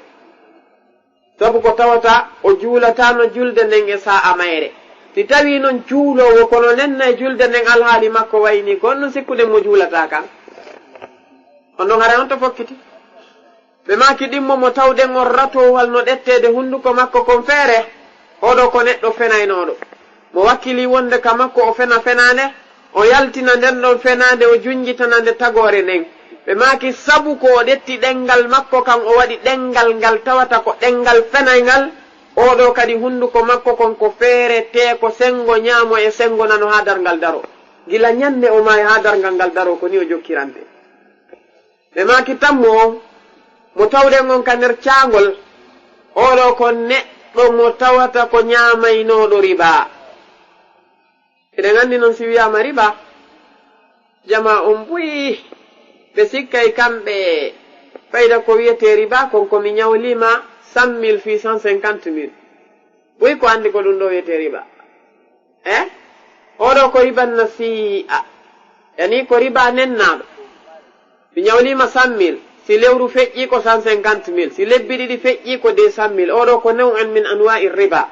Sabu ko tawata o juulataano julde nden e saa'a mayre. Si tawii non juuloowo kono nenna e julde nden alhaali makko waynii, ko honɗum sikkuɗen mo juulataa kan? On ɗon haray on to fokkiti. Ɓe maaki ɗimmo mo tawɗen on ratowal no ɗetteede hunnduko makko kon feere, oo ɗoo ko neɗɗo fenaynooɗo. Mo wakkilii wonde ka makko o fena fenaande, o yaltina nden ɗon fenaande, o junjitana nde tagoore nden. Ɓe maaki sabu ko o ɗetti ɗenngal makko kan, o waɗi ɗenngal ngal tawata ko ɗenngal fenayngal, oo ɗoo kadi hunnduko makko kon ko feeretee ko senngo ñaamo e senngo nano haa darngal daroo. Gila ñannde o maayi haa darngal ngal daroo, ko nii o jokkirante. Ɓe maaki tammo on, mo tawɗen on ka nder caangol, oo ɗoo ko neɗɗo mo tawata ko ñaamaynooɗo ribaa. Eɗen anndi non si wiyaama ribaa, jamaa on buy, ɓe sikkay kamɓe fayda ko wiyetee ribaa kon, ko mi ñawliima cent mille fii cent cinquante mille. Buy ko anndi ko ɗum ɗoo wiyetee ribaa. Eh? Oo ɗoo ko riban nasii'a. Yani ko ribaa nennaaɗo. Mi ñawliima cent mille. Si lewru feƴƴii ko cent cinquante mille. Si lebbi ɗiɗi feƴƴii ko deux cent mille. Oo ɗoo ko naw'an min anwaa'i riba.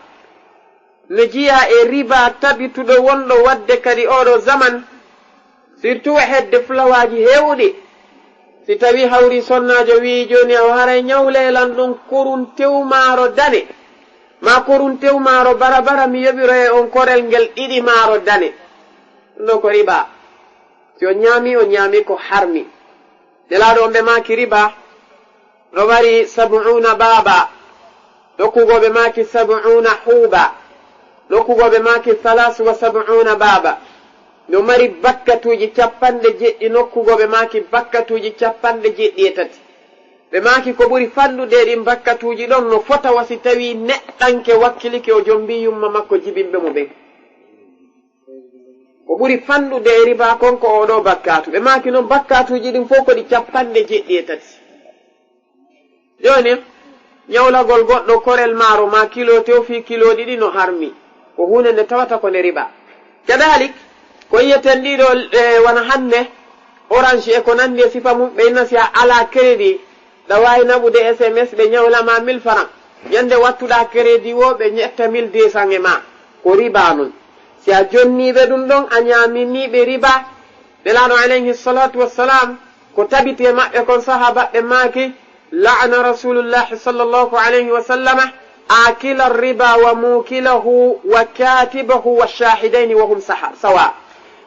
No jeyaa e riba tabituɗo wonɗo waɗde kadi oo ɗoo zaman. Surtout e hedde fulawaaji heewuɗi. Si tawii hawri sonnaajo wi'i jooni awa haray ñawle lan ɗum korun tew maaro dane. Maa korun tew maaro barabara mi yoɓiroye on korel ngel ɗiɗi maaro dane. Ɗum ɗoo ko riba. Si on ñaami, on ñaami ko harmi. Nelaaɗo on ɓe maaki riba no mari sab'una baaba. Nokku goo ɓe maaki sab'una huuba. Nokku goo ɓe maaki, "Thalaasu wa sab'uuna baaba." No mari bakkatuuji capanɗe jeɗɗi, nokku goo ɓe maaki, "Bakkatuuji capanɗe jeɗɗi e tati." Ɓe maaki, "Ko ɓuri fanɗude e ɗin bakkatuuji ɗon no fota wa si tawii neɗɗanke wakkilike o jombii yumma makko jibinɓe mo ɓen." Ko ɓuri fanɗude e riba kon ko oo ɗoo bakkatu. Ɓe maaki non bakkatuuji ɗin fow ko ɗi capanɗe jeɗɗi e tati. Jooni, ñawlagol goɗɗo korel maaro maa kilo tew fii kilo ɗiɗi no harmi. Ko huunde nde tawata ko nde riba. Kadalik, ko yi'eten ɗii ɗoo, e, wano hannde, orange e ko nanndi e sifa mum, ɓe inna si a alaa crédit, ɗa waawi naɓude S M S, ɓe ñawla ma mille francs. Ñande wattuɗaa crédit woo, ɓe ƴetta mille deux cents e ma. Ko riba non. Si a jonnii ɓe ɗum ɗon, a ñaamini ɓe riba. Nelaaɗo alayhi salatu wassalam, ko tabiti e maɓɓe kon, sahabaɓe maaki, "La'ana Rasulullahi sallallahu alayhi wa sallama akila riba wa mukilahu wa katibahu wa shahidayni wa hum saha-, sawa."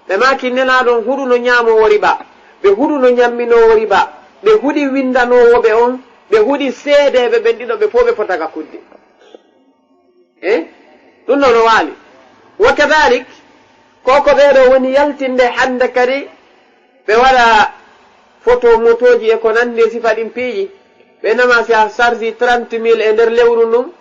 Ɓe maaki, Nelaaɗo on huɗuno ñaamoowo riba, ɓe huɗuno ñamminoowo riba, ɓe huɗi winndanoowo ɓe on, ɓe huɗi seedeeɓe ɓen ɗiɗo, ɓe fow ɓe fota ka kudde. Eh? Ɗum ɗoo no waali. Wa kadalik, ko ko ɓee ɗoo woni yaltinde hannde kadi, ɓe waɗa photo motooji e ko nanndi e sifa ɗin piiji. Ɓe nama si a charge trente mille e nder lewru ndun,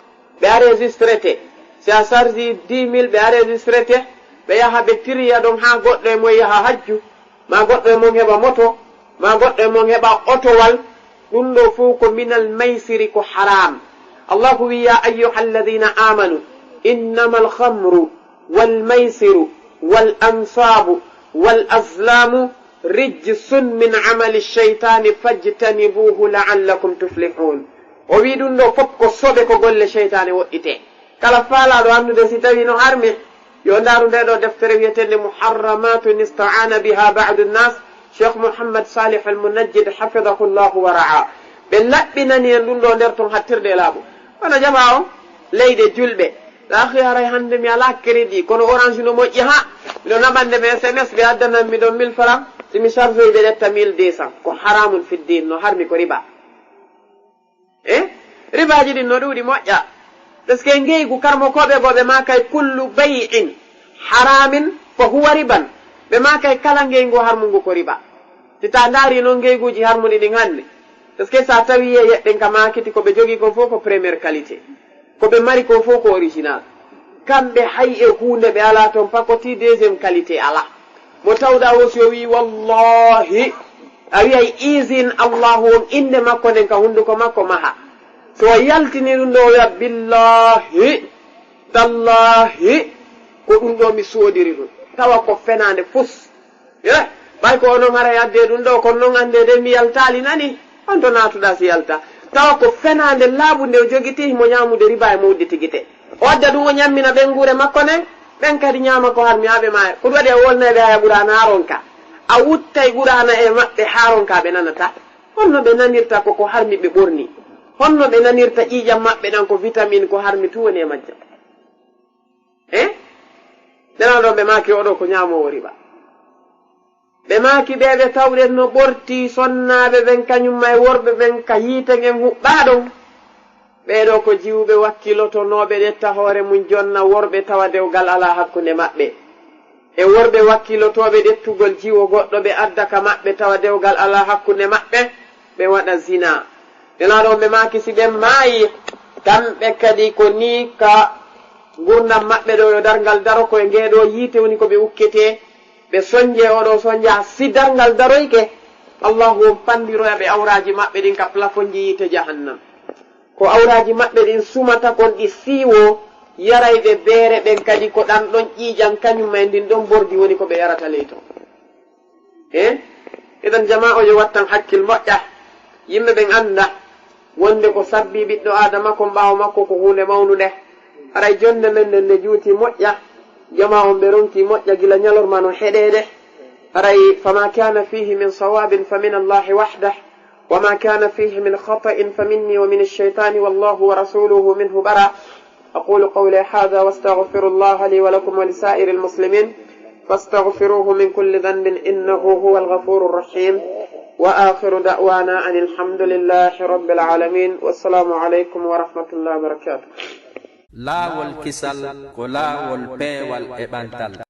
ɓe enregistrete. Si a charge dix mille, ɓe enregistrete. Ɓe yaha ɓe tiriya ɗon haa goɗɗo e mon yaha hajju. Maa goɗɗo e mon heɓa moto, maa goɗɗo e mon heɓa otowal, ɗum ɗoo fow ko minal maysiri, ko haram. Allahu wi'i, "Ya ayyuhalladhina amanu, innamal khamru wal maysiru wal ansabu wal azlamu rijsun min amali shaytani fajtanibuhu la'allakum tuflihun." O wi'i ɗum ɗoo fow ko soɓe, ko golle seytaane woɗɗitee. Kala faalaaɗo anndude si tawii no harmi, yo ndaaru ndee ɗoo deftere wi'eteende Muharramatun Ista'ana Biha Ba'du Nnas, Cheikh Mouhammad Salih Al Munajjid, hafidahullahu wa ra'a. Ɓe laɓɓinani en ɗum ɗoo nder ton hattirde e laaɓu. Kono jamaa on, leyɗe julɓe, laahi haray hannde mi alaa crédit, kono Orange no moƴƴi, ha, miɗo naɓande ɓe S M S, ɓe addanan mi ɗon mille francs, si mi charge ɓe ƴetta mille deux cents. Ko haramun fi ddin, no harmi, ko riba. Eh? Ribaaji ɗin no ɗuuɗi moƴƴa. Parce que ngeygu, karmokooɓe goo ɓe maakay, "Kullu bay'in haramin fa huwa riban." Ɓe maakay kala ngeygu harmungu ko riba. Si taa ndaari non ngeyguuji harmuɗi ɗin hannde, parce que si a tawii e yeɗɗen ka maakiti, ko ɓe jogii kon fow ko première qualité. Ko ɓe mari kon fow ko original. Kamɓe hay e huunde ɓe alaa ton pakoti, deuxième qualité alaa. Mo tawɗaa woo si o wi'i, "Wallahi," a wi'ay, "Izin Allahu on, innde makko nden ka hunnduko makko maha." So o yaltini ɗum ɗoo, o wi'a, "Billahi, tallahi, ko ɗum ɗoo mi soodiri ɗum." Tawa ko fenaande fus. Eh, ɓay ko onon haray addee ɗum ɗoo, kono non anndee de mi yaltaali nani. On to naatuɗaa si yalta. Tawa ko fenaande laaɓunde o jogitii, himo ñaamude riba e mawɗi tigi te. O adda ɗum o ñammina ɓeynguure makko nden, ɓen kadi ñaama ko harmi haa ɓe maaya. Ko ɗum waɗi a wolnay ɓe haya Qur'aana haa ronka. A wuttay Qur'aana e maɓɓe haa ronka ɓe nanata. Honno ɓe nanirta ko ko harmi ɓe ɓorni? Honno ɓe nanirta ƴiiƴam maɓɓe ɗan ko vitamine ko harmi tun woni e majjam? Eh? Ɓe nan ɗon ɓe maaki oɗo ko ñaamoowo riba. Ɓe maaki ɓe ɓe tawɗen no ɓorti sonnaaɓe ɓen kañum ma e worɓe ɓen ka yiite ngen huɓɓaa ɗon. Ɓee ɗoo ko jiwuɓe wakkilotonooɓe ɗetta hoore mum jonna worɓe tawa dewgal alaa hakkunde maɓɓe. E worɓe wakkilotooɓe ɗettugol jiwo goɗɗo ɓe adda ka maɓɓe tawa dewgal alaa hakkunde maɓɓe, ɓe waɗa zinaa. Nelaaɗo on ɓe maaki si ɓen maayi, kamɓe kadi ko nii ka ngurndan maɓɓe ɗoo yo darngal daro, ko e ngee ɗoo yiite woni ko ɓe ukketee. Ɓe sonjee oo ɗoo sonjaa, si darngal daroyke, Allahu on panndiroya ɓe awraaji maɓɓe ɗin ka plafonji yiite jahannam. Ko awraaji maɓɓe ɗin sumata kon ɗi siiwoo, yarayɓe beere ɓen kadi ko ɗan ɗon ƴiiƴan kañum ma e ndin ɗon mbordi woni ko ɓe yarata ley ton. Eh? Idan jamaa o yo wattan hakkil moƴƴa. Yimɓe ɓen annda wonde ko sabbii ɓiɗɗo Aadama kon ɓaawo makko ko huunde mawnunde. Haray jonnde men nden nde juuti moƴƴa. Jamaa on ɓe ronki moƴƴa gila ñalorma no heɗeede. Haray, "Fama kana fihi min sawabin fa min Allahi wahdah, wa ma kana fihi min khata'in fa minni wa min ash-shaytani wallahu wa rasuluhu minhu bara." أقول قولي هذا وأستغفر الله لي ولكم ولسائر المسلمين فاستغفروه من كل ذنب إنه هو الغفور الرحيم. وآخر دعوانا أن الحمد لله رب العالمين. والسلام عليكم ورحمة الله وبركاته. Laawol kisal ko laawol peewal e ɓantal.